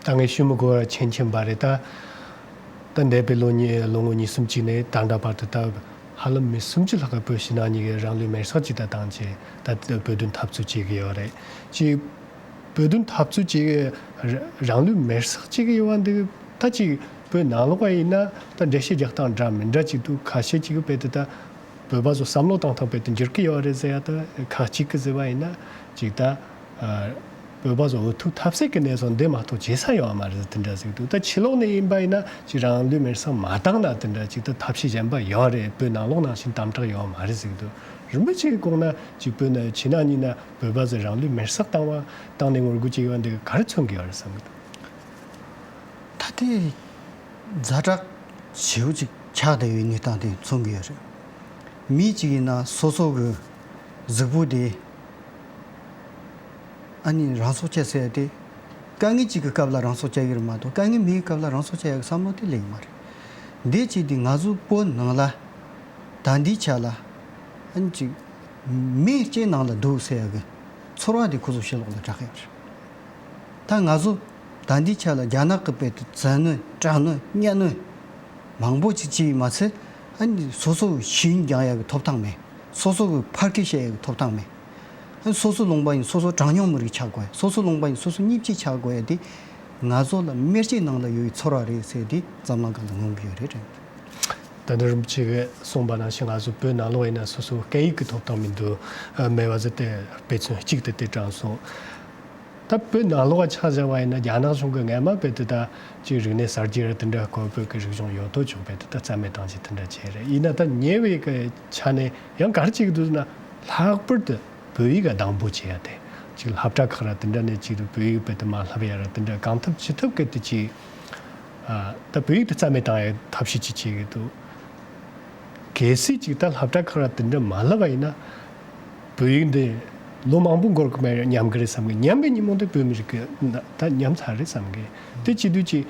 ད་ངས་ཞུ་མི་དགོས་པ་མཁྱེན་མཁྱེན་པ་རེད། ད་ད་འདས་པའི་ལོ་གཉིས། ལོ་ངོ་གཉིས་གསུམ་ཅིག་ནས་ད་ལྟ་བར་དུ་ད་ཧ་ལམ་མི་སུམ་ཅུ་ལྷག་གི་བོད་ཕྱི་ནང་གཉིས་ཀྱི་རང་ལུས་མེར་སྲེག་ཅིག་ད་བཏང་བྱས། ད་བོད་དོན་འཐབ་རྩོད་བྱེད་ཀྱི་ཡོད་རེད། ཅིག་བོད་དོན་འཐབ་རྩོད་བྱེད་ཀྱི་རང་ལུས་མེར་སྲེག་བྱེད་ཀྱི་ཡོད་པ་འདི། ད་ཅིག་བོད་ནང་ལོགས་པ་ཡིན་ན་ད་འགྲེལ་བཤད་རྒྱག་སྟངས་འདྲ་མི་འདྲ་ཅིག་འདུག། ཁ་ཤས་ཅིག་གིས་དཔེ་དེ་ད་བོད་པ་ཚོ་བསམ་བློ་བཏང་སྟངས་དཔེ་དེ་འགྱུར་གྱི་ཡོད་རེད་ཟེར་ཡ། ད་ཁག་ཅིག་གིས་ཟེར་བ་ཡིན་ན། ཅིག་ད་ཨ་བོད་པ་ཚོ་འུ་ཐུག་ཐབས་ཟད་ཀྱི་གནས་ཚུལ་འདི་མ་གཏོགས་བྱེད་ས་ཡོད་མ་རེད་ཟེར་དེ་འདྲ་ཟེར་གྱི་འདུག། ད་ཕྱི་ལོགས་ནས་ཡིན་པ་ཡིན་ན་ཅིག་རང་ལུས་མེར་སྲེག་མ་བཏང་ན་དེ་འདྲ་ཅིག་ད་ཐབས་ཤེས་གཞན་པ་ཡོད་རེད། བོད་ནང་ལོགས་ནང་བཞིན་དམ་དྲག་ཡོད་མ་རེད་ཟེར་གྱི་འདུག། རིན་པོ་ཆེ་གིས་དགོངས་ན་ཅིག་བོད་ནང་ཕྱི་ནང་གཉིས་ན་བོད་པ་ཚོས་རང་ལུས་མེར་སྲེག་བཏང་བ་བཏང་ནས་ངོ་རྒོལ་བྱེད་ཀྱི་ཡོད་པ་འདི་ག་རེ་མཚོན་གྱི་ཡོད་རེད་བསམ་གྱི་འདུག། ད་དེ་ཛ་དྲག་ཞེ་པོ་ཅིག་ཆགས་བསྡད་ཡོད་གནས་སྟངས་དེ་མཚོན་གྱི་ཡོད་རེད། མི་གཅིག་ཡིན་ན་སོ་སོ་གི་གཟུགས་པོ་དེ་ཨ་ནི་རང་སྲོག་བཅད་ཟེར་ཡ་དེ། དཀའ་ངལ་གཅིག་གི་སྐབས་ལ་རང་སྲོག་བཅད་ཀྱི་རེད་མ་གཏོགས། དཀའ་ངལ་མེད་པའི་སྐབས་ལ་རང་སྲོག་བཅད་ཡ་གི་བསམ་བློ་དེ་སླེབས་ཀྱི་མ་རེད། འདི་བྱས་ཏེ་ང་ཚོ་བོད་ནང་ལ་ད་ལྟའི་ཆ་ལ་ཨ་ནི་ཅིག་མེ་ལྕེ་ནང་ལ་འདུག་ཟེར་ཡ་གི་ཚོར་བ་དེ་ཁོ་ཚོ་ཕྱི་ལོགས་ལ་བསྒྲགས་ཡོད་རེད། ད་ང་ཚོ་ད་ལྟའི་ཆ་ལ་རྒྱ་ནག་གི་དཔེ་དེ་བཙན་གནོན། དྲག་གནོན། གཉའ་གནོན་མང་པོ་ཅིག་བྱས་པས་མ་ཚད། ཨ་ནི་སོ་སོ་གི་ཤེས་ཡོན་སྦྱང་ཡ་གི་ཐོབ་ཐང་མེད། སོ་སོ་གི་ཕར་སྐད་བཤད་ཡ་གི་ཐོབ་ཐང་མེད། ཨ་ནི་སོ་སོ་ལུང་པ་ཡིན་སོ་སོ་གྲངས་ཉུང་མི་རིགས་ཆགས་དགོས། སོ་སོ་ལུང་པ་ཡིན་སོ་སོ་གཉིས་ཕྱེད་ཆགས་དགོས་ཡ་དེ་ང་ཚོ་ལ་མེ་ལྕེ་ནང་ལ་ཡོད་པའི་ཚོར་བ་རེད་ཟེར་དེ་འཛམ་གླིང་སྒང་ལ་མངོན་གྱི་ཡོད་རེད་དྲན། ད་ལྟ་རིན་པོ་ཆེ་གིས་གསུངས་པ་ནང་བཞིན་ང་ཚོ་བོད་ནང་ལོགས་ཡིན་ན་སོ་སོ་སྐད་ཡིག་གི་ཐོབ་ཐང་མི་འདུག། ཨ་མེད་པ་ཟེར་དེ་དཔེ་མཚོན་གཅིག་དེ་དེ་དྲངས་སོང་། ད་བོད་ནང་ལོགས་ཆ་བཞག་པ་ཡིན་ན་རྒྱ་ནག་གཞུང་གིས་སྔས་མ་བོད་དེ་ད་ཅིག་རིག་གནས་གསར་བརྗེ་ར་དེ་འདྲ་སྐོར་བོད་ཀྱི་རིག་གཞུང་ཡོད་དོ་ཅོག་བོད་དེ་ད་རྩ་མེད་བཏང་ཅིག་དེ་འདྲ་བྱས་རེད། ཡིན་ན་ད་ཉེ་བའི་གི་ཆ་ནས་ཡང་ག་རེ་བྱེད་ཀྱི་འདུག་ཟེར་ན། ལྷག་པར་དུ་བོད་ཡིག་གདང་སྦོས་བྱེད་ཡ་དེ། ཅིག་སློབ་གྲྭ་ཁག་ར་དེ་འདྲ་ནས་ཅིག་བོད་ཡིག་བོད་དེ་མ་བསླབ་ཡ་ར་དེ་འདྲ་གང་ཐུབ་ཅི་ཐུབ་གི་དེ་ཅིག་ཨ་ད་བོད་ཡིག་དེ་རྩ་མེད་བཏང་ཡ་ཐབས་ཤེས་ཅིག་བྱེད་ཀྱི་འདུག། གལ་སྲིད་ཅིག་ད་སློབ་གྲྭ་ཁག་ར་དེ་འདྲ་མ་བསླབ་པ་ཡིན་ན། བོད་ཡིག་འདི་ལོ་མང་པོ་འགོར་གི་མེད་ཉམས་གི་རེད་བསམ་གི། ཉམས་པའི་ཉིན་མོ་འདི་བོད་མི་རིགས་ཀྱི་ད་ཉམས་ཚར་རེད་བསམ་གི། དེ་བྱེད་དུས་ཅིག་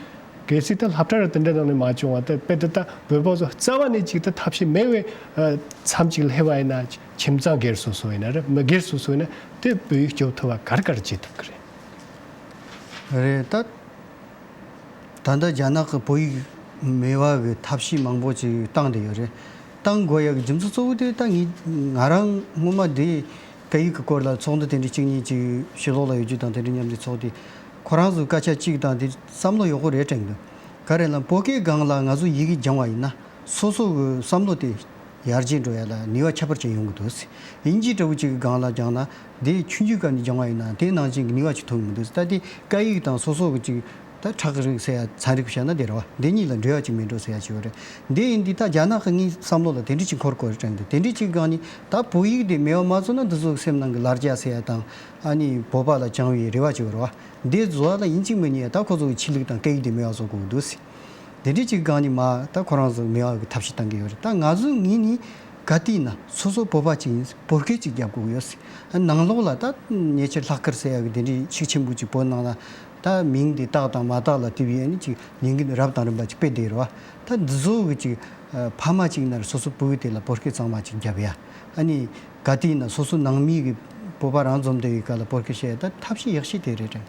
གལ་སྲིད་ད་སློབ་གྲྭ་ར་དེ་འདྲ་ནང་ནས་མ་བྱུང་བ་དེ་དཔེ་དེ་ད་བོད་པ་ཚོ་རྩ་བ་ནས་ཅིག་ད་ཐབས་ཤེས་མེད་པའི་ཨ་མཚམས་ཅིག་སླེབས་པ་ཡིན་ན། ཁྱིམ་ཚང་སྒེར་སོ་སོ་ཡིན་ན་རེད། མི་སྒེར་སོ་སོ་ཡིན་ན་དེ་བོད་ཡིག་སྐྱོབ་ཐུབ་པ་ག་རེ་ག་རེ་བྱེད་ཐུབ་གི་རེད། རེད་ད། ད་ལྟ་རྒྱ་ནག་གི་བོད་ཡིག་མེད་པ་གི་ཐབས་ཤེས་མང་པོ་ཅིག་བཏང་བསྡད་ཡོད་རེད། བཏང་དགོས་ཡག་གི་རྒྱུ་མཚན་གཙོ་བོ་དེ་ད་ངས་ང་རང་སྔོན་མ་དེ་སྐད་ཡིག་གི་སྐོར་ལ་ཚོགས་འདུ་དེ་འདྲ་གཅིག་གཉིས་ཅིག་ཕྱི་ལོགས་ལ་ཡོད་རྒྱུ་དང་དེ་འདྲ་མཉམ་དུ་ཚོགས་དུས། ཁོ་རང་ཚོའི་སྐད་ཆ་གཅིག་དང་དེ་བསམ་བློ་ཡག་པོ་རེད་དྲན་གི་འདུག། ག་རེ་ལབ་ན་བོད་སྐད་སྒང་ལ་ང་ཚོ་ཡི་གེ་སྦྱང་བ་ཡིན་ན་སོ་སོ་གི་བསམ་བློ་དེ་ཡར་རྒྱས་འགྲོ་ཡ་ལ་ནུས་པ་ཁྱད་པར་ཅན་ཡོང་གི་འདུག་ཟེར། དབྱིན་ཇི་འདྲ་བོ་ཅིག་གི་སྒང་ལ་སྦྱངས་ན་དེ་ཆུང་ཆུང་སྐབས་ནས་སྦྱང་བ་ཡིན་ན་དེ་ནང་བཞིན་གྱི་ནུས་པ་ཅིག་ཐོན་གྱི་མི་འདུག་ཟེར། ད་དེ་སྐད་ཡིག་དང་སོ་སོ་གི་ཅིག་ ད་ཁྲག་རིགས་ཟེར་ཡ་ཚན་རིག་བཤད་ན་དེ་རེད་བ། འདི་གཉིས་ལ་འབྲེལ་བ་ཅིག་མེད་འགྲོ་ཟེར་ཡ་ཅིག་ཡོད་རེད། འདི་ཡིན་དུས་ད་རྒྱ་ནག་གི་ངའི་བསམ་བློ་ལ་དེ་འདྲ་ཅིག་འཁོར་དགོས་རེད་དྲན་འདུག་དེ་འདྲ་ཅིག་སྒང་ནས་ད་བོད་ཡིག་དེ་མེད་པ་མ་བཟོས་ན་འདི་ཚོ་གི་སེམས་ནང་གི་ལར་རྒྱ་ཟེར་ཡ་དང་། ཨ་ནི་བོད་པ་ལ་བཅངས་པའི་རེ་བ་ཅིག་ཡོད་རེད་བ། འདི་བཟོ་བ་ལ་ཡིན་གཅིག་མིན་གཉིས་ད་ཁོ་ཚོ་གི་ཆོས་ལུགས་དང་སྐད་ཡིག་དེ་མེད་པ་བཟོ་དགོས་འདུག་ཟེར། དེ་འདྲ་ཅིག་སྒང་ནས་མ་ད་ཁོ་རང་ཚོ་མེད་པ་གི་ཐབས་ཤེས་གཏང་གི་ཡོད་རེད། ད་ང་ཚོ་ངོས་ནས་ག་དུས་ན་སོ་སོ་བོད་པ་ཅིག་ཡིན། བོད་སྐད་ཅིག་རྒྱབ་དགོས་ཡོད་ཟེར། ནང་ལོགས་ལ་ད་ཉེ་ཆར་ལྷག་དཀར་ཟེར་ཡ་གི་དེ་འདྲའི་ཤུགས་ཆེན་པོ་ཅིག་བོད་ནང་ལ་ད་མིང་དེ་བཏགས་དང་མ་བཏགས་ལ་དེ་བས་ནི་ཅིག་ལས་འགུལ་རབ་དང་རིམ་པ་ཅིག་སྤེལ་བསྡད་རེད་བ། ད་འདི་ཚོ་གི་ཅིག་ཕ་མ་ཅིག་ན་རེ་སོ་སོ་བུ་གི་དེ་ལ་བོད་སྐད་གཙང་མ་ཅིག་རྒྱབ་ཡ། ཨ་ནི་ག་དུས་ན་སོ་སོ་ནང་མི་གི་བོད་པ་རང་འཛོམས་བསྡད་ཡོད་ག་ལ་བོད་སྐད་བཤད་ཡ་ད་ཐབས་ཤེས་ཡག་ཤོས་དེ་རེད་དྲན།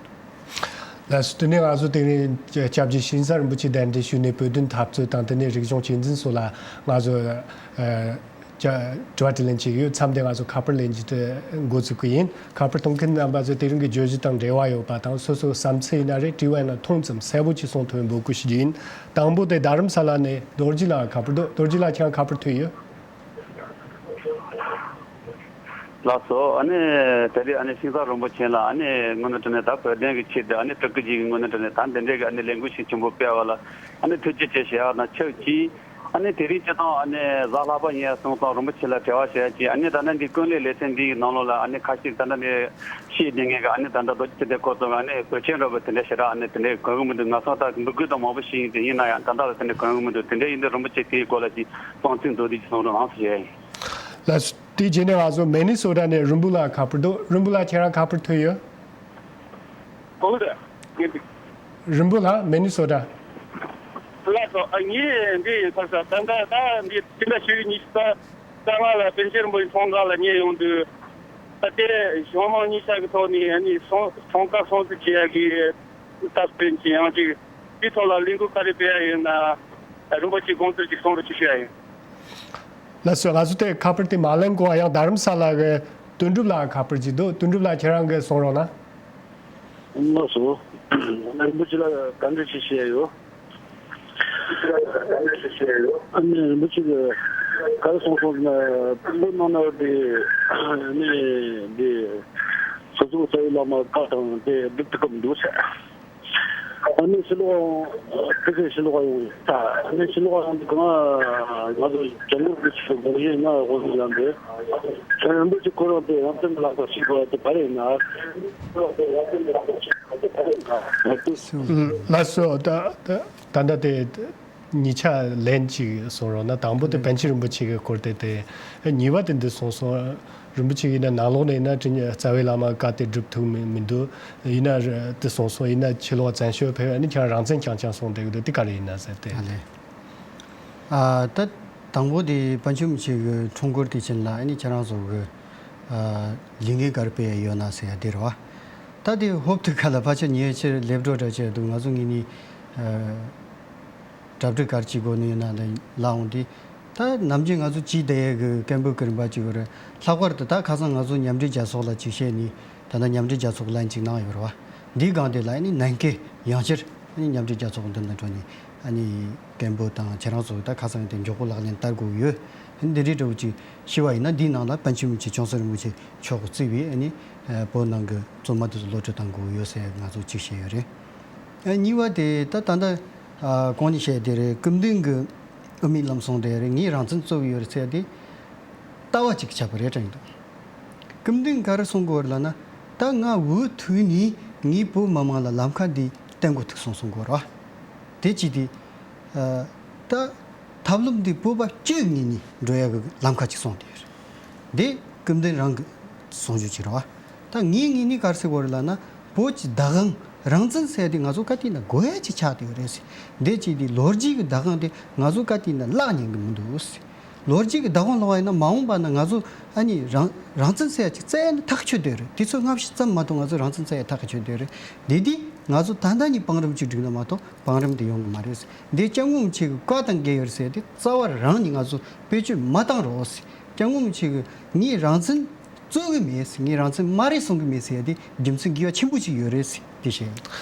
ལགས་སོ། དེ་ནས་ང་ཚོ་དེ་རིང་སྐྱབས་རྗེ་ཤིང་བཟའ་རིན་པོ་ཆེ་གདན་འདྲེན་ཞུས་ནས་བོད་དོན་འཐབ་རྩོད་དང་དེ་ནས་རིག་གཞུང་གཅེས་འཛིན་སོགས་ལ་ང་ཚོ་ཨ་དྲི་བ་དྲིས་ལན་བྱེད་ཀྱི་ཡོད། མཚམས་དེ་ང་ཚོ་ཁ་པར་ལེན་རྒྱུ་དེ་འགོ་འཛུགས་ཀྱི་ཡིན། ཁ་པར་གཏོང་མཁན་རྣམ་པ་ཚོས་དེ་རིང་གི་བརྗོད་གཞི་དང་འབྲེལ་བ་ཡོད་པ་དང་སོ་སོའི་བསམ་ཚུལ་ཡིན་ན་རེད། དྲི་བ་ཡིན་ན་ཐུང་ཙམ་གསལ་པོ་ཅིག་གསུང་ཐུབ་པའི་འབོད་སྐུལ་ཞུ་རྒྱུ་ཡིན། དང་པོ་དེ་རྡ་རམ་ས་ལ་ནས་རྡོ་རྗེ་ལགས་ཁ་པར་འདུག་རྡོ་རྗེ་ལགས་ཁྱེད་རང་ཁ་པར་ཐོན་ཡོད། ལགས་སོ། ཨ་ནི་དེ་རིང་ཨ་ནི་ཤིང་བཟའ་རིན་པོ་ཆེ་ལ་ཨ་ནི་དངོས་གནས་དྲང་གནས་ད་བོད་དོན་གྱི་ཆེད་དུ་ཨ་ནི་སྤྲུལ་སྐུ་ཅིག་གི་དངོས་གནས་དྲང་གནས་ད་འདི་འདྲའི་གི་ཨ་ནི་ལས་འགུལ་ཤུགས་ཆེན་པོ་སྤེལ་བ་ལ་ཨ་ནི་ཐུགས་རྗེ་ཆེ་ཞུ་ཡག་དང་ཆབས་ཅིག་ཨ་ནི་དེ་རིང་སྤྱིར་བཏང་ཨ་ནི་གཟའ་ལྷག་པ་ཉིན་གསུང་སྟངས་རིན་པོ་ཆེ་ལ་དྲི་བ་ཞུ་ཡག་ཅིག་ཨ་ནི་ད་ལྟ་འདི་ཀུན་གླེང་ལེ་ཚན་འདིའི་ནང་ལོགས་ལ་ཨ་ནི་ཁ་ཤས་ད་ལྟ་ནས་ཤེས་བསྡད་མཁན་གྱི་ཨ་ནི་ད་ལྟ་རྡོ་རྗེ་ཐེག་པའི་སྐོར་ཚོ་ཨ་ནི་བོད་ཆེན་རོགས་པའི་དེ་འདྲའི་ཞེ་དྲག་ཨ་ནི་དེ་འདྲའི་གོ་གི་མི་འདུག་ང་ཚོ་ད་འབོད་སྐུལ་དང་མང་པོ་ཞིག་ཡིན་དེ་ཡིན་ན་ཡང་ད་ལྟ་ལ་དེ་འདྲའི་གོ་གི་མི་འདུག་དེ་འདྲའི་ཡིན་དུས་རིན་པོ་ཆེ་དེའི་སྐོར་ལ་ཅིག་དཔང་ཚིག་མདོར་བསྡུས་ཅིག་གསུང་རོགས་གནང་ཞུ་ཡག་ཡིན། ལགས་སོ། དེའི་རྗེས་ནས་ང་ཚོ་མི་ནི་སོ་ཊ་ནས་རིན་པོ་ལགས་ཁ་པར་འདུག་རིན་པོ་ལགས་ཁྱེད་རང་ཁ་པར་ཐོན་ཡོད། གང་རེད། ངས་འདི། རིན་པོ་ལགས་མི་ནི་སོ་ཊ། ལགས་སོ། ཨ་ངས་འདི་ཡིན་ཁ་ས་ད་ལྟ་ད་འདི་དེ་འདྲ་ཞུ་ཉི་ཤུ་རྩ་ལྔ་ལ་པཎ་ཆེན་རིན་པོ་ཆེ་ཚོང་ཁང་ལ་ཉལ་ཡོང་དུས་ད་ལྟའི་གཞུང་དམངས་གཉིས་ཆ་གི་ཐོག་ནས་ཨ་ནི་ཚོང་ཚོང་ཁང་སྲུང་བརྩི་བྱེད་ཡ་གི་སྟབས་བསྟུན་གྱི་ཡང་ཅིག་དེའི་ཐོག་ལ་ལས་འགུལ་ག་རེ་སྤེལ་ཡ་ཡོད་ན་རིན་པོ་ཆེ་དགོངས་ཚུལ་ཅིག་གསུང་རོགས་ཅིག་ཞུ་ཡ་ཡིན། ལགས་སོ། ང་ཚོ་དེ་ཁ་པར་དེ་མ་ལེན་གོང་ཡང་རྡ་རམ་ས་ལ་གི་དོན་གྲུབ་ལགས་ཁ་པར་ཅིག་འདུག་དོན་གྲུབ་ལགས་ཁྱེད་རང་གིས་གསུང་རོགས་གནང་། ལགས་སོ། རིན་པོ་ཆེ་ལ་བཀའ་འདྲི་ཞིག་བཤད་ཡོད། ཨ་ནི་རིན་པོ་ཆེ་གིས་ག་རེ་གསུངས་སོང་ཟེར་ན་བོད་ནང་ན་དེ་ཨ་ནི་དེ་སོ་སོའི་རྩ་བའི་བླ་མ་བཀའ་དང་དེ་སྒྲུབ་ཐུབ་ཀྱི་མི་འདུག་ཟེར། ཨ་ནི་ཕྱི་ལོགས་ཕ་གིའི་ཕྱི་ལོགས་ཡོང་ད་ཨ་ནི་ཕྱི་ལོགས་ཡོང་དུས་གང་ང་ཚོ་སྐྱབས་མགོན་གྱི་ཆེད་དུ་དགོངས་བཞེས་གནང་དགོས་སོང་ལབ་འདི་རིན་པོ་ཆེ་ཁོ་རང་དེ་རང་བཙན་གྱི་ལག་པར་ཞུགས་དགོས་དེ་ག་རེ་ཡིན་ན། ལགས་སོ། ད་ད་ད་ལྟ་དེ། གཉིས་ཆ་ལན་གཅིག་གསུང་རོགས་གནང་། དང་པོ་དེ་ལན། པཎ་ཆེན་རིན་པོ་ཆེ་གི་སྐོར་དེ་དེ། གཉིས་པ་དེ་འདི་གསུངས་སོང་། རིན་པོ་ཆེ་ཡིན་ན་ནང་ལོགས་ནས་ཡིན་ན་དྲིན་རྩ་བའི་བླ་མ་བཀའ་དེ་སྒྲུབ་ཐུབ་མི་མི་འདུག་ཡིན་ན་ར་དེ་གསུངས་སོང་། ཡིན་ན་ཕྱི་ལོགས་བཙན་བྱོལ་ཕེབས་ཨ་ནི་ཁྱེད་རང་རང་བཙན་རྐྱང་རྐྱང་གསུངས་བསྡད་ཀྱི་འདུག་དེ་ག་རེ་ཡིན་ན་ཟེར་ཏེ། ཨ་ལེ། ཨ་ད་དང་པོ་དེ་པཎ་ཆེན་རིན་པོ་ཆེ་གི་འཁྲུངས་སྐོར་དེ་ཕྱིན་ལ་ཨ་ནི་ཁྱེད་རང་ཚོ་གི་ཨ་ལས་འགན་ག་རེ་སྤེལ་ཡ་ཡོད་ན་ཟེར་ཡ་དེ་རེད་བ། ད་དེ་ཧོབ་ཏེ་ཁ་ལ་ཕལ་ཆེར་ཉེ་ཆར་སླེབས་འགྲོ་འདྲ་བྱས་འདུག་ང་ཚོ་ངོས་ནས་ཨ། གྲ་སྒྲིག་ག་རེ་བྱེད་དགོས་ནི་ཡོད་ན་ལ་ལ་འོང་དུས། ད་ནམ་རྒྱུན་ང་ཚོ་བྱས་བསྡད་ཡས་ཀྱི་སྐད་འབོད་ཀྱི་རིམ་པ་ཅིག་ཡོད་རེད། ལྷག་པར་དུ་ད་ཁ་སང་ང་ཚོ་མཉམ་འབྲེལ་རྒྱལ་ཚོགས་ལ་ཅིག་བཤད་ནས་ད་ལྟ་མཉམ་འབྲེལ་རྒྱལ་ཚོགས་ལན་ཅིག་གནང་ཡོད་རེད་བ། འདིའི་སྒང་དེ་ལ་ཨ་ནི་ནན་སྐད་ཡང་བསྐྱར་ཨ་ནི་མཉམ་འབྲེལ་རྒྱལ་ཚོགས་འདི་ན་འགྲོ་ནས་ཨ་ནི་སྐད་འབོད་དང་ཁྱེད་རང་ཚོ་ད་ཁ་སང་དེ་མགྱོགས་པོ་ལག་ལེན་བསྟར་དགོས་ཀྱི་ཡོད། ཨ་ནི་འདི་འདྲའི་འདྲ་བོ་ཅིག་ཤེས་པ་ཡིན་ན་འདིའི་ནང་ལ་པཎ་ཆེན་རིན་པོ་ཆེ་ཁྱོད་ཀྱིས་གཙོས་པའི་ཨ་ནི་བོད་ནང་གི་བཙུན་མ་དེ་ཚོ་གློད་གྲོལ་གཏང་དགོས་ཀྱི་ཡོད་ཟེར་ང་ཚོ་ཅིག་བཤད་ཡོད་རེད། ཨ་གཉིས་པ་དེ་ད་ད་ལྟ། ཨ་གོང་ནས་བཤད་དེ་རེད། སྐུ་མདུན་གྱི་དབུ་མའི་ལམ་གསུང་དེ་རེད། ངས་རང་བཙན་རྩོད་ཀྱི་ཡོད་རེད་ཟེར་དེ་ལྟ་བ་གཅིག་ཆགས་པ་རེད་དྲན་འདུག་སྐུ་མདུན་ག་རེ་གསུང་གི་ཡོད་རེད་ལབ་ན། ད་ང་འུ་ཐུག་ནས་ངའི་བོད་མི་མང་ལ་ལམ་ཁ་འདི་བསྟན་དགོས་ཐུག་སོང་གསུང་གི་ཡོད་རེད་བ། དེ་གཅིག་དེ། ཨ་ད་ཐབས་ལམ་འདི་བོད་པ་སྤྱི་ངོས་ནས་འགྲོ་ཡ་གི་ལམ་ཁ་གཅིག་གསུངས་དེ་རེད། འདི་སྐུ་མདུན་རང་གི་གསུང་བརྗོད་ཅིག་རེད་བ། ད་ངའི་ངོས་ནས་ག་རེ་ཟེར་དགོས་རེད་ལབ་ན། བོད་ཀྱི་བདག་དབང་རང་བཙན་ཟེར་དེ་ང་ཚོ་ག་དུས་ན་དགོས་ཡ་ཅིག་ཆགས་བསྡད་ཡོད་རེད་ཟེར། འདི་གཅིག་དེ་ལོ་རྒྱུས་ཀྱི་བདག་དབང་དེ་ང་ཚོ་ག་དུས་ན་བརླག་ཉན་གི་མི་འདུག་ཟེར། ལོ་རྒྱུས་ཀྱི་བདག་དབང་ལོག་པ་ཡིན་ན་མ་འོངས་པ་ན་ང་ཚོ་ཨ་ནི་རང་རང་བཙན་ཟེར་ཡ་ཅིག་བཙལ་ཡ་ནི་ཐག་ཆོད་བསྡད་ཡོད་རེད། དུས་ཚོད་སྔ་ཕྱི་ཙམ་མ་གཏོགས་ང་ཚོ་རང་བཙན་བཙལ་ཡ་ཐག་ཆོད་བསྡད་ཡོད་རེད། དེ་དུས་ང་ཚོ་ད་ལྟ་ནས་བང་རིམ་ཅིག་བསྒྲིགས་ན་མ་གཏོགས་བང་རིམ་དེ་ཡོང་གི་མ་རེད་ཟེར། འདི་སྐྱབས་མགོན་རིན་པོ་ཆེ་གི་བཀའ་དང་འགལ་ཡོད་རེད་ཟེར་དེ་རྩ་བ་རང་ནས་ང་ཚོ་བེད་སྤྱོད་མ་བཏང་རོགས་ཟེར། སྐྱབས་མགོན་རིན་པོ་ཆེ་གི་ངས་རང་བཙན་རྩོད་གི་མེད་ཟེར། ངས་རང་བཙན་མ་རེད་གསུང་གི་མེད་ཟེར་ཡ་དེ་རྒྱུ་མཚན་དགོས་པ་ཆེན་པོ་ཞིག་ཡོད་རེད་ཟེར་དེ་བཤད།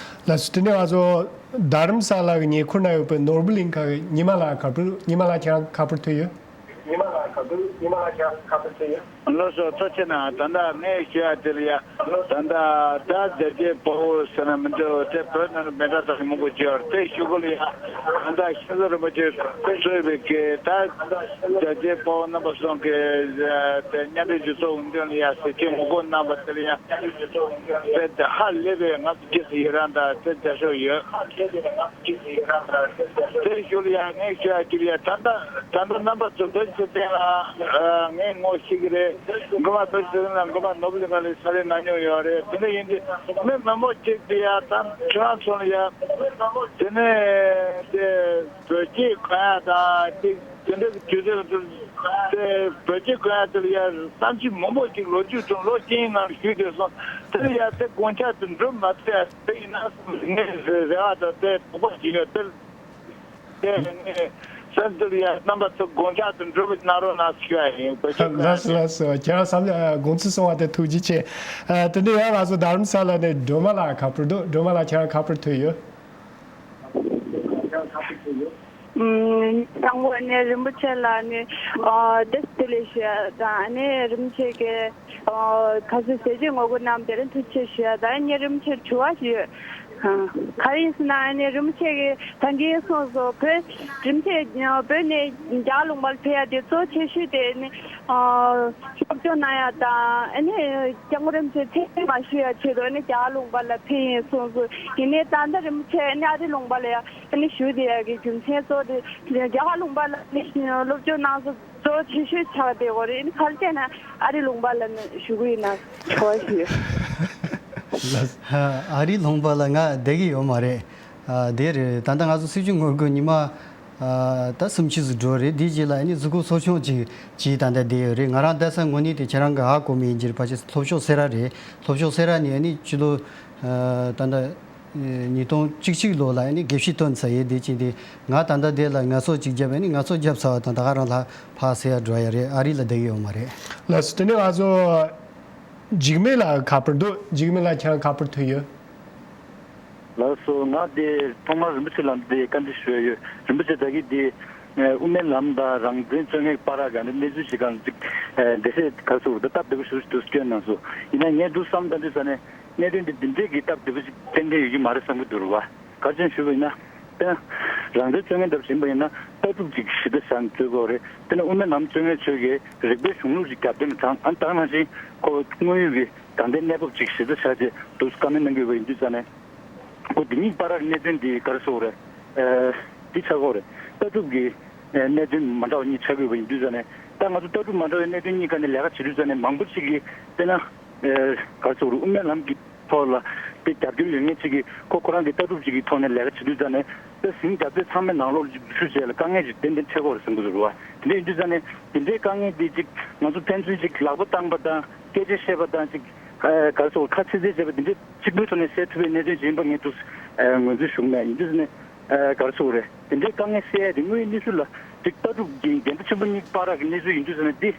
ལགས་སོ། དེ་ནས་ང་ཚོ་རྡ་རམ་ས་ལ་གི་ཉེ་འཁོར་ན་ཡོད་པའི་ནོར་བུ་གླིང་ཁ་གི་ཉི་མ་ལགས་ཁ་པར། ཉི་མ་ལགས་ཁྱེད་རང་ཁ་པར་ཐོན་ཡོད། ཉི་མ་ལགས་ ལགས་སོ། ཐུགས་རྗེ་གནང་། ད་ལྟ་ངས་ཞུ་ཡ་དེ་ལ་ཡ། ད་ལྟ་ད་རྫ་རྒྱལ་དཔའ་བོ་ཟེར་ན་མི་འདུག་དེ་བོད་ནང་ལ་མི་འདྲ་དང་མང་པོ་ཅིག་ཡོད་རེད། དེ་གཞུག་གུ་ལ་ཡ། ད་ལྟ་ཤིང་བཟོ་རིན་པོ་ཆེ་གཙོས་པའི་གི་ད་རྫ་རྒྱལ་དཔའ་བོ་རྣམ་པ་གསུམ་གི་དེ་མཉམ་འབྲེལ་རྒྱལ་ཚོགས་འོས་འདེམས་ལ་ཡ་ཟེར་གྱི་ངོ་རྒོལ་གནང་བ་དེ་ལ་ཡ། དེ་ཧ་ལས་པའི་ང་ཚོ་རྗེས་སུ་ཡི་རང་དང་དེ་རྒྱབ་སྐྱོར་ཡོད། དེ་གཞུག་ལ་ཡ་ངས་ཞུ་ཡ་དེ་ལ་ཡ། ད་ལྟ་ད་ལྟ་རྣམ་པ་ཚོ་བོད་སྤྱི་དོན་ལ་ངས་ངོ་ཤེས་ཀྱི་རེད། མགོ་མ་བོད་སྤྱི་དོན་ལ་མགོ་མ་ནོར་བུ་ལ་ལས་ས་རེ་གནང་མྱོང་ཡོད་རེད། དེ་འདྲ་ཡིན་དུས་མི་མི་མོ་གཅིག་དེ་ཡ་ད་ཁྱེད་རང་ཚོ་ལ་ཡ། དེ་ནས་དེ་བོད་སྐད་གོ་ཡ་དང་དེ་དེ་འདྲ་གི་དུས་ཚོད་དེ་བོད་སྐད་གོ་ཡ་དེ་ལ་ཡ་བསམ་ཚུལ་མང་པོ་ཅིག་ལོ་རྒྱུས་དང་ལོ་རྒྱུས་ནང་ཞུས་དུས་སོང་། དེ་ལ་ཡ་དེ་དགོངས་འཆར་དུ་འགྲུབ་མ་ཐུབ་ཡ་དེ་ཡིན་ན་ངས་རེ་བ་དང་དེ་དོགས་པ་ཞིག་ཡོད། དེ་དེ་ནས་སེམས་ཚོར་ཡ་རྣམ་པ་ཚོ་དགོངས་འཆར་དུ་འགྲུབ་གནང་རོགས་གནང་ཞུ་ཡ་ཡིན། བཀའ་དྲིན་ཆེ། ལགས་སོ་ལགས་སོ། ཁྱེད་རང་བསམ་ཡ་དགོངས་ཚུལ་གསུང་བ་དེ་ཐུགས་རྗེ་ཆེ། ཨ། དེ་ནས་ཡང་ང་ཚོ་རྡ་རམ་ས་ལ་ནས་སྒྲོལ་མ་ལགས་ཁ་པར་འདུག་སྒྲོལ་མ་ལགས་ཁྱེད་རང་ཁ་པར་ཐོན་ཡོད། ཨུམ། དང་པོ་ནས་རིན་པོ་ཆེ་ལ་ནི་ཨ་བཀྲ་ཤིས་བདེ་ལེགས་ཞུ་ཡ་དང་། ཨ་ནི་རིན་པོ་ཆེ་གི་ཨ་ག་ཚོད་ཟས་བཅད་ངོ་རྒོལ་གནང་བ་དེར་ཐུགས་རྗེ་ཆེ་ཞུ་ཡ་དང་། ཨ་ནི་རིན་པོ་ཆེར་དྲི་བ་ཞིག་ཡོད། ཨ། ག་རེ་ཡིན་ཟེར་ན། ཨ་ནི་རིན་པོ་ཆེ་གིས་ད་གིན་གསུངས་སོང་། བོད་རིན་པོ་ཆེ་བོད་ནས་རྒྱ་གར་ལུང་པར་ཕེབས་ཡ་དེ་གཙོ་ཆེ་ཤོས་དེ་ནི་ཨ་སློབ་སྦྱོང་གནང་ཡ་དང་། ཨ་ནི་སྐྱབས་མགོན་རིན་པོ་ཆེ་མཚན་སྨད་མ་ཞུ་ཡ་ཆེད་དུ་ཨ་ནི་རྒྱ་གར་ལུང་པ་ལ་ཕེབས་ཡིན་གསུངས་སོང་། ཡིན་ནའི་ད་ལྟ་རིན་པོ་ཆེ་ཨ་ནི་ཨ་རི་ལུང་པ་ལ་ཡ་ཨ་ནི་བཞུགས་བསྡད་ཡ་གི་རྒྱུ་མཚན་གཙོ་བོ་དེ་རྒྱ་གར་ལུང་པ་ལ་ཨ་ནི་སློབ་སྦྱོང་གནང་ས་གཙོ་ཆེ་ཤོས་ཆགས་བསྡད་ཡོད་རེད། ཨ་ནི་ག་རེ་བྱས་ན་ཨ་རི་ལུང་པ་ལ་ནི་བཞུགས་ཀྱི་ཡིན་ན་དྲི་བ་ཞིག་ཡོད། ཨ་རི་ལུང་པ་ལ་ང་བསྡད་ཀྱི་ཡོད་མ་རེད། ཨ། དེ་རེད། ད་ལྟ་ང་ཚོ་སྲིད་བྱུས་ངོ་རྒོལ་ཉི་མ་ཨ་ད་སུམ་ཅུ་ཙམ་འགྲོ་རེད། དེའི་རྗེས་ལ་ཨ་ནི་གཟུགས་པོ་གསོ་སྐྱོང་ཅིག་བྱས་ད་ལྟ་བསྡད་ཡོད་རེད། ང་རང་བསྡད་ས་དངོས་གནས་དེ་ཁྱེད་རང་གིས་ཧ་གོ་མིན་ཡིན་གྱི་རེད། ཕལ་ཆེར་ལྷོ་ཕྱོགས་སེ་ར་རེད། ལྷོ་ཕྱོགས་སེ་ར་ནས་ཨ་ནི་ཕྱི་ལོ་ཨ་ད་ལྟ་ཉིས་སྟོང་བཅུ་གཅིག་ལོ་ལ་ཨ་ནི་དགེ་བཤེས་ཐོན་ཚར་ཡོད། དེ་བྱས་ཏེ་ང་ད་ལྟ་དེ་ལ་ངལ་གསོ་ཅིག་བརྒྱབ། ཨ་ནི་ངལ་གསོ་བརྒྱབ་ཚར་བ་དང་ད་ག་རང་ལ་ཕར་སེ་ར་འགྲོ་ཡ་རེད། ཨ་རི་ལ་བསྡད་ཡོད་མ་རེད། ལགས་སོ། དེ་ནས་ང་ཚོ་འཇིགས་མེད་ལགས་ཁ་པར་འདུག་འཇིགས་མེད་ལགས་ཁྱེད་རང་ཁ་པར་ཐོན་ཡོད། ལགས་སོ། ང་དེ་ཐོག་མར་རིན་པོ་ཆེ་ལ་འདི་བཀའ་འདྲི་ཞུ་ཡ་ཡོད། རིན་པོ་ཆེ་ད་གིན་དེ་དབུ་མའི་ལམ་དང་རང་བཙན་རྩོད་མཁན་བར་ག་ནས་གནས་ཚུལ་ཞིག་གང་ཅིག་འགྲེལ་བཤད་ག་ཚོད་འདི་སྟབས་བདེ་པོ་ཞིག་འདུག་སྐྱོན་གནང་སོང་། ཡིན་ན་ངས་འདུག་བསམ་ད་འདི་ས་ནས་གནད་དོན་འདི་འདི་འདྲའི་གི་སྟབས་བདེ་པོ་ཞིག་ཏན་ཏན་ཡོད་ཀྱི་མ་རེད་བསམ་གྱི་འདུག་རེད་བ། ག་རེ་བྱས་ཞུས་པ་ཡིན་ན། དཔེར་ན་རང་བཙན་རྩོད་མཁན་འདྲ་པོ་ཞིག་ཡིན་པ་ཡིན་ན་ལྟ་གྲུབ་ཅིག་གཞི་རྩ་བཞག་ནས་རྩོད་དགོས་རེད། དཔེར་ན་དབུ་མའི་ལམ་རྩོད་མཁན་ཚོས་ཀྱི་རིགས་པའི་གཞུང་ལུགས་ཅིག་རྒྱབ་རྟེན་དང་། ཨ་ནི་ད་ག་ནང་བཞིན་ཁོ་དངོས་ཡོད་ཀྱི་དྲང་བདེན་གནས་བབ་ཅིག་གཞི་རྩ་བཞག་བྱས་འདུག་བཀའ་མོལ་གནང་གི་ཡོད་པ་ཡིན་དུས་ཙང་ནས། ཁོ་འདི་གཉིས་བར་གནད་དོན་འདི་ག་རེ་ཟེར་དགོས་རེད། ཨ། འདི་ཆགས་ཀྱི་ཡོད་རེད། ལྟ་གྲུབ་ཀྱི་ཨ་གནད་དོན་མ་འདྲ་བ་གཉིས་ཆགས་ཀྱི་ཡོད་པ་ཡིན་དུས་ཙང་ནས། ད་ང་ཚོ་ལྟ་གྲུབ་མ་འདྲ་བའི་གནད་དོན་གཉིས་ཀ་ནས་ལས་ཀ་བྱེད་དུས་ཙང་ནས་མང་པོ་ཞིག་གིས་དཔེར་ན། ཨ། ག་རེ་ཟེར་དགོས་རེད། དབུ་མའི་ལམ་གྱི་ཐོག་ལ་དེ་རྒྱབ་སྐྱོར་ཡོད་མཁན་ཅིག་གིས་ཁོ་ཁོ་རང་གི་ལྟ་གྲུབ་ཅིག་གི་ཐོག་ནས་ལས་ཀ་བྱེད་དུས་ཙང་ནས། དཔེ་ཟིང་རྒྱབ་རྩེ་ཚང་མའི་ནང་ལོགས་ལ་ཅིག་འཛུལ་ཞུགས་བྱས་ལ་དཀའ་ངལ་ཅིག་ཏན་ཏན་འཕྲད་ཀྱི་ཡོད་རེད་བསམ་གྱི་འདུག་རེད་བ། དེ་འདྲ་ཡིན་དུས་ཙང་ནས་དེ་འདྲའི་དཀའ་ངལ་འདི་ཅིག་ང་ཚོ་ཕན་ཚུན་ཅིག་ལག་པ་བཏང་པ་དང་སྐད་ཆ་བཤད་པ་དང་ཅིག་ཨ། ག་རེ་ཟེར་དགོས། ཁ་ཚིག་ཚིག་བྱས་པ་འདི་འདྲའི་གཅིག་པུའི་ཐོག་ནས་སེལ་ཐུབ་པའི་གནད་དོན་ཅིག་ཡིན་པ་ངས་འདུག་ཨ། ངོས་འཛིན་ཞུ་གི་མེད། ཡིན་དུས་ཙང་ནས། ཨ། ག་རེ་ཟེར་དགོས་རེད། དེ་འདྲའི་དཀའ་ངལ་སེལ་ཡ་དེ་དངོས་ཡོད་གནས་ཚུལ་ལ་ཅིག་ལྟ་གྲུབ་ཀྱི་འགལ་ཟླ་ཆེན་པོ་གཉིས་བར་གྱི་གནས་ཚུལ་ཡིན་དུས་ཙང་ནས། འདི་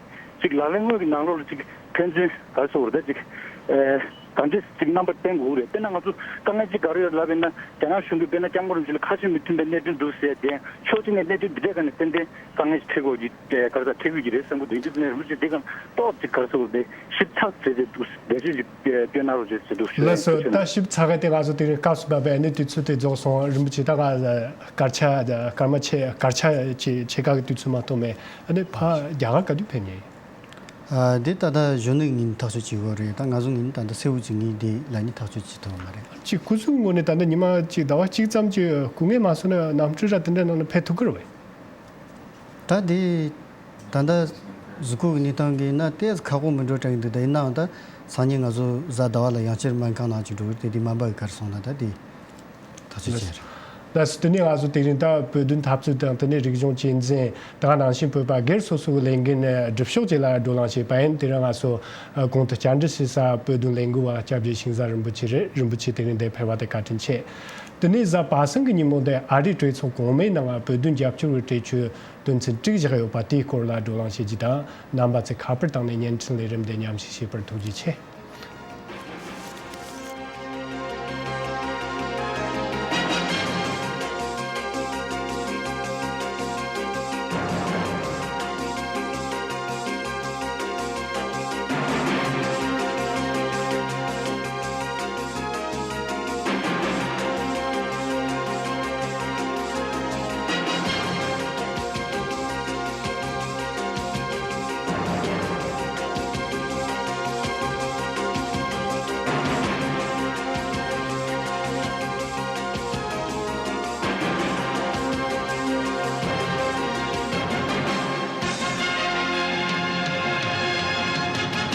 ཅིག་ལག་ལེན་དངོས་ཀྱི་ནང་ལོགས་ལ་ཅིག་ཕན་ཚུན་ག་རེ་ཟེར་དགོས་རེད། ད་ཅིག་ཨ། གང་འདྲས་ཅིག་རྣམ་པ་བསྟན་དགོས་རེད། དཔེར་ན་ང་ཚོ་དཀའ་ངལ་ཅིག་ག་རེ་ཡོད་ལབ་པ་ཡིན་ན། རྒྱ་ནག་གཞུང་གིས་དཔེར་ན་སྐྱབས་མགོན་རིན་པོ་ཆེ་ལ་ཁ་ཞེ་མི་མཐུན་པའི་གནད་དོན་འདུག་ཟེར་ཏེ། ཕྱོགས་གཅིག་ནས་གནད་དོན་འདི་འདྲའི་སྒང་ནས་ཏན་ཏན་དཀའ་ངལ་ཞིག་འཕྲད་དགོས་ཀྱི། ཨ། ག་རེ་ཟེར། འཕྲད་དགོས་ཀྱི་རེད་བསམ་གྱི་འདུག་ཡིན་དུས་ཙང་ནས་རིན་པོ་ཆེ་འདི་སྒང་ཏོག་ཙམ་ག་རེ་ཟེར་དགོས་རེད། ཞིབ་ཚགས་བྱས་ཏེ་འདུག་འགྲེལ་བཤད་ཅིག་སྟོན་གནང་རོགས་བྱེད་ཟེར་འདུག་ལགས་སོ། ཞུ་ད་ཞིབ་ཚགས་ག་དེ་ང་ཚོ་དེ་རིང་སྐབས་སུ་བབས་པའི་ཨ་ནི་དུས་ཚོད་དེ་རྫོགས་སོང་། རིན་པོ་ཆེ་ད་ག་སྐར་ཆ་སྐར་མ་ཕྱེད་སྐར་ཆ་ཕྱེད་ཀ་གི་དུས་ཚོད་མ་གཏོགས་མེད། ཨ་ནི་ཕར་རྒྱ་གར་ག་དུས་ཕེབས་མཁན་ཡིན། ཨ། འདི་ད་ལྟ་གཞོན་ནུ་ངོས་ནས་ཐག་གཅོད་བྱེད་དགོས་རེད། ད་ང་ཚོ་ངོས་ནས་ད་ལྟ་གསལ་བོ་ཅིག་ངས་འདི་ལ་ནི་ཐག་གཅོད་བྱེད་ཐུབ་པ་མ་རེད། ཅིག་སྐུ་གཟུགས་ངོས་ནས་ད་ལྟ་ཉི་མ་གཅིག་ཟླ་བ་གཅིག་ཙམ་ཅིག་སྐུ་ངལ་མ་སོང་ན་གནམ་གྲུ་ར་དེ་འདྲ་ནང་ལ་ཕེབས་ཐུབ་ཀྱི་རེད་པས། ད་འདི་ད་ལྟ་གཟུགས་སྐུ་གི་གནས་སྟངས་ཀྱིས་ན་ཏོག་ཙམ་ཁག་པོ་མི་འགྲོ་དྲན་གྱི་འདུག་ད་ཡིན་ནའང་ད་སང་ཉིན་ང་ཚོ་གཟའ་ཟླ་བ་ལ་ཡང་བསྐྱར་སྨན་ཁང་ནང་ཅིག་འགྲོ་གི་རེད། དེ་དུས་སྨན་པ་གིས་ག་རེ་གསུངས་ན་ད་དེ་ཐག་གཅོད་བྱེད་རེད། ལགས་སོ། དེ་ནས་ང་ཚོ་དེ་རིང་ད་བོད་དོན་འཐབ་རྩོད་དང་དེ་ནས་རིག་གཞུང་གཅེས་འཛིན། ད་ག་ནང་བཞིན་བོད་པ་སྒེར་སོ་སོ་གི་ལས་འགན་སྒྲུབ་ཕྱོགས་བཅས་ལ་བགྲོ་གླེང་བྱས་པ་ཡིན། དེ་རིང་ང་ཚོ་གོང་དུ་བཅར་འདྲི་བྱེད་ས་བོད་དོན་ལས་འགུལ་བ་སྐྱབས་རྗེ་ཤིང་བཟའ་རིན་པོ་ཆེ་རེད། རིན་པོ་ཆེ་དེ་རིང་འདིར་ཕེབས་པ་དེ་བཀའ་དྲིན་ཆེ། དེ་ནས་གཟའ་པ་སངས་ཀྱི་ཉིན་མོ་འདིར་ཨ་རིའི་གྲོས་ཚོགས་གོང་མའི་ནང་བོད་དོན་རྒྱབ་སྐྱོར་གྱི་གྲོས་ཆོད་དོན་ཚན་དྲུག་བཞག་ཡོད་པ་དེའི་སྐོར་ལ་བགྲོ་གླེང་བྱེད་རྒྱུ་དང་། རྣམ་པ་ཚོས་ཁ་པར་བཏང་ནས་བརྙན་འཕྲིན་ལས་རིམ་འདི་མཉམ་ཞུགས་བྱས་པར་ཐུགས་རྗེ་ཆེ།